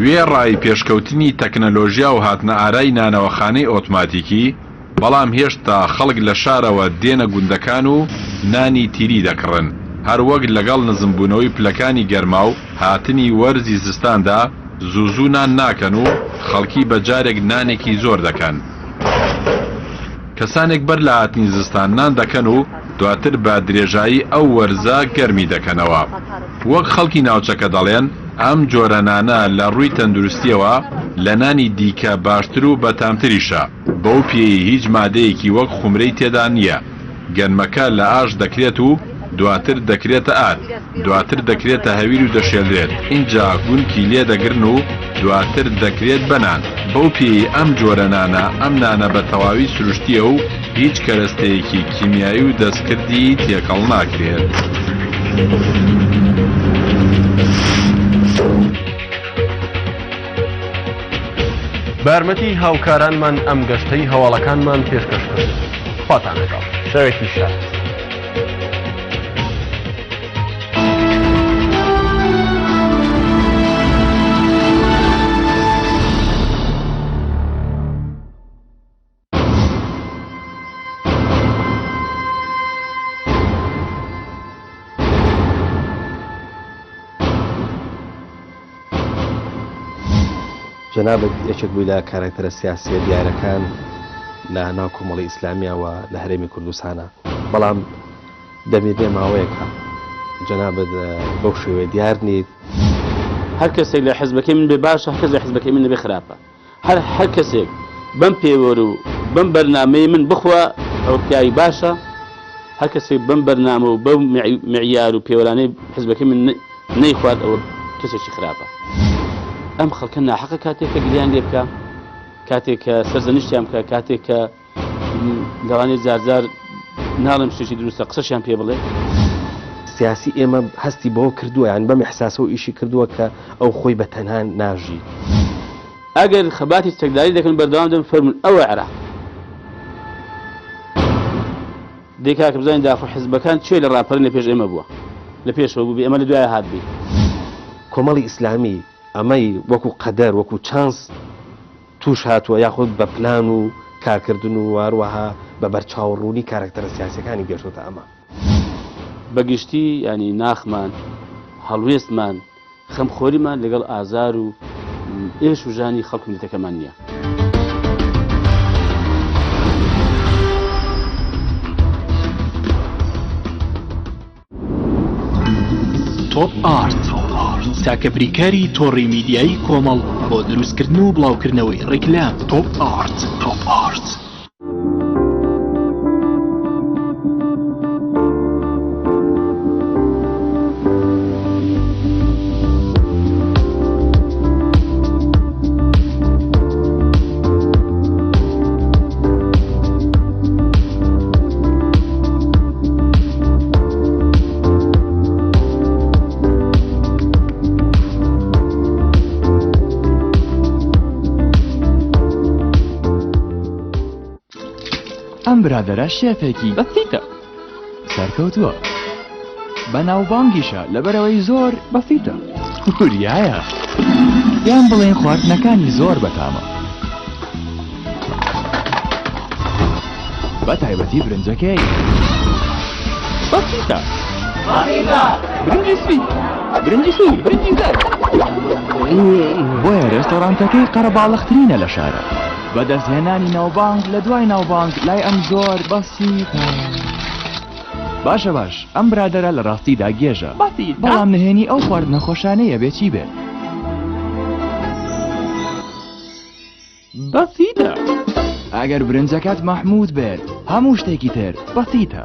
وێڕای پێشکەوتنی تەکنەلۆژیا و هاتنەئارای نانەوەخانەی ئۆتماتیکی، بەڵام هێشتا خەڵک لە شارەوە دێنە گوندەکان و نانی تیری دەکڕن، هەروەک لەگەڵ نزمبوونەوەی پلەکانی گەرما و هاتنی وەرزی زستاندا زوو زوو نان ناکەن و خەڵکی بە جارێک نانێکی زۆر دەکەن. کەسانێک بەر لە هاتنی زستان نان دەکەن و دواتر بە درێژایی ئەو وەرزە گەرمی دەکەنەوە. وەک خەڵکی ناوچەکە دەڵێن، ئەم جۆرە نانە لە ڕووی تەندروستییەوە لە نانی دیکە باشتر و بەتامتریشە، بەو پێیەی هیچ مادەیەکی وەک خومرەی تێدا نییە. گەنمەکە لە ئاش دەکرێت و دواتر دەکرێتە ئارد، دواتر دەکرێتە هەویر و دەشێلرێت، ئینجا گونکی لێ دەگرن و دواتر دەکرێت بە نان. بەو پێیەی ئەم جۆرە نانە، ئەم نانە بە تەواوی سروشتییە و هیچ کەرەستەیەکی کیمیایی و دەستکردی تێکەڵ ناکرێت. بە یارمەتی هاوکارانمان ئەم گەشتەی هەواڵەکانمان پێشکەش کرد. خواتان لەگەڵ. شەوێکی شاد. جەنابت یەکێک بووی لە کارەکتەرە سیاسییە دیارەکان لە ناو کۆمەڵی ئیسلامییە و لە هەرێمی کوردستانە، بەڵام دەبینرێ ماوەیەکە جەنابت بەو شێوەیە دیار نیت. هەر کەسێک لە حزبەکەی من بێ باشە، هەر کەس لە حزبەکەی من نەبێ خراپە. هەر هەر کەسێک بەم پێوەر و بەم بەرنامەی من بخوا ئەوە پیاوی باشە، هەر کەسێک بەم بەرنامە و بەو معیار و پێوەرانەی حزبەکەی من نەیخوارد ئەوە کەسێکی خراپە. ئەم خەڵکە ناحەقە کاتێک کە گلیان لێ بکا، کاتێک کە سەرزەنشتیان بکا، کاتێک کە لەوانەیە جارجار ناڵێم شتێکی دروستە قسەشیان پێ بڵێ. سیاسی ئێمە هەستی بەوە کردووە یان بەم ئیحساسەوە ئیشی کردووە کە ئەو خۆی بە تەنها ناژی. ئەگەر خەباتی چەکداری دەکەن بەردەوام دەبن فەرموون ئەوە عێراق. دەی کاکە بزانین داخۆ حزبەکان کێ لە ڕاپەرین لە پێش ئێمە بووە لە پێشەوە بووبێ ئێمە لە دوایە هاتبین. کۆمەڵی ئیسلامی ئەمەی وەکو قەدەر وەکو چانس تووش هاتووە یاخود بە پلان و کارکردن و هەروەها بە بەرچاوڕوونی کارەکتەرە سیاسیەکانی گەشتۆتە ئەمە. بە گشتی یانی ناخمان، هەڵوێستمان، خەمخۆریمان لەگەڵ ئازار و ئێش و ژانی خەڵک و میللەتەکەمان نییە. تۆپ ئارت تاکە بریکاری تۆڕی میدیایی کۆمەڵ بۆ دروستکردن و بڵاوکردنەوەی ڕیکلام تۆپ ئارت تۆپ ئارت. ئەم برادەرە شێفێکی بەسیتە سەرکەوتووە بەناوبانگیشە لەبەرەوەی زۆر بەسیتە. وریایە. یان بڵێین خواردنەکانی زۆر بەتامە. بە تایبەتی برنجەکەی. بەسیتە. برنجی سپی، برنجی سوور، برنجی زەرد. بۆیە رێستۆرانتەکەی قەرەباڵغترینە لە شارە. بەدەستهێنانی ناوبانگ لە دوای ناوبانگ لای ئەم زۆر بەسیتە. باشە باش ئەم برادەرە لە ڕاستیدا گێژە بەڵام نهێنی ئەو خواردنە خۆشانەی ئەبێ چی بێت؟ بەسیتە ئەگەر برنجەکەت مەحمود بێت هەموو شتێکی تر بەسیتە.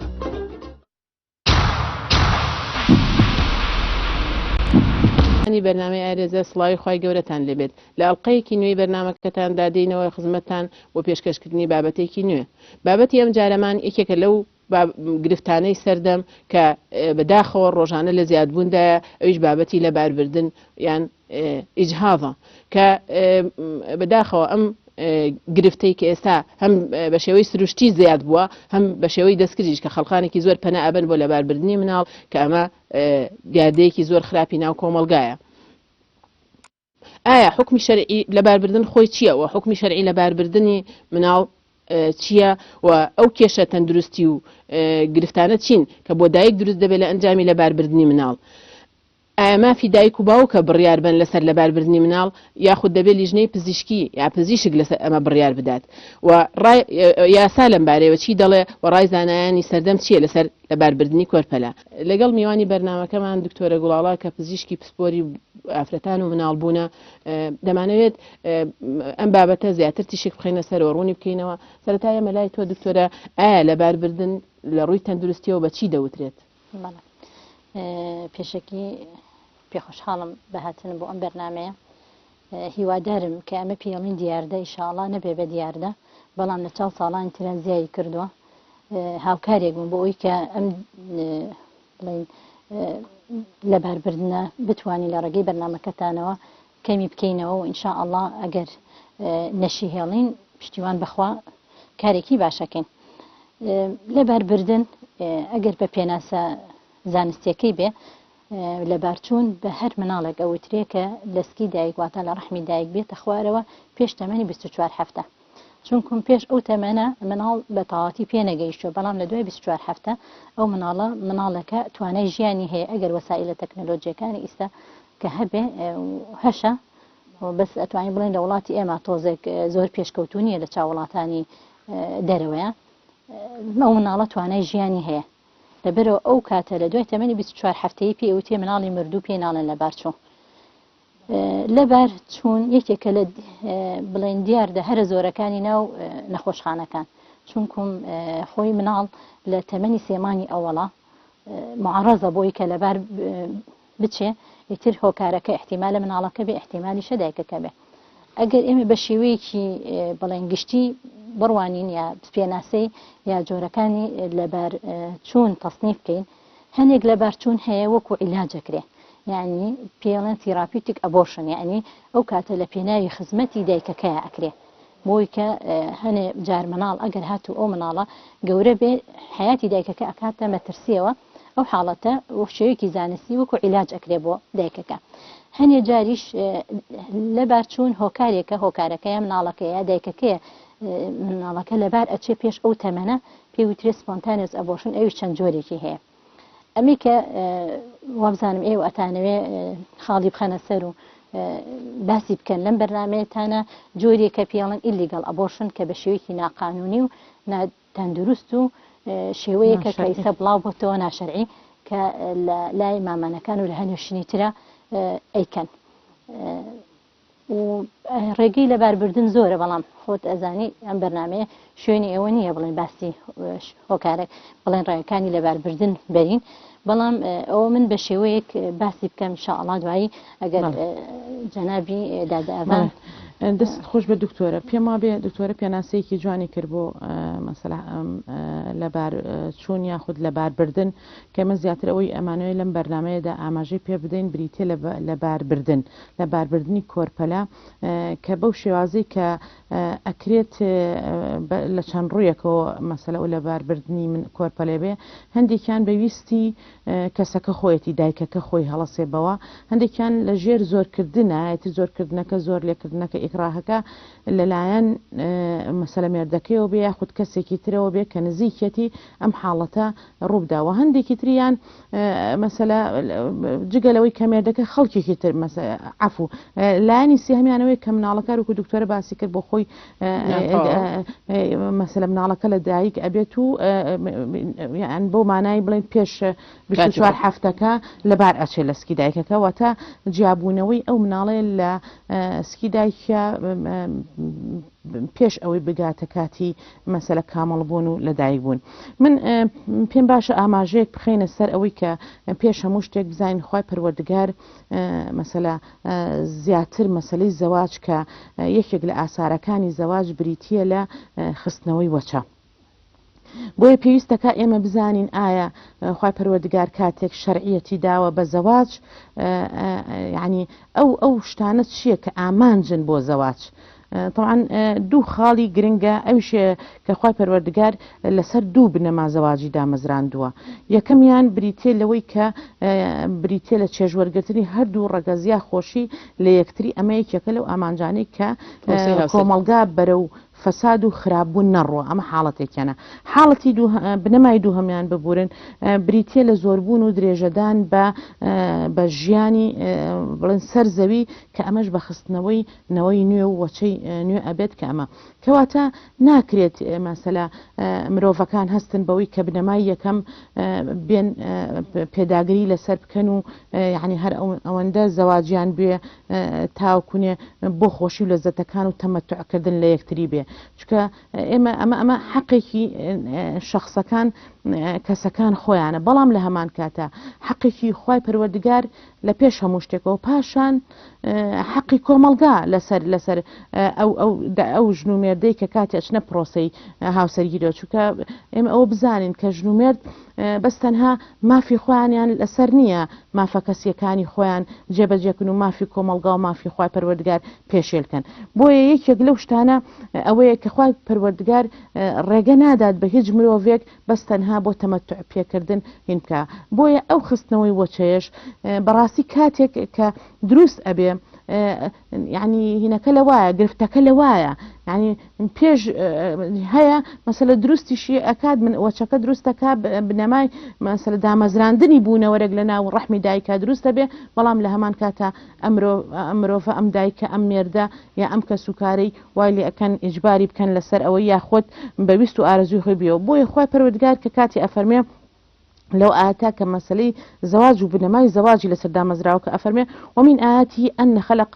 بەرنامەی ئارێزە سڵاوی خوای گەورەتان لێبێت لە ئەڵقەیەکی نوێی بەرنامەکەتاندا دێینەوە خزمەتتان بۆ پێشکەشکردنی بابەتێکی نوێ بابەتی ئەمجارەمان یەکێکە لەو گرفتانەی سەردەم کە بە داخەوە ڕۆژانە لە زیادبووندایە ئەویش بابەتی لەباربردن یان ئیجهاضە کە بەداخەوە ئەم گرفتەی کە ئێستا هەم بە شێوەی سروشتی زیاد بووە هەم بە شێوەی دەستکردیش کە خەڵکانێکی زۆر پەنا ئەبەن بۆ لەباربردنی مناڵ کە ئەمە دیاردەیەکی زۆر خراپی ناو کۆمەڵگایە. ئایا حوکمی شەرعی لەباربردن خۆی چییە و حوکمی شەرعی لەباربردنی مناڵ چییە و ئەو کێشە تەندروستی و گرفتانە چین کە بۆ دایک دروست دەبێت لە ئەنجامی لەباربردنی مناڵ؟ ئایا مافی دایک و باوکە بڕیار بەن لەسەر لەباربردنی مناڵ یاخود دەبێت لیژنەی پزیشکی یا پزیشک لەسەر ئەمە بڕیار بدات و ڕای یاسا لەم بارەیەوە چی دەڵێ و ڕای زانایانی سەردەم چییە لەسەر لەباربردنی کۆرپەلە؟ لەگەڵ میوانی بەرنامەکەمان دکتۆرە گوڵاڵە کە پزیشکی پسپۆری ئافرەتان و مناڵبوونە دەمانەوێت ئەم بابەتە زیاتر تیشک بخەینە سەرەوە ڕوونی بکەینەوە سەرەتا ئێمە لای تۆ دکتۆرە ئایا لەباربردن لە ڕووی تەندروستیەوە بە چی دەوترێت؟ بەڵێ پێشەکی پێخۆشحاڵم بە هاتنم بۆ ئەم بەرنامەیە هیوادارم کە ئەمە پێڵین دیاردە ئیشاڵا نەبێ بە دیاردە بەڵام لە چاو ساڵانی ترا زیایی کردووە هاوکارێک بوون بۆ ئەوی کە ئەم بڵین لەباربردنە بتوانین لە ڕێگەی بەرنامەکەتانەوە کەمی بکەینەوە و ئینشاء اللە ئەگەر نەشی هێڵین پشتیوان بەخوا کارێکی باشەکەین لەباربردن ئەگەر بە پێناسە زانستیەکەی بێ لەبارچوون بە هەر مناڵێک ئەوترێ کە لەسکی دایک واتە لە ڕەحمی دایک بێتە خوارەوە پێش تەمەنی 24 هەفتە چونکم پێش ئەو تەمەنە مناڵ بە تەواوەتی پێ نەگەیشتووە، بەڵام لە دوای 24 هەفتە ئەو مناڵە مناڵێکە توانای ژیانی هەیە ئەگەر وەسائیلە تەکنەلۆجیەکانی ئیستا کە هەبێ و هەشە بەس ئەتوانین بڵێن لە وڵاتی ئێمە تۆزێک زۆر پێشکەوتوو نییە لە چاو وڵاتانی دەرەوەیە ئەو مناڵە توانای ژیانی هەیە لەبەرەوە ئەو کاتە لە دوای تەمەنی 24 هەفتەیی پێ ئەوترێ مناڵی مردوو پێی ناڵێن لەبارچوو لەبار چوون یەکێکە لە بڵێن دیاردە هەرە زۆرەکانی ناو نەخۆشخانەکان چونکم خۆی مناڵ لە تەمەنی سێمانی ئەوەڵا معڕەزە بۆی کە لەبار بچێ ئیتر هۆکارەکە احتیمالە مناڵەکە بێ احتیمالیشە دایکەکە بێ ئەگەر ئێمە بە شێوەیەکی بڵێن گشتی بڕوانین یا پێناسەی یا جۆرەکانی لەبار چوون تەسنیف بکەین هەنێک لەبارچوون هەیە وەکو عیلاج ئەکرێ یەعنی پێی ئەڵێن therapeutic abortion یەعنی ئەو کاتە لە پێناوی خزمەتی دایکەکەیا ئەکرێ بۆی کە هەنێ جار مناڵ ئەگەر هاتوو ئەو مناڵە گەورە بێ حەیاتی دایکەکە ئەکاتە مەترسیەوە ئەو حاڵەتە وەک شێوەیەکی زانستی وەکو عیلاج ئەکرێ بۆ دایکەکە هەنێ جاریش لەبارچوون هۆکارێکە هۆکارەکەیە مناڵەکەیە یا دایکەکەیە مناڵەکە لەبار ئەچێ پێش ئەو تەمەنە پێی وترێ spontaneous abortion ئەویش چەند جۆرێکی هەیە ئەمەی کە وابزانم ئێوە ئەتانەوێ خاڵی بخەنە سەر و باسی بکەن لەم بەرنمەیەتانە جۆرێکە پێڵن illegal abortion کە بە شێوەیەکی ناقانونی و تەندروست و شێوەیەکە کە ئیسە بڵاو بۆتەوە ناشەرعی کە لە لای مامانەکان و لە هەنێ شوێنی ترە ئەیکەن. و ڕێگەی لەباربردن زۆرە بەڵام خۆت ئەزانی ئەم بەرنامەیە شوێنی ئەوە نییە بڵێن باسی هۆکارێک بڵێن ڕێگەکانی لەباربردن بەرین بەڵام ئەوە من بە شێوەیەک باسی بکەم شاءڵا دوایی ئەگەر جەنابی دادە ئەڤان. دەستت خۆش بێت دکتۆرە پێم وابێ دکتۆرە پێناسەیەکی جوانی کرد بۆ مەسەلا لەبار چوون یاخود لەباربردن کە ئێمە زیاتر ئەوەی ئەمانەوێت لەم بەرنمەیەدا ئاماژەی پێ بدەین بریتە لە لەباربردن لەباربردنی کۆرپەلە کە بەو شێوازەی کە ئەکرێت لە چەند ڕوویەکەوە مەسەلە و لەباربردنی من کۆرپەلێ بێ هەندێکیان بە ویستی کەسەکە خۆیەتی دایکەکە خۆی هەڵەسێ بەوە هەندێکیان لە ژێر زۆرکردنە ئیتر زۆرکردنەکە زۆر لێکردنەکە ئیکراهەکە لەلایەن مەسەلە مێردەکەیەوە بێ یاخود کەسێکی ترەوە بێ کە نزیکیەتی ئەم حاڵەتە ڕووبدا و هەندێکی تریان مەسەلە جگە لەوەی کە مێردەکە خەڵکێکی تر عەفو لایەنی سێهەمیانەوەی کە مناڵەکە وەکو دکتۆرە باسی کرد بۆ خۆی مەسەلە مناڵەکە لە دایک ئەبێت و یان بۆ مانای بڵێن پێش 24 هەفتەکە لەبار ئەچێ لە سکی دایکەکە واتە جیابوونەوەی ئەو مناڵەیە لە سکی دایکە پێش ئەوەی بگاتە کاتی مەسەلە کامڵ بوون و لەدایک بوون. من پێم باشە ئاماژەیەک بخەینە سەر ئەوەی کە پێش هەموو شتێک بزانین خوای پەروەردگار مەسەلە زیاتر مەسەلەی زەواج کە یەکێک لە ئاسارەکانی زەواج بریتییە لە خستنەوەی وەچە. بۆیە پێویستەکە ئێمە بزانین ئایا خوای پەروەردگار کاتێک شەرعیەتی داوە بە زەواج یعنی ئەو ئەو شتانە چییە کە ئامانجن بۆ زەواج تەبعەن دوو خاڵی گرنگە ئەویش کە خوای پەروەردگار لەسەر دوو بنەما زەواجی دامەزراندووە یەکەمیان بریتیە لەوەی کە بریتیە لە چێژوەرگرتنی هەردوو ڕەگەز یا خۆشی لە یەکتری ئەمە یەکێکە لەو ئامانجانەی کە کۆمەڵگا بەرەو فەساد و خراپبوون نەڕوە ئەمە حاڵەتێکیانە حاڵەتی دوو بنەمای دووهەمیان ببورن بریتیە لە زۆربوون و درێژەدان بە بە ژیانی بڵێن سەر زەوی کە ئەمەش بە خستنەوەی نەوەی نوێ و وەچەی نوێ ئەبێت کە ئەمە کەواتە ناکرێت مەسەلە مرۆڤەکان هەستن بەوەی کە بنەمای یەکەم بێن پێداگری لەسەر بکەن و یعنی هەر ئەوەندە زەواجیان بێ تاوکونێ بۆ خۆشی و لەزەتەکان و تەمەتعکردن لە یەکتری بێ چکە ئێمە ئەمە ئەمە حەقێکی شخصەکان کەسەکان خۆیانە بەڵام لە هەمان کاتە حەقێکی خوای پەروەردگار لە پێش هەموو شتێکەوە پاشان حەقی کۆمەڵگا لەسەر لەسەر ئەو ئەو ئەو ژن و مێردەی کە کاتی ئەچنە پرۆسەی هاوسەرگیریەوە چونکە ئێمە ئەوە بزانین کە ژن و مێرد بەس تەنها مافی خۆیانیان لەسەر نییە مافە کەسیەکانی خۆیان جێبەجێکن و مافی کۆمەڵگا و مافی خوای پەروەردگار پێشێلکەن بۆیە یەکێک لەو شتانە ئەوەیە کە خوای پەروەردگار ڕێگە نادات بە هیچ مرۆڤێک بەس تەنها بۆ تەمەتوع پێکردن هین بکا بۆیە ئەو خستنەوەی وەچەیەش بەڕاستی کاتێک کە دروست ئەبێ یعنی هینەکە لەوایە گرفتەکە لەوایە یعنی پێش هەیە مەسەلە دروستیشی ئەکات من وەچەکە دروستەکە بنەمای مەسەلە دامەزراندنی بوونەوەرێک لە ناو ڕەحمی دایکە دروستە بێ بەڵام لە هەمان کاتە ئەمرۆ مرۆڤە ئەم دایکە ئەم مێردە یا ئەم کەسوکارەی وای لێ ئەکەن ئیجباری بکەن لەسەر ئەوەی یاخود بە ویست و ئارەزووی خۆی بیەوە بۆیە خوای پەروەردگار کە کاتی ئەفەرمێ لەو ئایەتە کە مەسەلەی زەواج و بنەمای زەواجی لەسەر دامەزراوە کە ئەفەرمێ ومن آیاته أن خلق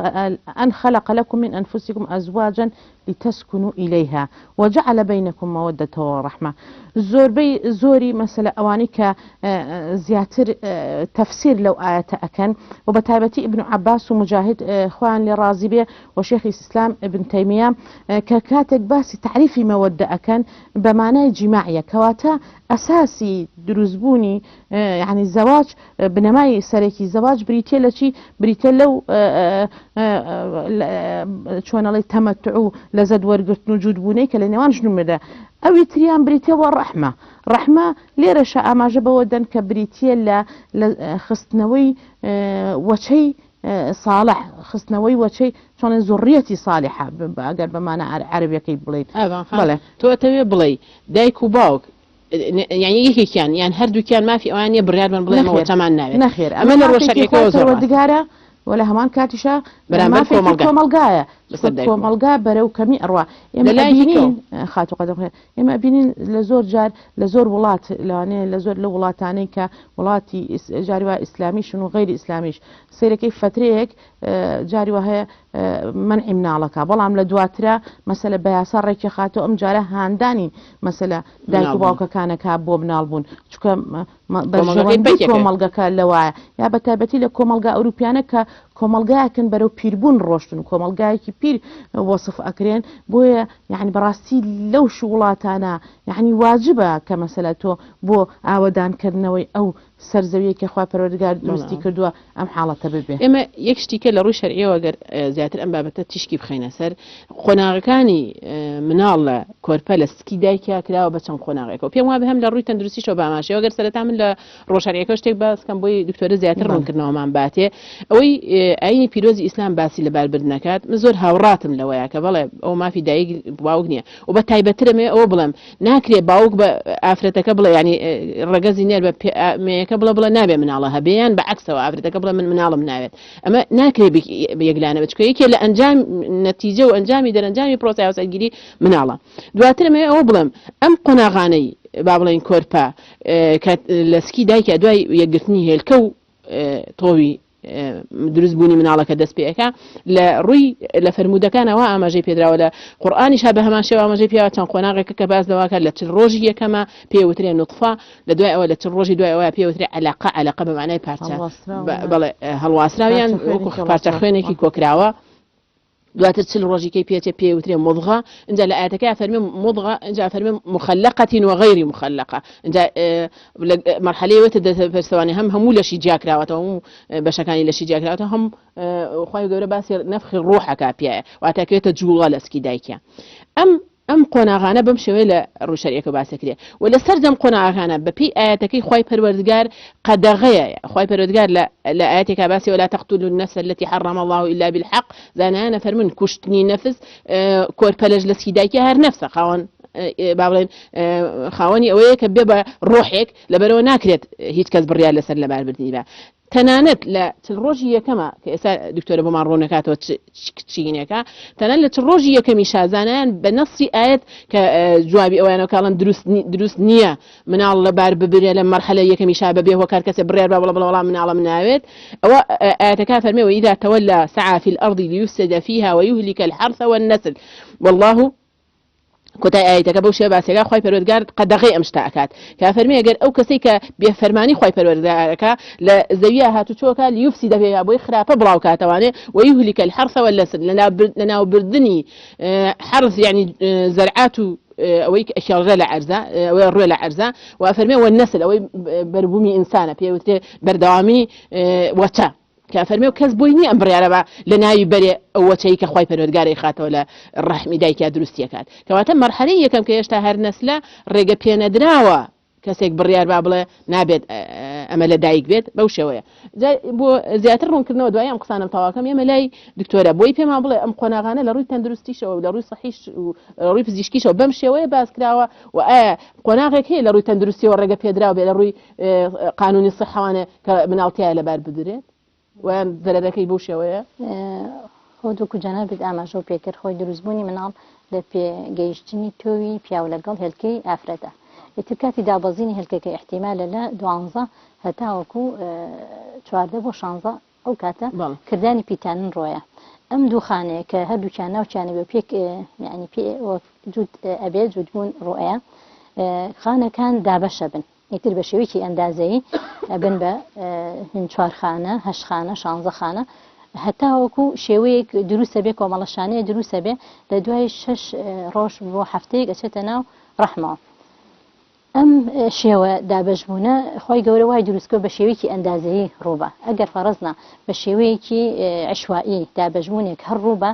أن خلق لكم من أنفسكم أزواجا لتسكنوا إليها وجعل بينكم مودة ورحمة زۆربەی زۆری مەسەلە ئەوانەی کە زیاتر تەفسیر لەو ئایەتە ئەکەن و بە تایبەتی ئیبن عەباس و مجاهد خۆیان لێ ڕازی بێ و شێخی ئیسلام ئیبن تەیمیە کە کاتێک باسی تەعریفی مەوەدە ئەکەن بە مانای جیماعیە کەواتە ئەساسی دروستبوونی یعنی زەواج بنەمای سەرەکی زەواج بریتە لە چی بریتە لەو چۆنەڵی تەمەتع و لەزەت وەرگرتن و جوودبوونەی کە لە نێوان ژن و مێردە ئەوی تریان بریتە وە ڕەحمە ڕەحمە لێرەشە ئاماژە بەوە دەن کە بریتە لە خستنەوەی وەچەی ساڵح خستنەوەی وەچەی چۆنە زوڕیەتی ساڵحە ئەگەر بە مانا عەرەبیەکەی بڵێین بەڵێ. تۆ ئەتەوێ بڵێی دایک و باوک یانی یەکێکیان یان هەردووکیان مافی ئەوان نیە بڕیار بەن بڵێن ئێمە وەچەمان ناوێت نەخێر ئەمە لە ڕووە شەرعیەکەوە زۆر ڕاستە. پەروەردگارە و لە هەمان کاتیشا بەرامبەر مافێکی کۆمەڵگا. کۆمەڵگایە لەسەر دایک و باوک. کۆمەڵگا بەرەو کەمی ئەڕوا ئێمە لە لایەکی ئەبینین کەوە. خاتوو قەدەم خێر ئێمە ئەبینین لە زۆر جار لە زۆر وڵات لەوانەیە لە زۆر لەو وڵاتانەی کە وڵاتی جاری وا ئیسلامیشن و غەیری ئیسلامیش سەیرەکەی فەترەیەک جاری وا هەیە مەنعی مناڵەکە بەڵام لە دواترا مەسەلە بە یاسا ڕێکیخاتەوە ئەم جارە هاندانی مەسەلە دایک و باوکەکانەکە بۆ مناڵ بوون چونکە بەرژەوەندی کۆمەڵگەکە لەوایە یا بە تایبەتی لە کۆمەڵگا ئەوروپیانە کە کۆمەڵگایەکن بەرەو پیربوون ڕۆشتن و کۆمەڵگایەکی پیر وەسف ئەکرێن بۆیە یعنی بەڕاستی لەو وڵاتانە یعنی واجبە کە مەسەلە تۆ بۆ ئاوەدانکردنەوەی ئەو سەر زەویەک کە خوای پەروەردگار دروستی کردووە ئەم حاڵەتە ببێ. ئێمە یەک شتی کە لە ڕووی شەرعیەوە گەر زیاتر ئەم بابەتە تیشکی بخەینە سەر، قۆناغەکانی مناڵ لە کۆرپە لە سکی دایکیا کراوە بە چەند قۆناغێکەوە. پێم وابێ هەم لە ڕووی تەندروستیشەوە بە هەمان شێوە. گەر سەرەتا من لە ڕووە شەرعیەکەوە شتێک باس کەم بۆی دکتۆرە زیاتر ڕوونکردنەوەمان باتێ. ئەوەی ئایینی پیرۆزی ئیسلام باسی لەباربردن ئەکات، من زۆر هاوڕاتم لەوەیا کە بەڵێ ئەوە مافی دایک باوک نییە و بە تایبەتتر ئەمەوێ ئەوە بڵێم ناکرێ باوک بە ئافرەتەکە بڵێ یانی ڕەگەزی نێر بە مێیەکە بڵێ بڵێ نابێ مناڵە هەبێ یان بە عەکسەوە ئافرەتەکە بڵێ من مناڵم ناوێت ئەمە ناکرێ یەکلانە بێت چونکە یەکێ لە ئەنجام نەتیجە و ئەنجامی دەرەنجامی پرۆسەی هاوسەرگیری مناڵە دواتر ئەمەوێ ئەوە بڵێم ئەم قۆناغانەی با بڵێین کۆرپە کە لە سکی دایکە دوای یەکگرتنی هێلکە و تۆوی دروست بوونی مناڵەکە دەست پێ ئەکا لە ڕووی لە فەرموودەکانەوە ئاماژەی پێدراوە لە قورئانیشا بە هەمان شێوە ئاماژەی پێوە چەند قۆناغێکە کە باس لەوە کە لە چل ڕۆژی یەکەمە پێ وترێ نوتفە لە دوای ئەوە لە چل ڕۆژی دوای ئەوە پێ وترێ عەلەقە عەلەقە بە معنای پارچە بەڵێ هەڵواسراویان وەکو پارچە خوێنێکی کۆکراوە دواتر چل ڕۆژی کەی پێچێ پێی وترێ مضغە ئینجا لە ئایەتەکەیا فەرمی مضغە ئینجا فەرمی مخلقة وغیر مخلقە ئینجا لە مەرحەلەی وتر دەپرسەوانی هەم هەموو لەشی جیاکراوەتەوە هەموو بەشەکانی لەشی جیاکراوەتەوە هەم خوای گەورە باسی نەفخی ڕوحەکە پیایە واتە کەوێتە جوڵە لە سکی دایکیا ئەم ئەم قۆناغانە بەم شێوەیە لە ڕووی شەرعیەکە باس دەکرێ و لە سەرجەم قۆناغەکانە بە پێی ئایەتەکەی خوای پەروەردگار قەدەغەیە خوای پەروەردگار لە لە ئایەتێکا باسی ولا تقتلوا النفس التي حرم الله الا بالحق زانایان ئەفەرموون کوشتنی نەفس کۆرپەلەش لە سکی دایکی هەر نەفسە خاوەن با بڵێن خاوەنی ئەوەیە کە بێ بە ڕۆحێک لەبەرەوە ناکرێت هیچ کەس بڕیار لەسەر لەباربردنی بە تەنانەت لە چل ڕۆژی یەکەما کە ئێستا دکتۆرە بۆمان ڕوون ئەکاتەوە چ چینێکە تەنانەت لە چل ڕۆژی یەکەمیشا زانایان بە نەسی ئایەت کە جوابی ئەویانەوە کاڵن دروست دروست نییە مناڵ لە بار ببرێ لە مەرحەلە یەکەمیشا بەبێ هۆکار کەسێ بڕیار با بڵێ بڵێ وەڵا مناڵم ناوێت ئەوە ئایەتەکە فەرمێ وإذا تولى سعى في الأرض ليفسد فيها ويهلك الحرث والنسل والله کۆتای ئایەتەکە بەو شێوە باسێکا خوای پەروەردگار قەدەغەی ئەم شتە ئەکات کە فەرمی ئەگەر ئەو کەسەی کە بێ فەرمانی خوای پەروەردگارەکە لە زەویا هاتوچۆکە لیوفسی دەبێ بۆی خراپە بڵاو کاتەوانێ ویهلک الحرث والنسل لەناوبردنی حرث یعنی زەرعات و ئەوەی ئەکێڵرە لە عەرزە ئەوەی ڕوێ لە عەرزە و ئەفەرمێ والنسل ئەوەی بەربوومی ئینسانە پێوترێ بەردەوامی وەچە کە ئەفەرمێ و کەس بۆی نیە ئەم بڕیارە با لە ناوی بەرێ ئەو وەچەی کە خوای پەروەردگار ئەیخاتەوە لە ڕەحمی دایکیا دروستی ئەکات کەواتە مەرحەلەی یەکەم کە هێشتا هەر نەسلە ڕێگە پێنەدراوە کەسێک بڕیار با بڵێ نابێت ئەمە لە دایک بێت بەو شێوەیە بۆ زیاتر ڕوونکردنەوە دوای ئەم قسانم تەواکەم ئێمە لای دکتۆرە بۆی پێمان بڵێ ئەم قۆناغانە لە ڕووی تەندروستیشەوە و لە ڕووی سەحیش و ڕووی پزیشکیشەوە بەم شێوەیە باس کراوە و ئایا قۆناغێک هەیە لە ڕووی تەندروستیەوە ڕێگە پێدراو بێ لە ڕووی قانونی سحەوانێ کە مناڵ تیایا لەبار بدرێت ویان زەرەرەکەی بەو شێوەیە؟ خۆت وەکو جەنابت ئاماژەو پێکرد خۆی دروستبوونی مناڵ لە پێگەیشتنی تۆوی پیاو لەگەڵ هێلکەی ئافرەتە ئیتر کاتی دابەزینی هێلکەکە ئیحتیمالە لە دوانزە هەتاوەکو 14 بۆ شانزە ئەو کاتە کردانی پیتانن ڕۆیە ئەم دوو خانەیە کە هەردووکیان ناوچیانە بێ پێک یعنی پێ جووت ئەبێ جووتبوون ڕۆیە خانەکان دابەشە بن ئیتر بە شێوەیەکی ئەندازەیی ئەبن بە هین چوار خانە، هەشت خانە، شانزە خانە هەتاوەکو شێوەیەک دروستە بێ کۆمەڵە شانەیە دروستە بێ لە دوای شەش ڕۆژ بۆ هەفتەیەک ئەچێتە ناو ڕەحمەوە. ئەم شێوە دابەشبوونە خی گەورە وای دروستکە بە شێوەیەکی ئەندازەیی ڕووبە ئەگەر فەرزنا بە شێوەیەکی عشوایی دابەشبوونێک هەر ڕووبە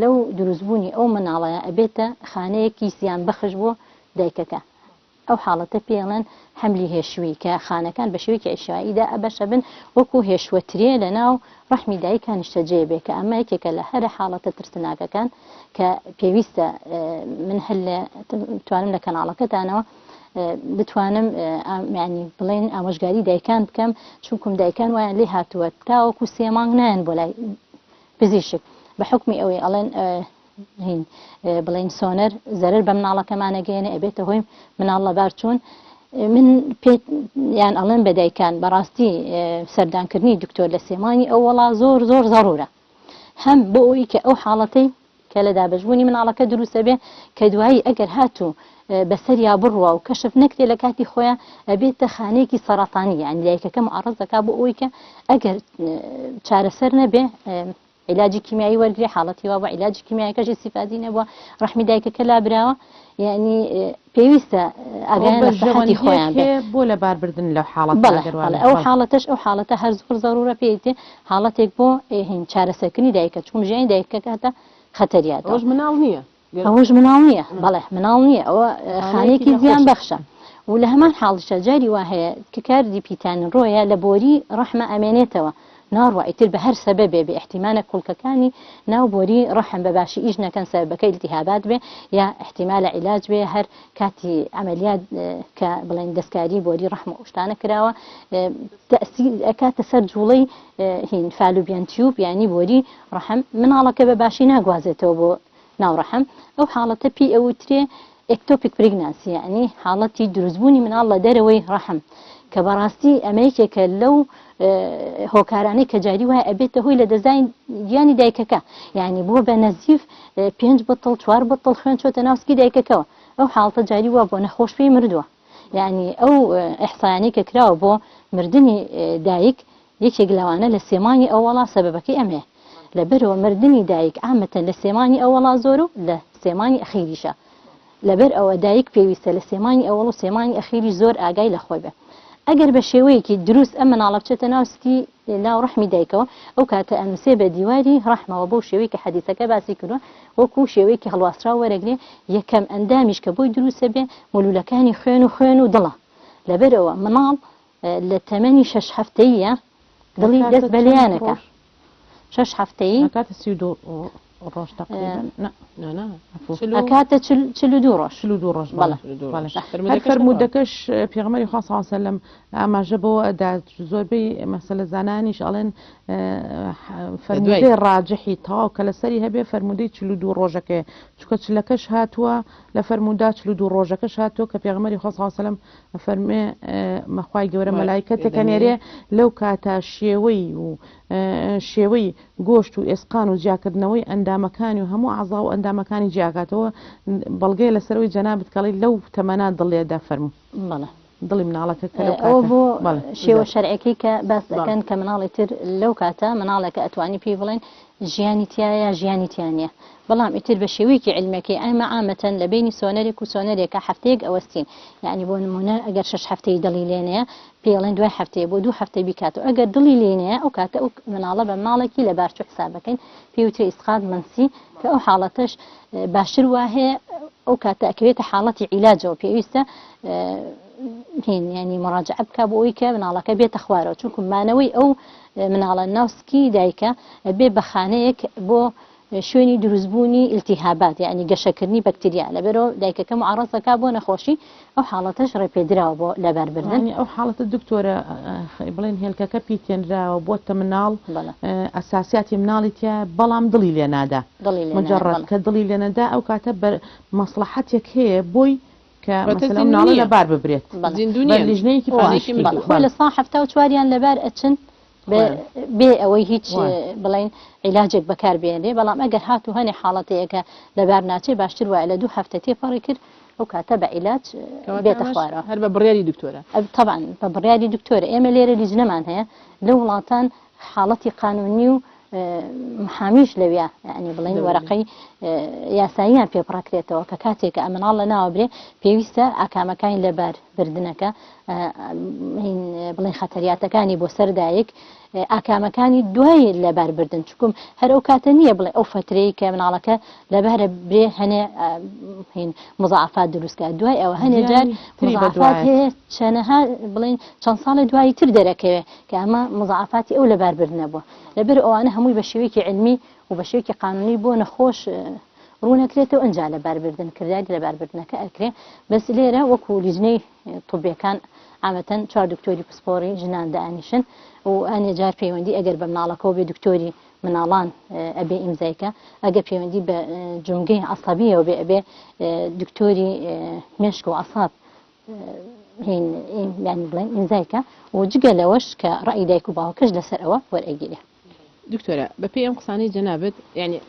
لەو دروستبوونی ئەو مناڵەیە ئەبێتە خانەیەکی زیان بەخش بۆ دایکەکە ئەو حاڵەتە پێی ئەڵێن حەملی هێشووی کە خانەکان بە شێوەیەکی عیشایی دائەبەشەبن وەکو هێشوە ترێ لە ناو ڕەحمی دایکا نیشتەجێ بێ کە ئەمە یەکێکە لە هەرە حاڵەتە ترسناکەکان کە پێویستە من هەر لە توانم لە کەناڵەکەتانەوە بتوانم یعنی بڵێن ئامۆژگاری دایکان بکەم چونکم دایکان وایان لێ هاتووە تاوەکو سێ مانگ نایەن بۆ لای پزیشک بە حوکمی ئەوەی ئەڵێن هین بڵێین سۆنەر زەرەر بە مناڵەکەمان ئەگەیەنێ ئەبێتە هۆی مناڵ لەبار چوون من پێ یان ئەڵێم بە دایکان بەڕاستی سەردانکردنی دکتۆر لە سێمانی ئەو وەڵا زۆر زۆر زەڕورە هەم بۆ ئەوی کە ئەو حاڵەتەی کە لە دابەشبوونی مناڵەکە دروستە بێ کە دوایی ئەگەر هاتوو بەسەریا بڕوا و کەشف نەکرێ لە کاتی خۆیا ئەبێتە خانەیەکی سەڕەتانی یانی دایکەکە معەڕەز دەکا بۆ ئەوەی کە ئەگەر چارەسەر نەبێ عیلاجی کیمیایی وەرگێ حاڵەتی وا بۆ عیلاجی کیمیایەکەش ئیستیفادی نەبووە ڕەحمی دایکەکە لابراوە یعنی پێویستە ئاگایان لە سەحەتی خۆیان بێ بۆ لەباربردن لەو حاڵەتە بەڵێ بەڵێ ئەو حاڵەتەش ئەو حاڵەتە هەر زۆر زەرورە پێی تێ حاڵەتێک بۆ هین چارەسەرکردنی دایکە چونکە ژیانی دایکەکە هەتا خەتەریاتەوە. ئەوەش مناڵ نییە. ئەوەش مناڵ نییە بەڵێ مناڵ نییە ئەوە خانەیەکی زیان بەخشە و لە هەمان حاڵیشە جاری وا هەیە کە کاردی پیتانن ڕۆیە لە بۆری ڕەحمە ئەمێنێتەوە ناڕوا ئیتر بە هەر سەبەبێ بێ ئیحتیمالە کوڵکەکانی ناو بۆری ڕەحم بە باشی ئیش نەکەن سەبەبەکە ئیلتیهابات بێ یا ئیحتیمالە عیلاج بێ هەر کاتی عەمەلیات کە بڵێن دەستکاری بۆری ڕەحم و ئەو شتانە کراوە تەئسیر ئەکاتە سەر جوڵەی هین فالوبیان تیوب یانی بۆری ڕەحم مناڵەکە بە باشی ناگوازێتەوە بۆ ناو ڕەحم ئەو حاڵەتە پێی ئەوترێ ectopic pregnancy یەعنی حاڵەتی دروستبوونی مناڵ لە دەرەوەی ڕەحم کە بەڕاستی ئەمە یەکێکە لەو هۆکارانەی کە جاری وایە ئەبێتە هۆی لە دەستدانی گیانی دایکەکە یعنی بووە بە نەزیف پێنج بتڵ چوار بتڵ خوێن چۆتە ناو سکی دایکەکەوە ئەو حاڵەتە جاری وا بۆ نەخۆش پێی مردووە یعنی ئەو ئیحسایانەی کە کراوە بۆ مردنی دایک یەکێک لەوانە لە سێ مانگی ئەوەڵا سەبەبەکەی ئەمەیە لەبەرئەوە مردنی دایک عامەتەن لە سێ مانگی ئەوەڵا زۆرە و لە سێ مانگی ئەخیریشا لەبەر ئەوە دایک پێویستە لە سێ مانگی ئەوەڵ و سێ مانگی ئەخیریش زۆر ئاگای لە خۆی بێ ئەگەر بە شێوەیەکی دروست ئەم مناڵە بچێتە ناو سکی ناو ڕەحمی دایکەوە ئەو کاتە ئەنوسێ بە دیواری ڕەحمەوە بەو شێوەی کە حەدیسەکە باسی کردووە وەکو شێوەیەکی هەڵواسراو وەرەگرێ یەکەم ئەندامیش کە بۆی دروستە بێ مولولەکانی خوێن و خوێن و دڵە لەبەرئەوە مناڵ لە تەمەنی شەش هەفتەییە دڵی دەست بە لێیانەکا شەش هەفتەیی ئەکاتە 32 ڕۆژ تقریبا نا نا نا ئەکاتە 42 ڕۆژ 42 ڕۆژ بەڵێ بەڵێ هەر فەرموودەکەش پێغەمبەری خوا صلی الله علیه و سلم ئاماژە بەوە ئەدات زۆربەی مەسەلە زانانیش ئەڵێن فەرموودەی ڕاجحی تەواو کە لەسەری هەبێ فەرموودەی 42 ڕۆژەکەیە چونکە چلەکەش هاتووە لە فەرموودا 42 ڕۆژەکەش هاتووە کە پێغەمبەری خوا صلی الله علیه و سلم ئەفەرموێ مە خوای گەورە مەلایکەتێک ئەنێرێ لەو کاتە شێوەی و شێوەی گۆشت و ئێسقان و جیاکردنەوەی ئەندامەکانی و هەموو ئەعزا و ئەندامەکانی جیاکاتەوە بەڵگەیە لەسەرەوەی جەنابت کەڵی لەو تەمەنا دڵێدا فەرموو بەڵێ دڵی مناڵەکە کە لەو ئەوە کاتە بۆ بەڵێ شێوە شەرعەکەی کە باس دەکەن کە مناڵی تر لەو کاتە مناڵێکە ئەتوانی پێی بڵێن ژیانی تیایە یا ژیانی تیا نییە بەڵام ئیتر بە شێوەیەکی عیلمیەکەی ئێمە عامەتەن لە بەینی سۆنەرێک و سۆنەرێکا هەفتەیەک ئەوەستین یەعنی بۆ نموونە ئەگەر شەش هەفتەی دڵی لێ نەیە پێی ئەڵێن دوای هەفتەیە بۆ دوو هەفتە بیکاتەوە ئەگەر دڵی لێ نەیە ئەو کاتە ئەو مناڵە بە مناڵێکی لەبارچوو حساب ئەکەین پێی وترێ ئیسقات منسی کە ئەو حاڵەتەش باشتر واهەیە ئەو کاتە ئەکەوێتە حاڵەتی عیلاجەوە پێویستە هین یعنی مراجعە بکە بۆ ئەوی کە مناڵەکە بێتە خوارەوە چونکو مانەوەی ئەو مناڵە ناو سکی دایکە بێ بە خانەیەک بۆ شوێنی دروستبوونی ئیلتیهابات یانی گەشەکردنی بەکتریا لەبەرئەوە دایکەکە معەڕەز دەکات بۆ نەخۆشی ئەو حاڵەتەش ڕێپێدراوە بۆ لەباربردن. یانی ئەو حاڵەتە دکتۆرە بڵێن هێلکەکە پیتێنراوە بۆتە مناڵ ئەساسیاتی مناڵی تیایە بەڵام دڵی لێ نادا دڵی لێ نادا مجەڕەد بەڵێ. کە دڵی لێ نەدا ئەو کاتە بە مەسڵەحەتێک هەیە بۆی کە واتە مەسەلەن زیندوو مناڵە نییە. لەبار ببرێت بەڵێ. زیندوو بە نییە. لیژنەیەکی وا پزیشکی بەڵێ خۆی بەڵێ. 74% یان لەبار ئەچن بێ ئەوەی هیچ بڵێن عیلاجێک بەکار بێنرێ بەڵام ئەگەر هاتوو هەنێ حاڵەتەیەکە لەبار ناچێ باشتر وایە لە دوو هەفتە تێپەڕی کرد ئەو کاتە بە عیلاج بێتە خوارەوە هەر بە بڕیاری دکتۆرە تەبعەن بە بڕیاری دکتۆرە ئێمە لێرە لیژنەمان هەیە لە وڵاتان حاڵەتی قانونی و محامیش لەویا یعنی بڵێن وەرەقەی یاساییان پێ پڕەکرێتەوە کە کاتێک کە مناڵ لە ناوە برێ پێویستە ئاکامەکانی لەبار بردنەکە بڵێن خەتەریاتەکانی بۆ سەر دایک ئاکامەکانی دوای لەبار بردن چکم هەر ئەو کاتە نییە بڵێ ئەو فترەی کە مناڵەکە لەبارە برێ هەنێ هین مضاعفات دروستکە دوای ئەوە هەنێ جار مضاعفات هەیە چەنەها بڵێن چەند ساڵێ دوایی تر دەرەکەوێ کە ئەمە مضاعفاتی ئەو لەباربردنە بووە لەبەر ئەوانە هەمووی بە شێوەیەکی علمی و بە شێوەیەکی قانونی بۆ نەخۆش ڕوونەکرێتەوە ئەنجا لەباربردن کرداری لەباربردنەکە ئەکرێ بەس لێرە وەکو لیژنەی طبیەکان عامەتەن چوار دکتۆری پسپۆڕی ژنان دائەنیشن و هەنێ جار پەیوەندی ئەگەر بە مناڵەکەوە بێ دکتۆری مناڵان ئەبێ ئیمزای کە ئەگەر پەیوەندی بە جومگەی عەسەبیەوە بێ ئەبێ دکتۆری مێشک و عەساب هین یانی بڵێن ئیمزای کە و جگە لەوەش کە ڕەئی دایک و باوکەش لەسەر ئەوە وەرئەگیرێ. دکتۆرە بەپێی ئەم قسانەی جەنابت یانی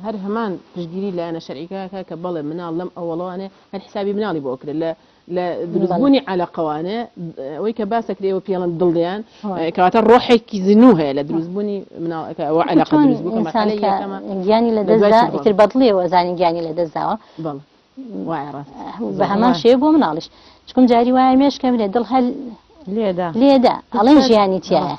هەر هەمان پشتگیری لایەنە شەرعیکە ئەکا کە بەڵێ مناڵ لەم ئەوەڵەوانێ هەر حسابی مناڵی بۆ ئەکرێت لە لە دروستبوونی عەلەقەوانێ ئەوەی کە باس ئەکرێ ئێوە پێڵن دڵیان کەواتە ڕۆحێکی زینوو هەیە لە دروستبوونی مناڵەکە ئەوە عەلەقە چۆن دروست بوو کە ئینسان مەرحەلەی کە یەکەمە گیانی لە لە دوای دەستدا چی ئیتر بەدڵیەوە ئەزانی گیانی لە دەستداوە بەڵێ وایە ڕاست بە هەمان شێوە بۆ مناڵیش چکم جاری وایە مێشکە مرێ دڵ هەر لێدا لێدا ئەڵێن ژیانی تایە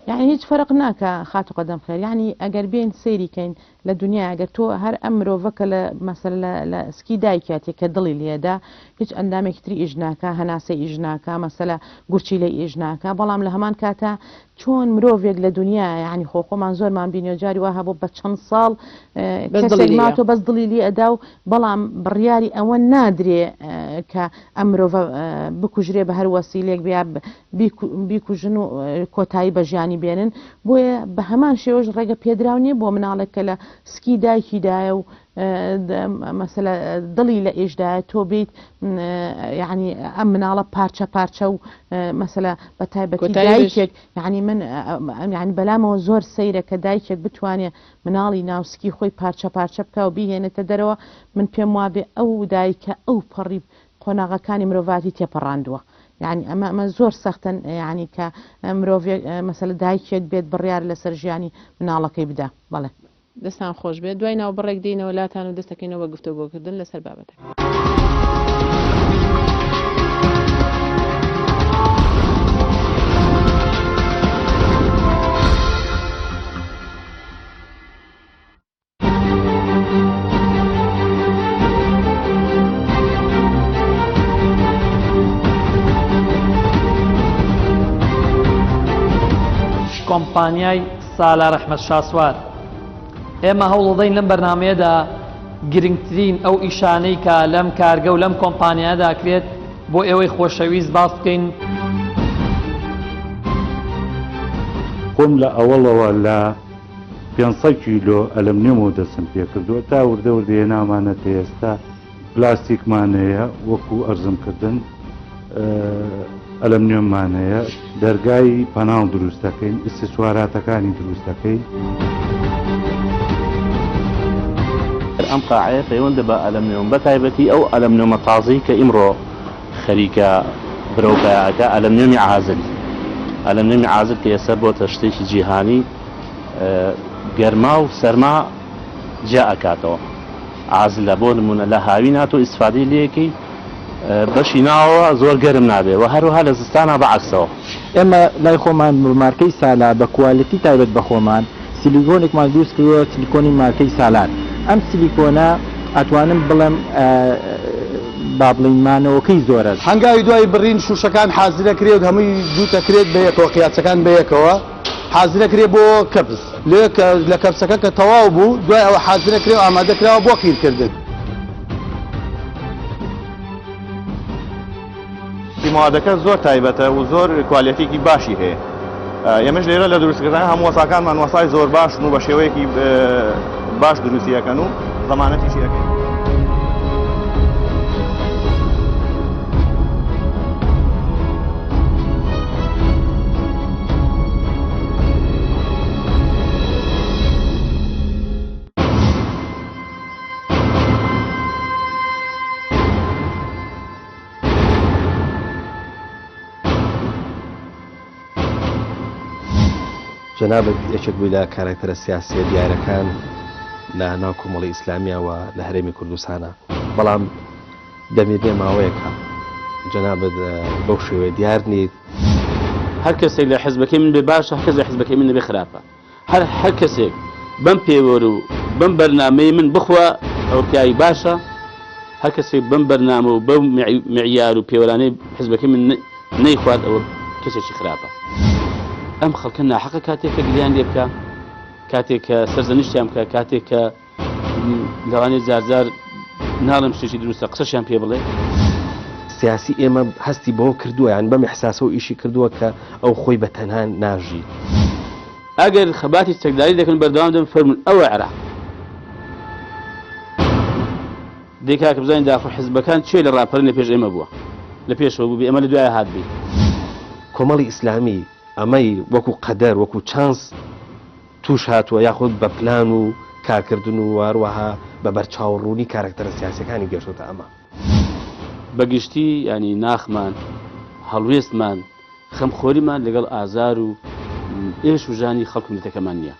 یعنی هیچ فەرق ناکا خاتو قەدەم خێر یعنی ئەگەر بێین سەیری کەین لە دنیا ئەگەر تۆ هەر ئەم مرۆڤە کە لە مەسەلە لە لە سکی دایکیاتی کە دڵی لێدا هیچ ئەندامێکی تری ئیش ناکا هەناسەی ئیش ناکا مەسەلە گورچیلەی ئیش ناکا بەڵام لە هەمان کاتا چۆن مرۆڤێک لە دنیا یعنی خۆ خۆمان زۆرمان بینیوە جاری وا هەبوو بە چەند ساڵ بەس دڵی کەسێک لێیە. ماتۆ بەس دڵی لێ ئەدا و بەڵام بڕیاری ئەوە نادرێ کە ئەم مرۆڤە بکوژرێ بە هەر وەسیلێک بێ یا بیکوژن و کۆتایی بە ژیانی بێنن، بۆیە بە هەمان شێوەش ڕێگە پێدراو نییە بۆ مناڵێک کە لە سکی دایکیدایە و مەسەلە دڵی لە ئیشدایە تۆ بیت یعنی ئەم مناڵە پارچە پارچە و مەسەلە بە تایبەتی دایکێک یعنی من یعنی بەلامەوە زۆر سەیرە کە دایکێک بتوانێ مناڵی ناوسکی خۆی پارچە پارچە بکە و بیهێنێتە دەرەوە من پێم وابێ ئەو دایکە ئەو پەڕی قۆناغەکانی مرۆڤاتی تێپەڕاندووە یانی ئەمە ئەمە زۆر سەختە یانی کە مرۆڤێک مەسەلە دایکێک بێت بڕیار لەسەر ژیانی مناڵەکەی بدا بەڵێ. دەستان خۆش بێت دوای ناوبڕێک دێینەوە لاتان و دەست دەکەینەوە بە گفتۆگۆکردن لەسەر بابەتەکە. کۆمپانیای سالار ئەحمەد شاسوار ئێمە هەوڵدەین لەم بەرنمەیەدا گرنگترین ئەو ئیشانەی کە لەم کارگە و لەم کۆمپانیادا کرێت بۆ ئێوەی خۆشەویست باس بکەین. خۆم لە ئەوەڵەوە لە 500 کیلۆ ئەلەمنیۆمەوە دەستم پێکردووە تا وردە وردە هێنامانەتە ئێستا پلاستیکمان هەیە وەکو ئەرزم کردن ئەلەمنیۆممان هەیە دەرگای پەناڵ دروست دەکەین ئیستسواراتەکانی دروست دەکەین. ئەم قاعەیە پەیوەندە بە ئەلەمنیۆم بە تایبەتی ئەو ئەلەمنیۆمە تازەی کە ئیمڕۆ خەریکە برەو پەیا ئەکا ئەلەمنیۆمی عازل ئەلەمنیۆمی عازل کە ئێستا بۆتە شتێکی جیهانی گەرما و سەرما جیا ئەکاتەوە عازلە بۆ نمونە لە هاوینا تۆ ئیسفادەی لێکەی بەشی ناوەوە زۆر گەرم نابێ و هەروەها لە زستانا بە عەکسەوە. ئێمە لای خۆمان بە مارکەی سالا بە کوالێتی تایبەت بە خۆمان سیلیکۆنێکمان دروست کردووە سیلیکۆنی مارکەی سالار ئەم سیلیکۆنە ئەتوانم بڵێم با بڵێین مانەوەکەی زۆرە. هەنگاوی دوای بڕین شوشەکان حازرەکرێت هەمووی جووتەکرێت بەیەکەوە قیاچەکان بەیەکەوە حازرەکرێ بۆ کەپس لێ کە لە کەپسەکە کە تەواو بوو دوای ئەوە حازرەکرێ و ئامادە کراوە بۆ قیرکردن. مەوادەکە زۆر تایبەتە و زۆر کوالێتیکی باشی هەیە ئێمەش لێرە لە دروستکردن هەموو وەساکانمان وەسای زۆر باشن و بە شێوەیەکی باش دروستی ئەکەن و زەمانەتیشی ئەکەین. جەنابت یەکێک بووی لە کارەکتەرە سیاسییە دیارەکان لە ناو کۆمەڵی ئیسلامییە و لە هەرێمی کوردستانە، بەڵام دەمێ ماوەیەکە جەنابت بەو شێوەیە دیار نیت. هەر کەسێک لە حزبەکەی من بێ باشە، هەر کەس لە حزبەکەی من نەبێ خراپە. هەر هەر کەسێک بەم پێوەر و بەم بەرنامەی من بخوا ئەوە پیاوی باشە، هەر کەسێک بەم بەرنامە و بەو معیار و پێوەرانەی حزبەکەی من نەیخوارد ئەوە کەسێکی خراپە. ئەم خەڵکە ناحەقە کاتێک کە گلیان لێ بکا، کاتێک کە سەرزەنشتیان بکا، کاتێک کە لەوانەیە جارجار ناڵێم شتێکی دروستە قسەشیان پێ بڵێ. سیاسی ئێمە هەستی بەوە کردووە یان بەم ئیحساسەوە ئیشی کردووە کە ئەو خۆی بە تەنها ناژی. ئەگەر خەباتی چەکداری دەکەن بەردەوام دەبن فەرموون ئەوە عێراق. دەی کاکە بزانین داخۆ حزبەکان کێ لە ڕاپەرین لە پێش ئێمە بووە لە پێشەوە بووبێ ئێمە لە دوایە هاتبین. کۆمەڵی ئیسلامی ئەمەی وەکو قەدەر وەکو چانس. تووش هاتووە یاخود بە پلان و کارکردن و هەروەها بە بەرچاوڕوونی کارەکتەرە سیاسیەکانی گەشتۆتە ئەمە. بە گشتی یانی ناخمان، هەڵوێستمان، خەمخۆریمان لەگەڵ ئازار و ئێش و ژانی خەڵک و میللەتەکەمان نییە.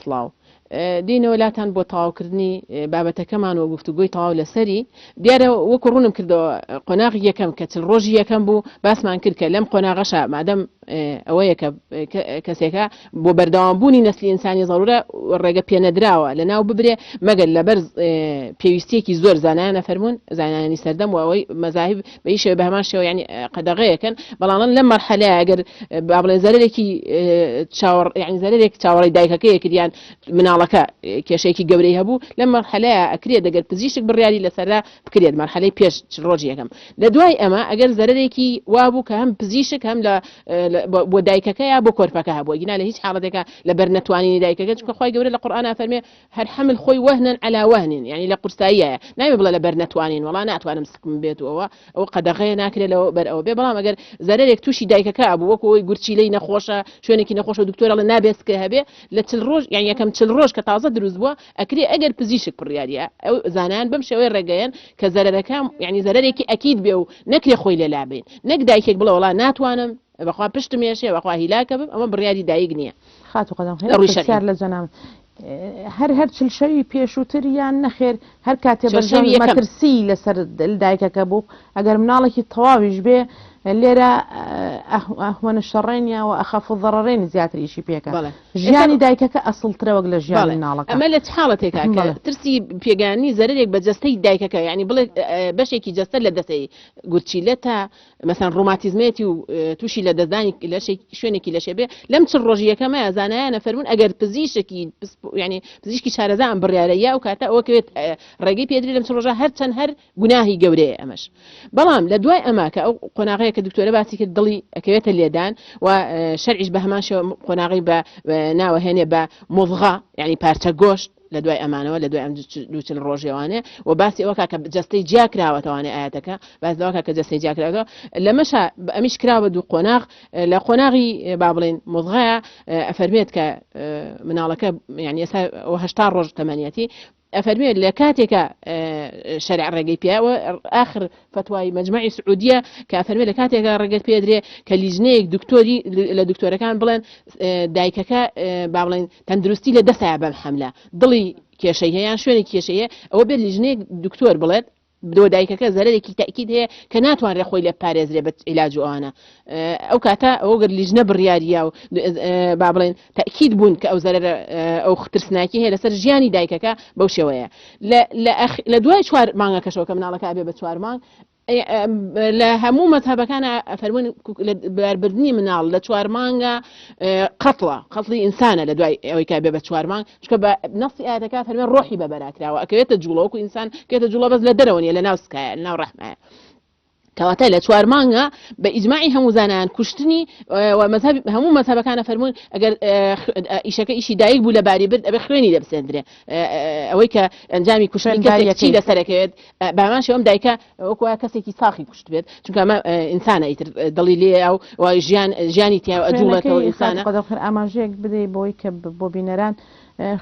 سڵاو. دێینەوە لاتان بۆ تەواوکردنی بابەتەکەمان و گفتوگۆی تەواو لەسەری. دیارە وەکو ڕوونم کردەوە قۆناغی یەکەم کە چل ڕۆژی یەکەم بوو باسمان کرد کە لەم قۆناغەشا مادەم ئەوەیە کە کەسێکە بۆ بەردەوام بوونی نەسلی ئینسانی زەرورە ڕێگە پێنەدراوە لەناو ببرێ مەگەر لەبەر پێویستیەکی زۆر زانایانە فەرموون زانایانی سەردەم و ئەوەی مەزاهب بە هیچ شێوە بە هەمان شێوە یعنی قەدەغەیەکەن بەڵام لەم مەرحەلەیە ئەگەر با بڵێن زەرەرێکی چاوەڕ یعنی زەرەرێک چاوەڕێی دایکەکەیە کرد یان مناڵەکە کێشەیەکی گەورەی هەبوو لەم مەرحەلەیە ئەکرێت دەگەر پزیشک بڕیاری لەسەرا بکرێت مەرحەلەی پێش چ ڕۆژی یەکەم لە دوای ئەمە ئەگەر زەرەرێکی وابوو کە هەم پزیشک هەم لە بۆ دایکەکە یا بۆ کۆرپەکە هەبوو گینا لە هیچ حاڵەتێکا لەبەر نەتوانینی دایکەکە چونکە خوای گەورە لە قورئانا فەرمێ هەر حەمل خۆی وەهنەن عەلا وەهنین یانی لە قورساییایە نابێ بڵێ لەبەر نەتوانین وەڵا ناتوانم سکم بێت و ئەوە ئەوە قەدەغەیە ناکرێت لەوە بەر ئەوە بێ بەڵام ئەگەر زەرەرێک تووشی دایکەکە ئەبوو وەکو ئەوەی گورچیلەی نەخۆشە شوێنێکی نەخۆشە دکتۆر ئەڵێ نابێت سکە هەبێ لە چل ڕۆژ یان یەکەم چل ڕۆژ کە تازە دروست بووە ئەکرێ ئەگەر پزیشک بڕیاریە ئەو زانایان بەم شێوەیە ڕێگەیەن کە زەرەرەکە یعنی زەرەرێکی ئەکید بێ و نەکرێ خۆی لێ لابەین نەک دایکێک بڵێ وەڵا ناتوانم بەخوا پشتم ێشێ بەخوا هیلاکە بم ئەمە بڕیاری دایک نییە خاتوو قەدەم لە ڕووی شەرعی. پرسیار لە جەنابت هەر هەر چل شەوی پێشووتر یان نەخێر هەر کاتێ چل بەرژەوەند شەوی یەکەم. مەترسی لەسەر دایکەکە بوو ئەگەر مناڵێکی تەواویش بێ لێرە ئەهوەنە شەڕێن یا وە ئەخەف الضررین زیاتر ئیشی پێکە بەڵێ ئێستا ژیانی دایکەکە ئەسڵترە وەک لە ژیانی بەڵێ مناڵەکە ئەمە لە چ حاڵەتێکا کە بەڵێ. ترسی پێگەیاندنی زەرەرێک بە جەستەی دایکەکە یانی بڵێ بەشێکی جەستە لە دەستەی گورچیلەتە مەسەن ڕوماتیزمێتی و تووشی لە دەستدانی لەشێک شوێنێکی لەشێ بێ لەم چل ڕۆژی یەکەمەیە زانایانە فەرموون ئەگەر پزیشکی یعنی پزیشکی شارەزا ئەم بڕیارە یا ئەو کاتە ئەوە کەوێت ڕێگەی پێدرێ لەم چل ڕۆژە هەرچەند هەر گوناهی گەورەیە ئەمەش بەڵام لە دوای ئەمە کە ئەو قۆناغەیە کە دکتۆرە باسی کرد دڵی ئەکەوێتە لێدان و شەرعیش بە هەمان شێوە قۆناغی بە ناوە هێنێ بە مضغە یعنی پارچە گۆشت لە دوای ئەمانەوە لە دوای ئەم دووچل ڕۆژێوانێ و باسی ئەوە کە جەستەی جیا کراوەتەوانێ ئاەتەکە باس لەوە کە جەستەی جیا کراوەتەوە لەمەشا ئەمیش کراوە دوو قۆناغ لە قۆناغی با بڵێن مضغەیە ئەفەرمێت کە مناڵەکە یعنی ئێستا ئەوە هەشتا ڕۆژ تەمەنیەتی ئەفەرمێت لە کاتێکە شەرع ڕێگەی پیاوە ئاخر فەتوای مەجمەعی سعودیە کە ئەفەرمێ لە کاتێکا ڕێگەت پێدرێ کە لیژنەیەک دکتۆری لە دکتۆرەکان بڵێن دایکەکە با بڵێن تەندروستی لە دەسایە بەم حەملە دڵی کێشەی هەیە یان شوێنێک کێشەی هەیە ئەوە بێت لیژنەیەک دکتۆر بڵێت بۆ دایکەکە زەرەرێکی تەئکید هەیە کە ناتوانرێ خۆی لێ بپارێزرێ بە عیلاج و ئەوانە ئەو کاتە ئەوە گەر لیژنە بڕیاریا و با بڵێن تەئکید بوون کە ئەو زەرەرە ئەو ترسناکی هەیە لەسەر ژیانی دایکەکە بەو شێوەیە لە دوای چوار مانگەکەشەوە کە مناڵەکە ئەبێ بە چوار مانگ لە هەموو مەزهەبەکانە فەرموون باربردنی مناڵ لە چوار مانگە قەتڵە قەتڵی ئینسانە لە دوای ئەوەی کە بێ بە چوار مانگ چونکە بە نەسی ئاەتەکە فەرمێ ڕۆحی بە بەراکراوە ئەکەوێتە جوڵە وەکو ئینسان کێتە جوڵە بەس لە دەرەوە نیە لە ناو سکایە لە ناو ڕەحمایە کەواتە لە چوار مانگە بە ئیجماعی هەموو زانایان کوشتنی و مەزهەب هەموو مەزهەبەکانە فەرموون ئەگەر ئیشەکە ئیشی دایک بوو لە باری برد ئەبێ خوێنی دەبسێندرێ ئەوەی کە ئەنجامی کوشتنی کەسێک چی لەسەرەکەوێت بامان شێوەم دایکە وەکو وایە کەسێکی ساخی کوشت بێت چونکە ئەمە ئینسانە ئیتر دڵی لێ و ژیان ژیانی تیا ئەجوڵێتەوە ئینسانە خۆدەخر ئاماژەیەک بدەی بۆی کە بۆ بینەران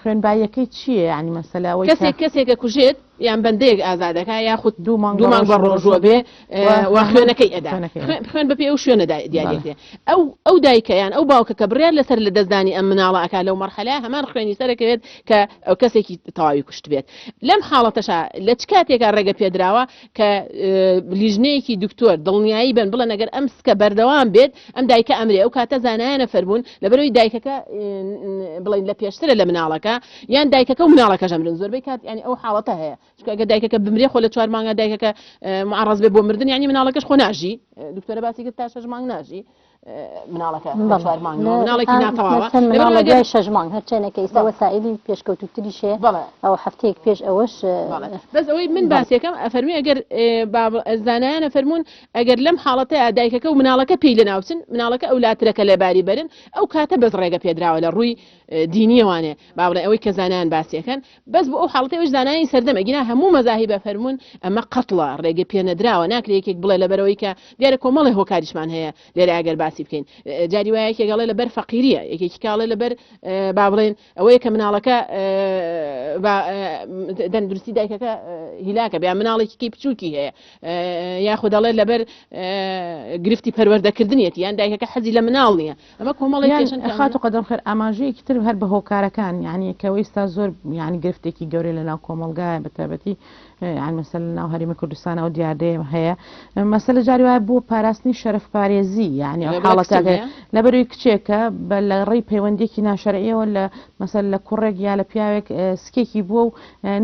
خوێنباییەکەی چییە یعنی مەسەلە ئەوەی کەسێک کەسێکە کوژێت یان بەندەیەک ئازادەکە یاخود دوو مانگ بە ڕۆژوە بێ و خوێنەکەی ئەدا خوێن بەپێ ئەو شوێنە دیارەکرێ ئەو ئەو دایکە یان ئەو باوکە کە بڕیار لەسەر لە دەستدانی ئەم مناڵە ئەکا لەو مەرحەلە هەمان خوێنی سەرەکەوێت کە ئەو کەسێکی تەواوی کوشت بێت لەم حاڵەتەشا لە چ کاتێکا ڕێگە پێدراوە کە لیژنەیەکی دکتۆر دڵنیایی بن بڵێن ئەگەر ئەم سکە بەردەوام بێت ئەم دایکە ئەمرێ ئەو کاتە زانایانە فەرموون لەبەرەوەی دایکەکە بڵین لە پێشترە لە مناڵەکە یان دایکەکە و مناڵەکەش ئەمرن زۆربەی کات یانی ئەو حاڵەتە هەیە چونکە ئەگەر دایکەکە بمرێ خۆ لە چوار مانگا دایکەکە معڕز بێ بۆ مردن یانی مناڵەکەش خۆ ناژی دکتۆرە باسی کرد تا شەش مانگ ناژی. مناڵەکە لە چوار مانگەوە مناڵێکی ناتەواوە لەبەر ئەگەر شەش مانگ هەرچەنێکە ئیستا وەسائلی پێشکەوتووتریش هەیە ئەو هەفتەیەک پێش ئەوەش بەس ئەوەی من باسێکم ئەفەرمی ئەگەر زانایان ئەفەرموون ئەگەر لەم حاڵەتەیا دایکەکە و مناڵەکە پێی لەناوچن مناڵەکە ئەولاترەکە لەباری بەرن ئەو کاتە بەس ڕێگە پێدراوە لە ڕووی دینیەوانێ با بڵێ ئەوەی کە زانایان باسیەکەن بەس بۆ ئەو حاڵەتەی ئەوش زانایانی سەردەم ئەگینا هەموو مەزاهیب ئەفەرموون ئەمە قەتڵە ڕێگە پێنەدراوە ناکرێ یەکێک بڵێ لەبەرەوەی کە دیارە کۆمەڵێ هۆکاریشمان هەیە لێرە ئەگەر باسی بکەین جاری وایە یەکێک ئەڵێ لەبەر فەقیریە یەکێکی کاڵێ لەبەر با بڵێن ئەوەیە کە مناڵەکە تەندروستی دایکەکە هیلاکە بیا مناڵێکی بچووکی هەیە یاخود دەڵێت لەبەر گرفتی پەروەردەکردنیەتی یان دایکەکە حەزی لە مناڵ نییە ئەمە کۆمەڵێک کێشەن کە خاتوو قەدەم خێر ئاماژەیەکی تر هەر بە هۆکارەکان یعنی کە ئێستا زۆر یعنی گرفتێکی گەورەی لە ناو کۆمەڵگایە بە تایبەتی یعنی مەسەل لە ناو هەرێمی کوردستان ئەو دیاردەیە هەیە مەسەلە جاری وایە بۆ پاراستنی شەرەف پارێزی یعنی ئەو لەبەر کچم حاڵەتەکە هەیە؟ لەبەروی کچێکە بە لە ڕێی پەیوەندیەکی ناشەرعیەوە لە مەسەل لە کوڕێک یا لە پیاوێک سکێکی بووە و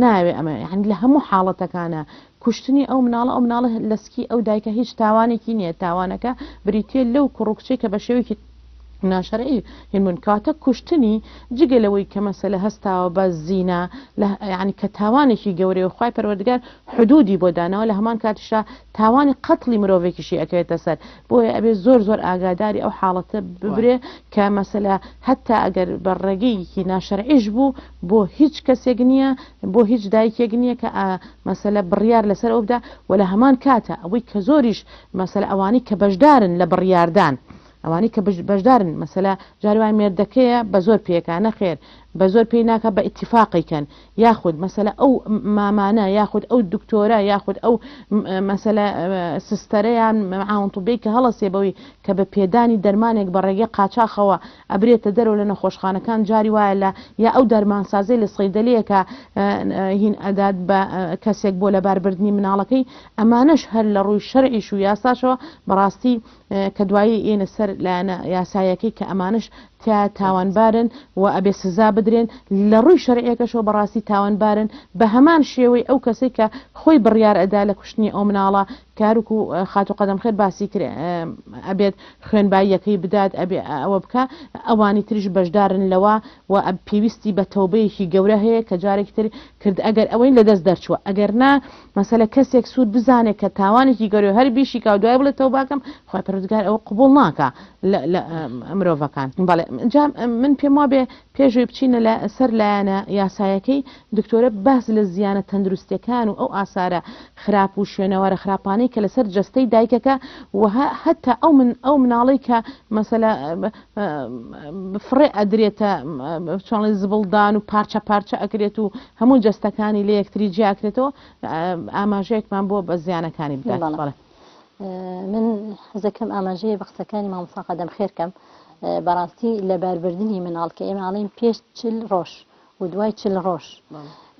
ناوێ ئەمە یعنی لە هەموو حاڵەتەکانە کوشتنی ئەو مناڵە، ئەو مناڵە لە سکی ئەو دایکە هیچ تاوانێکی نییە، تاوانەکە بریتییە لەو کوڕ و کچەی کە بە شێوەیەکی ناشەرعی هین بوون، کەواتە کوشتنی جگە لەوەی کە مەسەلە هەستاوە بە زینا لە یانی کە تاوانێکی گەورەیە و خوای پەروەردگار حدودی بۆ داناوە لە هەمان کاتیشا تاوانی قەتڵی مرۆڤێکیشی ئەکەوێتە سەر بۆیە ئەبێ زۆر زۆر ئاگاداری ئەو حاڵەتە ببرێ کە مەسەلە هەتا ئەگەر بە ڕێگەیەکی ناشەرعیش بوو بۆ هیچ کەسێک نییە بۆ هیچ دایکێک نییە کە مەسەلە بڕیار لەسەر ئەوە بدا و لە هەمان کاتا ئەوەی کە زۆریش مەسەلە ئەوانەی کە بەشدارن لە بڕیاردان ئەوانەی کە بەشدارن مەسەلە جاری وایە مێردەکەیە بە زۆر پێکا نەخێر بە زۆر پێی ناکا بە ئیتیفاقی کەن یاخود مەسەلە ئەو مامانە یاخود ئەو دکتۆرە یاخود ئەو مەسەلە سستەرە یان معاون طبی کە هەڵەسێ بەوەی کە بە پێدانی دەرمانێک بە ڕێگەی قاچاخەوە ئەبرێتە دەرەوە لە نەخۆشخانەکان جاری وایە لە یا ئەو دەرمانسازەی لە سەیدەلیەکە هین ئەدات بە کەسێک بۆ لەباربردنی مناڵەکەی ئەمانەش هەر لە ڕووی شەرعیش و یاساشەوە بەڕاستی کە دوایی یێنە سەر لایەنە یاسایەکەی کە ئەمانەش تیا تاوانبارن و ئەبێ سزا بدرێن لە ڕووی شەرعیەکەشەوە بەڕاستی تاوانبارن بە هەمان شێوەی ئەو کەسەی کە خۆی بڕیار ئەدا لە کوشتنی ئەو مناڵە کاروک و خاتوو قەدەم خێر باسی کرد ئەبێت خوێنباییەکەی بدات ئەبێ ئەوە بکا ئەوانی تریش بەشدارن لەوە و پێویستی بە تەوبەیەکی گەورە هەیە کە جارێکی تر کرد ئەگەر ئەوەی لەدەست دەرچووە ئەگەر نا مەسەلە کەسێک سوود بزانێت کە تاوانێکی گەورەیە هەر بیشیکا و دوای بڵێ تەوباکەم خوای پەروەردگار ئەوە قبوڵ ناکا لە مرۆڤەکان بەڵێ جا من پێم وابێ پێش ئەوەی بچینە لە سەر لایەنە یاسایەکەی، دکتۆرە باس لە زیانە تەندروستیەکان و ئەو ئاسارە خراپ و شوێنەوارە خراپانەی کە لەسەر جەستەی دایکەکە و هەتا ئەو من ئەو مناڵەی کە مەسەلە فڕێ ئەدرێتە چۆنڵی زبڵدان و پارچە پارچە ئەکرێت و هەموو جەستەکانی لە یەکتری جیاکرێتەوە ئاماژەیەکمان بۆ بە زیانەکانی بدات. بەڵێ. من حەزەکەم ئاماژەیە بە قسەکانی مامۆستا قەدەم خێر کەم بەڕاستی لەباربردنی مناڵ کە ئێمە ئەڵێین پێش چل ڕۆژ و دوای چل ڕۆژ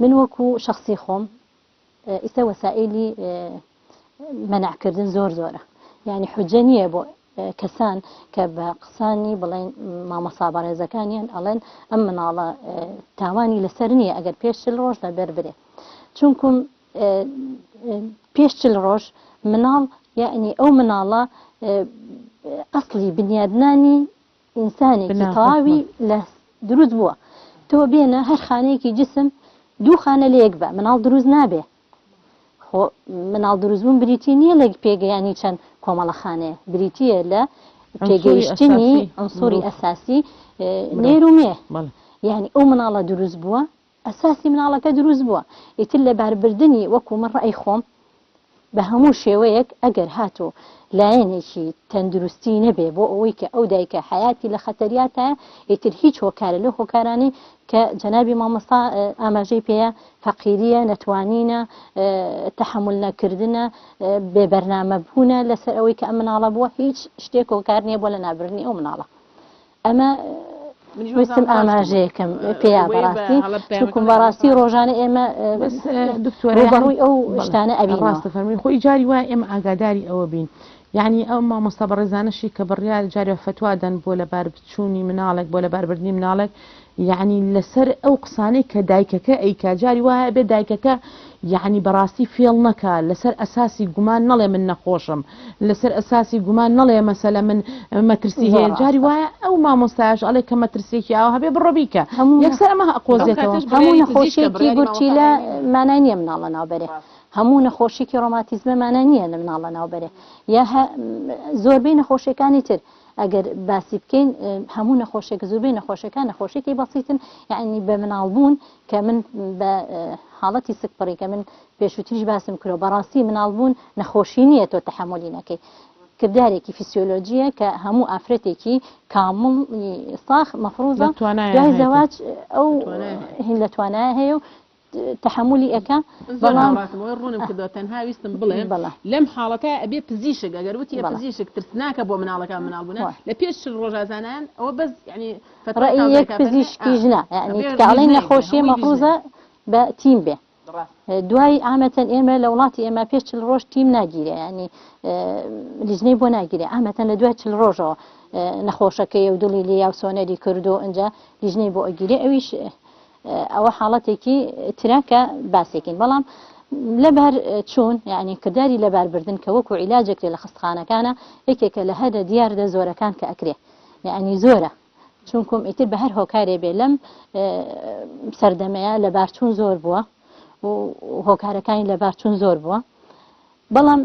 من وەکو شخصی خۆم ئیستا وەسائلی مەنعکردن زۆر زۆرە یعنی حجە نییە بۆ کەسان کە بە قسانی بڵێن مامۆسا بەڕێزەکانیان ئەڵێن ئەم مناڵە تاوانی لەسەر نییە ئەگەر پێش چل ڕۆژ لەبەر برێ چونکم پێش چل ڕۆژ مناڵ یەعنی ئەو مناڵە ئەسڵی بنیادنانی ئینسانێکی تەواوی لە دروست بووە تۆ بێنە هەر خانەیەکی جسم دوو خانە لە یەک بە مناڵ دروست نابێ خۆ مناڵ دروستبوون بریتی نییە لە پێگەیانی چەند کۆمەڵە خانەیە بریتە لە پێگەیشتنی عنصری ئەساسی نێر و مێ یعنی ئەو مناڵە دروست بووە ئەساسی مناڵەکە دروست بووە ئیتر لەباربردنی وەکو من ڕەئی خۆم بە هەموو شێوەیەک ئەگەر هاتوو لایەنێکی تەندروستی نەبێ بۆ ئەوەی کە ئەو دایکە حەیاتی لە خەتەریاتایە ئیتر هیچ هۆکارە لەو هۆکارانەی کە جەنابی مامۆستا ئاماژەی پێیە فەقیریە نەتوانینە تەحەمول نەکردنە بێ بەرنامە بوونە لەسەر ئەوەی کە ئەم مناڵە بووە هیچ شتێک هۆکار نییە بۆ لەنابردنی ئەو مناڵە ئەمە ویستم ئاماژەیەکم پێیا بەڕاستی چونکم بەڕاستی ڕۆژانە ئێمە دکتۆر ڕووبەڕووی ئەو شتانە ئەبینەوە. ڕاستە فەرمووی خۆی جاری وایە ئێمە ئاگاداری ئەوە بین. یەعنی ئەو مامۆستا بەڕێزانەشی کە بڕیار جارێ فەتوا دەن بۆ لەبار چوونی مناڵێک بۆ لەبار بردنی مناڵێک یەعنی لەسەر ئەو قسانەی کە دایکەکە ئەیکا جاری وایە ئەبێ دایکەکە یەعنی بەڕاستی فێڵ نەکا لەسەر ئەساسی گومان نەڵێ من نەخۆشم لەسەر ئەساسی گومان نەڵێ مەسەلە من مەترسی زۆر هەیە جاری ڕاستە. وایە ئەو مامۆستایەش ئەڵێ کە مەترسیەکی ئاوا هەبێ بڕۆ بیکە هەموو یەکسەر ئەمە ئەو ئەقۆزێتەوە. کاتەش هەموو بڕیاری پزیشکە نەخۆشیەکی بڕیاری گورچیلە مامۆستا ڕێنمایی مانای نییە مناڵ لەناو بەرێ هەموو نەخۆشیەکی ڕۆماتیزمە مانای نییە لە مناڵ لەناو بەرێ یا زۆربەی نەخۆشیەکانی تر ئەگەر باسی بکەین هەموو نەخۆشێک زۆربەی نەخۆشەکان نەخۆشیێکی بەسیتن یعنی بە مناڵ بوون کە من بە حاڵەتی سکپڕی کە من پێشووتریش باسم کرۆ بەڕاستی مناڵ بوون نەخۆشی نییە تۆ تەحەمولی نەکەی کردارێکی فیسیۆلۆجیە کە هەموو ئافرەتێکی کامڵ ساخ مەفروزە دوای زەواج ئەو هین لە توانایە هەیە و تەحەمولی ئەکا زۆر بەڵام هاوڕاتم ئەوەی ڕوونم کردەوە تەنها ویستم بڵێم بەڵێ لەم حاڵەتە ئەبێ پزیشک ئەگەر وتی بەڵێ پزیشک ترسناکە بۆ مناڵەکان مناڵ بوونە وای. لە پێش 40 ڕۆژا زانایان ئەوە بەس یعنی فەتوای ڕەئی تازە یەک کە فەرمێ ئا پزیشکیش نا یعنی ئەبێ کە ئەڵێن لیژنەیەک بێ نەخۆشیە هەمووی لیژنەیەک مەفروزە بە تیم بێ ڕاست دوای عامەتەن ئێمە لە وڵاتی ئێمە پێش 40 ڕۆژ تیم ناگیرێ یعنی لیژنەی بۆ ناگیرێ عامەتەن لە دوای 40 ڕۆژەوە نەخۆشەکەی و دڵی لێیا و سۆنەری کردو ئینجا لیژنەی بۆ ئەگیرێ ئەویش ئەوە حاڵەتێکی ترە کە باسێکین بەڵام لەبار چوون یعنی کرداری لەباربردن کە وەکو عیلاجێک لە خستخانەکانە یەکێکە لە هەرە دیاردە زۆرەکان کە ئەکرێ یعنی زۆرە چونکم ئیتر بە هەر هۆکارێ بێ لەم سەردەمەیە لەبارچوون زۆر بووە و هۆکارەکانی لەبارچوون زۆر بووە بەڵام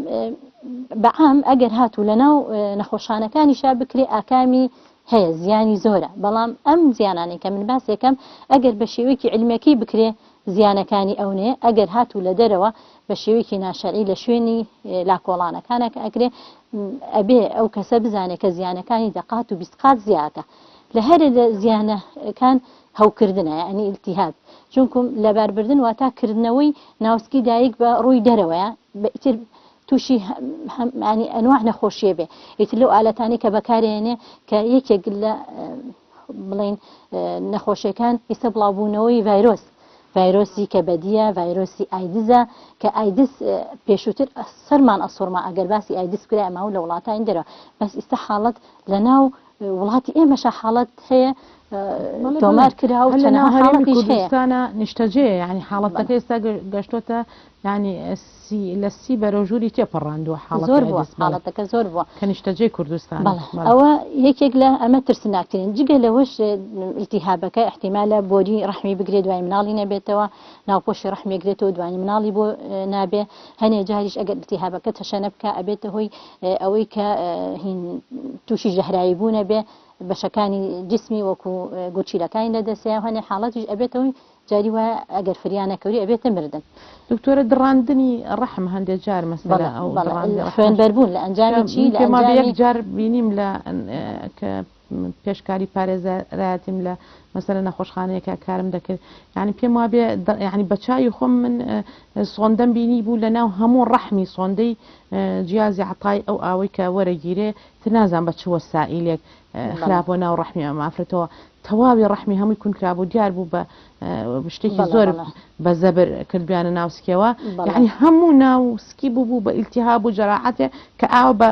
بە عام ئەگەر هاتوو لەناو نەخۆشخانەکانیشا بکرێ ئاکامی هەیە زیانی زۆرە بەڵام ئەم زیانانەی کە من باسێکەم ئەگەر بە شێوەیەکی علمەکەی بکرێ زیانەکانی ئەو نێ ئەگەر هاتوو لە دەرەوە بە شێوەیەکی ناشەرعی لە شوێنی لاکۆڵانەکانە کە ئەکرێ ئەبێ ئەو کەسە بزانێت کە زیانەکانی دەقات و 20 قات زیاکە لە هەرە لە زیانەکان هەوکردنە یعنی التهاب چونکم لەباربردن واتا کردنەوەی ناوسکی دایک بە ڕووی دەرەوەیە ئیتر تووشی ینی ئەنواع نەخۆشیە بێ ئیتر لەو ئالەتانی کە بەکارێنێ کە یەکێک لە بڵین نەخۆشیەکان ئیستا بڵاوبوونەوەی ڤایرۆس ڤایرۆسی کە بەدیە ڤایرۆسی ئایدزە کە ئایدز پێشووتر سەرمان ئەسوڕما ئەگەر باسی ئایدز کرا ئەمە لە وڵاتانی دەرەوە بەس ئیستا حاڵەت لە ناو وڵاتی ئێمەشا حاڵەت هەیە تۆمار کرا و هەر لە ناو چەنەها هەرێمی حاڵەتیش هەیە. کوردستانە نیشتەجێیە یانی حاڵەتەکە ئێستا گەشتۆتە یانی سی لە سی بەرەو ژووری تێپەڕاندووە حاڵەتی زۆر بووە ئایدز بەڵێ حاڵەتەکە زۆر بووە. کە نیشتەجێی کوردستانە بەڵێ بەڵێ. ئەوە یەکێک لە ئەمە ترسناکترین جگە لەوەش ئیلتیهابەکە ئیحتیمالە بۆری ڕەحمی بگرێ دوای مناڵی نەبێتەوە ناوپۆشی ڕەحمی ئەگرێتەوە دوانی مناڵی بۆ نابێ هەنێ جاریش ئەگەر ئیلتیهابەکە تەشەنە بکا ئەبێتە هۆی ئەوەی کە هین تووشی ژەهراوی بوونە بێ بەشەکانی جسمی وەکو گورچیلەکانی لەدەستەیە و هەنێ حاڵەتیش ئەبێتە هۆی جاری وایە ئەگەر فریا نەکەوری ئەبێتە مردن. دکتۆرە دڕاندنی ڕەحم هەندێ جار مەسەلە بەڵێ ئەو بەڵێ دڕاندنی ڕەحمەش خوێنبەربوون لە کە ئەنجامی چی من لە پێم وابێ یەک ئەنجامی جار بینیم لە کە پێشکاری پارێزەرایەتیم لە مەسەلە نەخۆشخانەیەکا کارم دەکرد یعنی پێم وابێ یعنی بە چاوی خۆم من سۆندەم بینی بوو لە ناو هەموو ڕەحمی سۆندەی جیازی عەتای ئەو ئاوەی کە وەرەگیرێ تر نازانم بە چ وەسائیلێک خرابووە ناو ڕەحمی ئەم ئافرەتەوە تەواوی ڕەحمی هەمووی کون کرابوو دیار بوو بە شتێکی زۆر بە زەبر کردبیانە ناو سکیەوە یعنی هەموو ناو سکی بوو بوو بە ئیلتیهاب و جەراحەتێ کە ئاو بە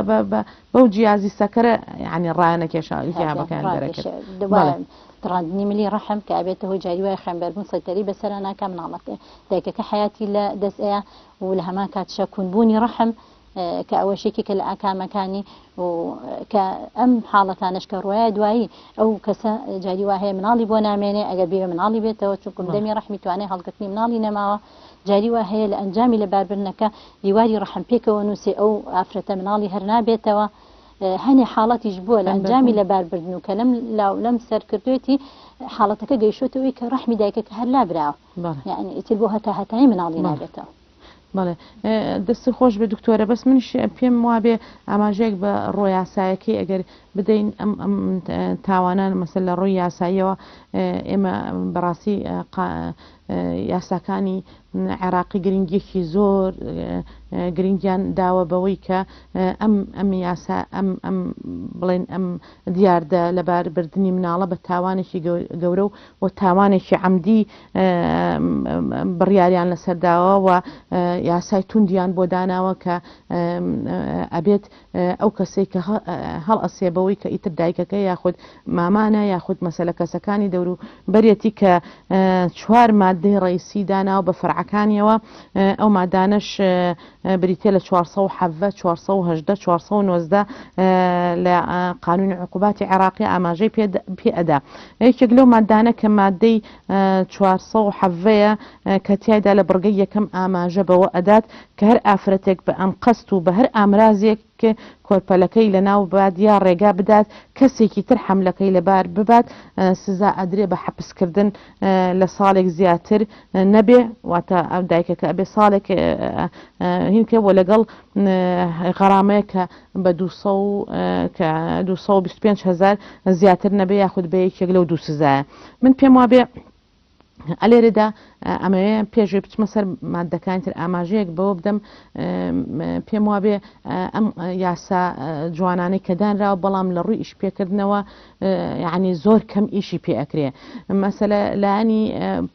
بەو جیازی سەکرە یعنی ڕایانەکێشا ئیلتیهابەکەیان دەرەکرد. بەڵێ. دڕاندنی ملی ڕەحم کە ئەبێتە هۆی جاری وایە خوێنبەربوون سەیتەرەی بەسەرا ناکا مناڵەکە دایکەکە حەیاتی لە دەست ئەیا و لە هەمان کاتیشا کونبوونی ڕەحم کە ئەوەش یەکێکە لە ئاکامەکانی و کە ئەم حاڵەتانەش کە ڕۆیە دوایی ئەو کەسە جاری وا هەیە مناڵی بۆ نامێنێ ئەگەر بێ مناڵی بێتەوە چونکم دەمی ڕەحمی توانای هەڵگرتنی مناڵی نەماوە جاری وا هەیە لە ئەنجامی لەباربردنەکە دیواری ڕەحم پێکەوە نووسێ ئەو ئافرەتە مناڵی هەر نابێتەوە هەنێ حاڵەتیش بووە لە ئەنجامی لەباربردن و کە لەم لاو لەم سەرکردوێتی حاڵەتەکە گەیشتەوەی کە ڕەحمی دایکەکە هەر لابراوە یعنی ئیتر بۆ هەتا هەتایی مناڵی نابێتەوە. بەڵێ دەست خۆش بێ دکتۆرە بەس منیش پێم وابێ ئاماژەیەک بە ڕۆیاسایەکەی ئەگەر بدەین ئەم ئەم تاوانان مەسەل لە ڕووی یاساییەوە ئێمە بەڕاستی یاساکانی عێراقی گرنگیەکی زۆر گرنگیان داوە بەوەی کە ئەم ئەم یاسا ئەم ئەم بڵێن ئەم دیاردە لەباربردنی مناڵە بە تاوانێکی گەورە و و تاوانێکی عەمدی بڕیاریان لەسەر داوە و یاسای توندیان بۆ داناوە کە ئەبێت ئەو کەسەی کە هەڵئەسێ بەوەی کە ئیتر دایکەکە یاخود مامانە یاخود مەسەلە کەسەکانی دەورو بەرێتی کە چوار مادەی ڕئیسی داناوە بە فەرعەکانیەوە ئەو مادانەش بریتیە لە 417 418 419 لە قانونی عقوباتی عێراقی ئاماژەی پێ ئەدا یەکێک لەو مادانە کە مادەی 417 کە تیایدا لە بڕگەی یەکەم ئاماژە بەوە ئەدات کە هەر ئافرەتێک بە ئەنقەست و بە هەر ئامرازێک کۆرپەلەکەی لەناو ببات یا ڕێگا بدات کەسێکی تر حەملەکەی لەبار ببات سزا ئەدرێ بە حەپسکردن لە ساڵێک زیاتر نەبێ واتە ئەو دایکەکە ئەبێ ساڵێک هینکە وە لەگەڵ غەرامەیە کە بە 225 هزار زیاتر نەبێ یاخود بە یەکێک لەو دوو سزایە من پێم وابێ ئەلێرەدا ئەمەوێ پێشوی بچمە سەر مادەکانی تر ئاماژەیەک بەوە بدەم پێم وابێ ئەم یاسا جوانانەی کە دانراوە بەڵام لە ڕووی ئیش پێکردنەوە یعنی زۆر کەم ئیشی پێ ئەکرێ مەسەلە لایەنی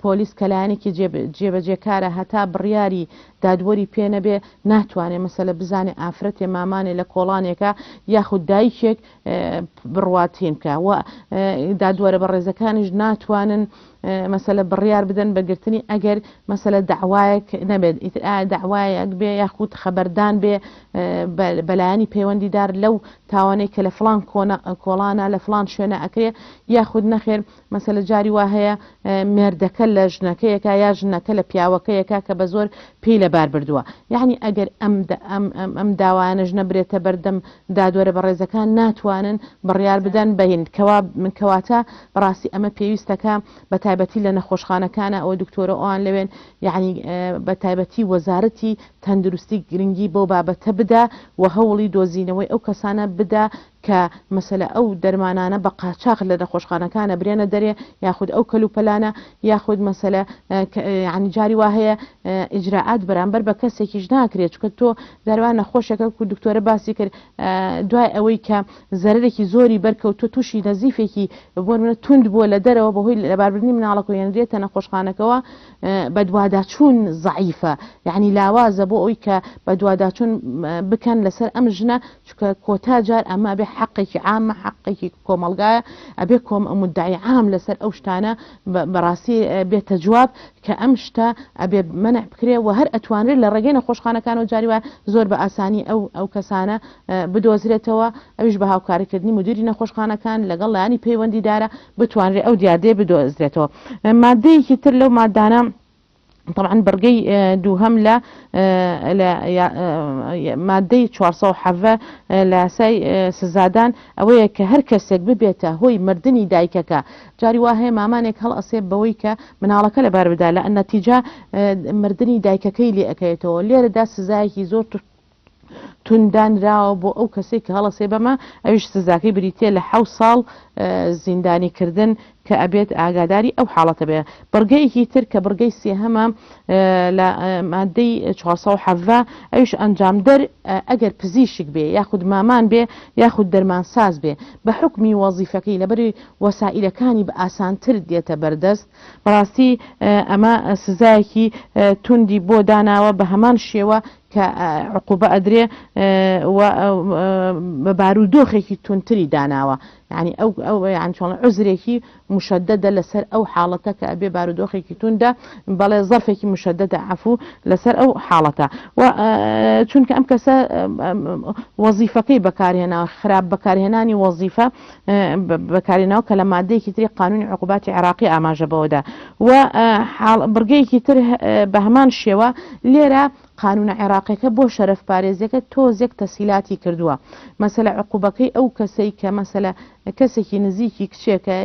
پۆلیس کە لایەنێکی جێبەجێکارە هەتا بڕیاری دادوەری پێ نەبێ ناتوانێ مەسەلە بزانێ ئافرەتێ مامانێ لە کۆڵانێکە یاخود دایکێک بڕوات هین بکە و دادوەرە بەڕێزەکانیش ناتوانن مەسەلە بڕیار بدەن بە گرتنی ئەگەر مەسەلە داوایەک نەبێت ئیتر ئایا داوایەک بێ یاخود خەبەردان بێ بەلایەنی پەیوەندیدار لەو تاوانەی کە لە فلان کۆڵانە لە فلان شوێنە ئەکرێ یاخود نەخێر مەسەلە جاری وا هەیە مێردەکە لە ژنەکەیەکە یا ژنەکە لە پیاوەکەیەکە کە بە زۆر پێی لەبار بردووە یعنی ئەگەر ئەم ئەم داوایانەش نەبرێتە بەردەم دادوەرە بەڕێزەکان ناتوانن بڕیار بدەن بەین کەوا کەواتە بەڕاستی ئەمە پێویستەکە بە تایبەتی لە نەخۆشخانەکانە ئەوە دکتۆرە ئەوان لەوێن یعنی بە تایبەتی وەزارەتی تەندروستی گرنگی بەو بابەتە بدا و هەوڵی دۆزینەوەی ئەو کەسانە بدا کە مەسەلە ئەو دەرمانانە بە قاچاخ لە نەخۆشخانەکانە برێنە دەرێ یاخود ئەو کەلوپەلانە یاخود مەسەلە یانی جاری وا هەیە ئیجرائات بەرامبەر بە کەسێکیش ناکرێت چونکە تۆ جاری وا نەخۆشێکە کو دکتۆرە باسی کرد دوای ئەوەی کە زەرەرێکی زۆری بەرکەوتووە تووشی نەزیفێکی بۆ نمونە توند بووە لە دەرەوە بەهۆی لەباربردنی مناڵەکە هێنرێتە نەخۆشخانەکەوە بەدواداچوون زەعیفە یعنی لاوازە بۆ ئەوی کە بەدواداچوون بکەن لەسەر ئەم ژنە چونکە کۆتا جار ئەمە ئەبێ حەقێکی عامە حەقێکی کۆمەڵگایە ئەبێ کۆم مدعی عام لەسەر ئەو شتانە بەڕاستی بێتە جواب کە ئەم شتە ئەبێ مەنع بکرێ و هەر ئەتوانرێت لە ڕێگەی نەخۆشخانەکانەوە جاری وایە زۆر بە ئاسانی ئەو ئەو کەسانە بدۆزرێتەوە ئەویش بە هاوکاریکردنی مدیری نەخۆشخانەکان لەگەڵ لایەنی پەیوەندیدارە بتوانرێت ئەو دیاردەیە بدۆزرێتەوە مادەیەکی تر لەو مادانە طبعا بڕگەی دووهەم لە لە مادەی 417 لە یاسای سزادان ئەوەیە کە هەر کەسێک ببێتە هۆی مردنی دایکەکە جاری وا هەیە مامانێک هەڵئەسێ بەوەی کە مناڵەکە لەبار بدا لە نەتیجە مردنی دایکەکەی لێ ئەکەوێتەوە لێرەدا سزایەکی زۆر توند دانراوە بۆ ئەو کەسەی کە هەڵەسێ بەمە، ئەویش سزاکەی بریتیە لە حەوت ساڵ زیندانی کردن کە ئەبێت ئاگاداری ئەو حاڵەتە بێ. بڕگەیەکی تر کە بڕگەی سێهەمە لە مادەی 417 ئەویش ئەنجامدەر ئەگەر پزیشک بێ یاخود مامان بێ یاخود دەرمانساز بێ بە حوکمی وەزیفەکەی لەبەری وەسائیلەکانی بە ئاسانتر دێتە بەردەست بەڕاستی ئەمە سزایەکی توندی بۆ داناوە بە هەمان شێوە کە عقوبە ئەدرێ و بە بارودۆخێکی توندتری داناوە یعنی ئەو ئەو یان چۆن عوزرێکی مشەدەدە لەسەر ئەو حاڵەتە کە ئەبێ بارودۆخێکی توندە بەڵێ زەرفێکی مشەدەدە عەفو لەسەر ئەو حاڵەتە و چونکە ئەم کەسە وەزیفەکەی بەکارهێنا خراپ بەکارهێنانی وەزیفە بەکارهێناوە کە لە مادەیەکی تری قانونی عقوباتی عێراقی ئاماژە بەوەدا و بڕگەیەکی تر بە هەمان شێوە لێرە قانونە عێراقیەکە بۆ شەرەف پارێزیەکە تۆزێک تەسهیلاتی کردووە مەسەلە عقوبەکەی ئەو کەسەی کە مەسەلە کەسێکی نزیکی کچێکە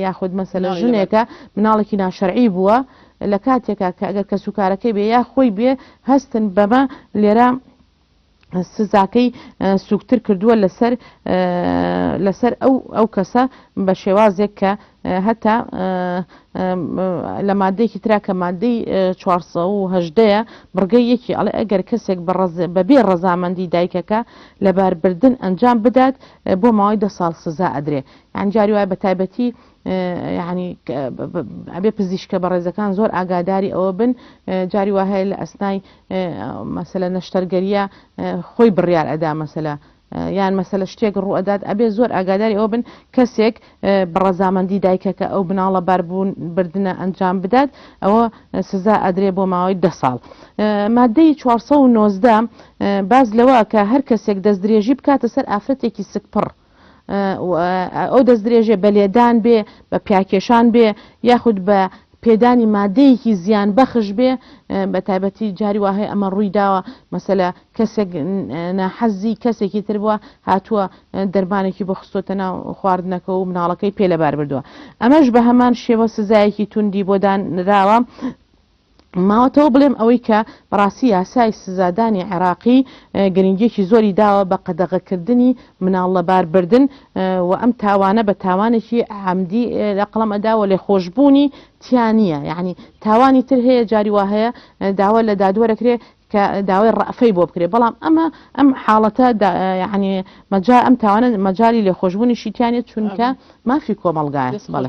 یاخود مەسەلە ژنێکە مناڵێکی ناشەرعی بووە لە کاتێکا کە ئەگەر کەسوکارەکەی بێ یا خۆی بێ هەستن بەمە لێرە سزاکەی سوکتر کردووە لەسەر لەسەر ئەو ئەو کەسە بە شێوازێک کە هەتا لە مادەیەکی ترا کە مادەی 418 بڕگەی یەکی ئەڵێ ئەگەر کەسێک بەبێ ڕەزامەندی دایکەکە لەباربردن ئەنجام بدات بۆ ماوەی دە ساڵ سزا ئەدرێ یان جاری وایە بە تایبەتی یعنی ئەبێ پزیشکە بەڕێزەکان زۆر ئاگاداری ئەوە بن جاری وا هەیە لە ئەسنای مەسەلە نەشتەرگەریە خۆی بڕیار ئەدا مەسەلە. یان مەسەلە شتێک ڕوو ئەدات ئەبێ زۆر ئاگاداری ئەوە بن کەسێک بە ڕەزامەندی دایکەکە ئەو مناڵە باربوون بردنە ئەنجام بدات ئەوە سزا ئەدرێ بۆ ماوەی دە ساڵ. مادەی 419 باس لەوە کە هەر کەسێک دەستدرێژی بکاتە سەر ئافرەتێکی سکپڕ ئەو دەستدرێژێ بە لێدان بێ، بە پیاکێشان بێ، یاخود بە پێدانی مادەیەکی زیان بەخش بێ، بە تایبەتی جاری وا هەیە ئەمە ڕووی داوە، مەسەلە کەسێک ناحەزی کەسێکی تر بووە هاتووە دەرمانێکی بۆ خستۆتە ناو خواردنەکە و مناڵەکەی پێ لەبار بردووە. ئەمەش بە هەمان شێوە سزایەکی توندی بۆ دانراوە. ماوەتەوە بڵێم ئەوەی کە بەڕاستی یاسای سزادانی عێراقی گرنگیەکی زۆری داوە بە قەدەغەکردنی مناڵ لەباربردن و ئەم تاوانە بە تاوانێکی عەمدی لە قەڵەم ئەدا و لێخۆشبوونی تیا نییە یعنی تاوانی تر هەیە جاری وا هەیە داوا لە دادوەرەکرێ کە داوای ڕەئفەی بۆ بکرێ بەڵام ئەمە ئەم حاڵەتە یعنی مەجا ئەم تاوانە مەجالی لێخۆشبوونیشی تیا نیە چونکە مافی کۆمەڵگایە. بەڵێ.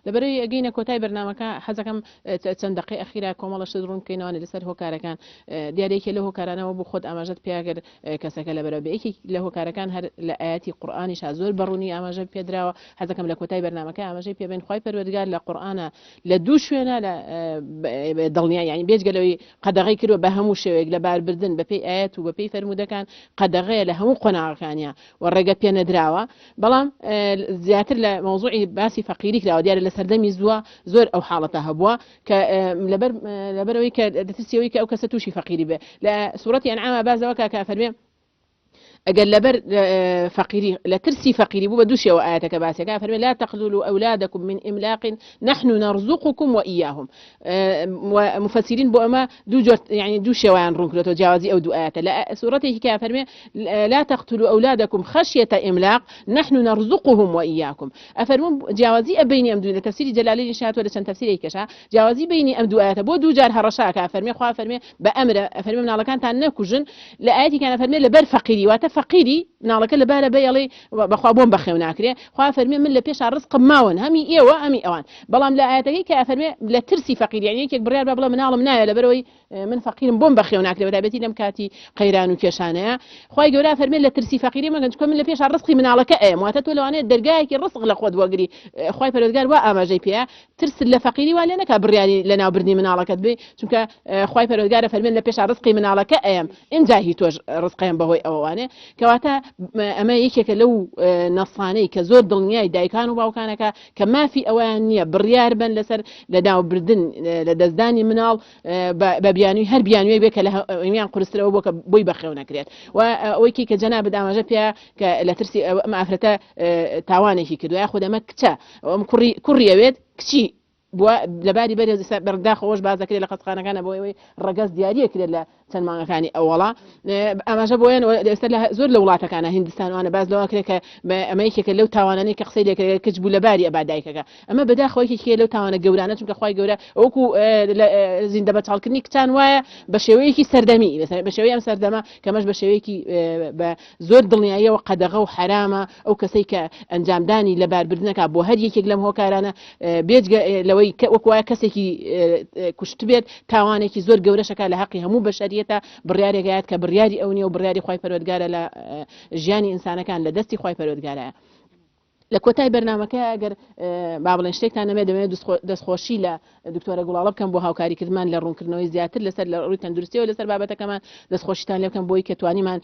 لەبەرئەوەی ئەگەینە کۆتای بەرنامەکە حەزەکەم چەند دەقەی ئەخیرا کۆمەڵە شت ڕوون بکەینەوە لەسەر هۆکارەکان دیارە یەکێ لەو هۆکارانەوە بوو خۆت ئاماژەت پێ کرد کەسەکە لەبەرەوە بێ یەکێک لە هۆکارەکان هەر لە ئایەتی قورئانیشا زۆر بە ڕوونی ئاماژە پێدراوە حەزەکەم لە کۆتای بەرنامەکە ئاماژەی پێ بێن خوای پەروەردگار لە قورئانە لە دوو شوێنە لە دڵنیا یعنی بێجگە لەوەی قەدەغەی کردوە بە هەموو شێوەیەک لە باربردن بەپێی ئایەت و بەپێی فەرموودەکان قەدەغەیە لە هەموو قۆناغەکانیا و ڕێگە پێنەدراوە بەڵام زیاتر لە مەوزوعی باسی فەقیری کراوە دیارە لە سەردەمی زووە زۆر ئەو حاڵەتە هەبووە کە لەبەر لەبەرەوەی کە دەترسیەوەی کە ئەو کەسە تووشی فەقیری بێ لە سوورەتی ئەنعاما باس لەوە کە فەرمێ ئەگەر لەبەر فەقیری لە ترسی فەقیری بوو بە دوو شێوە ئاەتەکە باسەکە فەرمێ لا تقتلوا أولادكم من إملاق نحن نرزقكم وإياهم مفسرین بۆ ئەمە دوو جۆر یعنی دوو شێوەیان ڕوون کردۆتەوە جیاوازی ئەو دوو ئاەتە لە سوورەتێکی کە فەرمێ لا تقتلوا أولادكم خشية إملاق نحن نرزقهم وإياكم ئەفەرموون جیاوازی ئە بینی ئەم دوو لە تەفسیری جەلالینی شاتوە لە چەند تەفسیرێکی کەشا جیاوازی بینی ئەم دوو ئاەتە بۆ دوو جار هەڕەشە ئەکا فەرمێ خوا فەرمێ بە ئەمرە ئەفەرمێ مناڵەکانتان نەکوژن لە ئاەتێکیان ئەفەرمێ لەبەر فەقیری واتە فەقیری مناڵەکە لەبارە بەیەڵێ بەخوا بۆم بەخێو ناکرێ خوا فەرمێ من لە پێشا ڕزقم ماون هەمی ئێوە هەمی ئەوان بەڵام لە ئاەتەکەی کە ئەفەرمێ لە ترسی فەقیری یعنی یەکێک بڕیار بە بڵێ مناڵم نایە لەبەرەوەی من فەقیرم بۆم بەخێو ناکرێ بەتایبەتی لەم کاتی قەیران و کێشانەیە خوای گەورە فەرمێ لە ترسی فەقیری مەکەن چونکە من لە پێشا ڕزقی مناڵەکە ئەیەم واتە تۆ لەوانەیە دەرگایەکی ڕزق لە خۆت وەگری خوای پەروەردگار وا ئاماژەی پێیە ترست لە فەقیری وا لێ نەکا بڕیاری لەناوبردنی مناڵەکەت بێ چونکە خوای پەروەردگارە فەرمێن لە پێشا ڕزقی مناڵەکە ئەیەم ئینجا هی تۆش ڕزقەیەم بەهۆی ئەوەوانێ کەواتە ئەمە یەکێکە لەو نەسانەی کە زۆر دڵنیای دایکان و باوکانەکە کە مافی ئەویان نییە بڕیار بن لەسەر لەناوبردن لە دەستدانی مناڵ بە بیانوی هەر بیانوێک بێ کە لە هەمیان قورسترەوە بۆ کە بۆی بەخێو نەکرێت و ئەوەی کە جەنابت ئاماژە پێ کە لە ترسی ئەم ئافرەتە تاوانێکی کردو یاخود ئەمە کچە ئەم کوڕی کوڕی ئەوێت کچی بووە لەباری بەرێ بەرداخەوەش باز دەکرێت لە قەسخانەکانە بۆ ئەوەی ڕەگەز دیاریە کرێت لە چەند مانگەکانی ئەوەڵا ئاماژە بۆیان ئێستا لە زۆر لە وڵاتەکانە هیندستان وانە باز لەوە کرێت کە ئەمە یەکێکە لەو تاوانانەی کە قسەی لێکرێت کچ بوو لەباری ئەبا دایکەکە ئەمە بەداخەوە یەکێکیە لەو تاوانە گەورانە چونکە خوای گەورە وەکو زیندە بەچاڵکردنی کچان وایە بە شێوەیەکی سەردەمی بە شێوەی ئەم سەردەمە کەمەش بە شێوەیەکی بە زۆر دڵنیاییەوە قەدەغە و حەرامە ئەو کەسەی کە ئەنجامدانی لەباربردنەکە بۆ هەر یەکێک لەم هۆکارانە بێجگە لەوەی کە وەک وایە کەسێکی کوشتبێت تاوانێکی زۆر گەورەشەکە لە حەقی هەموو بەشەریەتە بڕیارێک ئاەت کە بڕیاری ئەو نیە و بڕیاری خوای پەروەردگارە لە ژیانی ئینسانەکان لە دەستی خوای پەروەردگارە. لە کۆتای بەرنامەکە ئەگەر با بڵێن شتێکتان نەمێ دەمەوێت دەستخۆشی لە دکتۆرە گوڵاڵە بکەم بۆ هاوکاریکردمان لە ڕوونکردنەوەی زیاتر لەسەر لە ڕووی تەندروستیەوە لەسەر بابەتەکەمان دەستخۆشیتان لێ بکەم بۆی کە توانیمان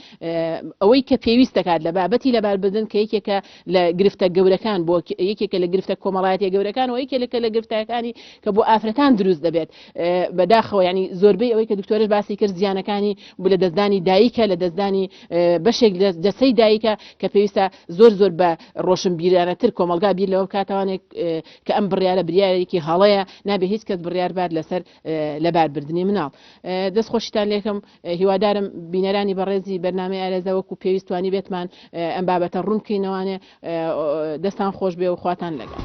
ئەوەی کە پێویست دەکات لە بابەتی لەباربردن کە یەکێکە لە گرفتە گەورەکان بۆ یەکێکە لە گرفتە کۆمەڵایەتیە گەورەکان و یەکێکە لە گرفتەکانی کە بۆ ئافرەتان دروست دەبێت بەداخەوە ینی زۆربەی ئەوەی کە دکتۆرش باسی کرد زیانەکانی بوو لە دەستدانی دایکە لە دەستدانی بەشێک لە جەسەی دایکە کە پێویستە زۆر زۆر بە ڕۆشنبیرانەتر کۆمەڵگا بیر لەوە بکاتەوانێک کە ئەم بڕیارە بریارێکی هەڵەیە نابێ هیچ کەس بڕیار بات لەسەر لەباربردنی مناڵ. دەست خۆشیتان لێکەم هیوادارم بینەرانی بەڕێزی بەرنامەی ئارێزە وەکو پێویست توانیبێتمان ئەم بابەتە ڕوون بکەینەوانێ دەستان خۆش بێ و خواتان لەگەڵ.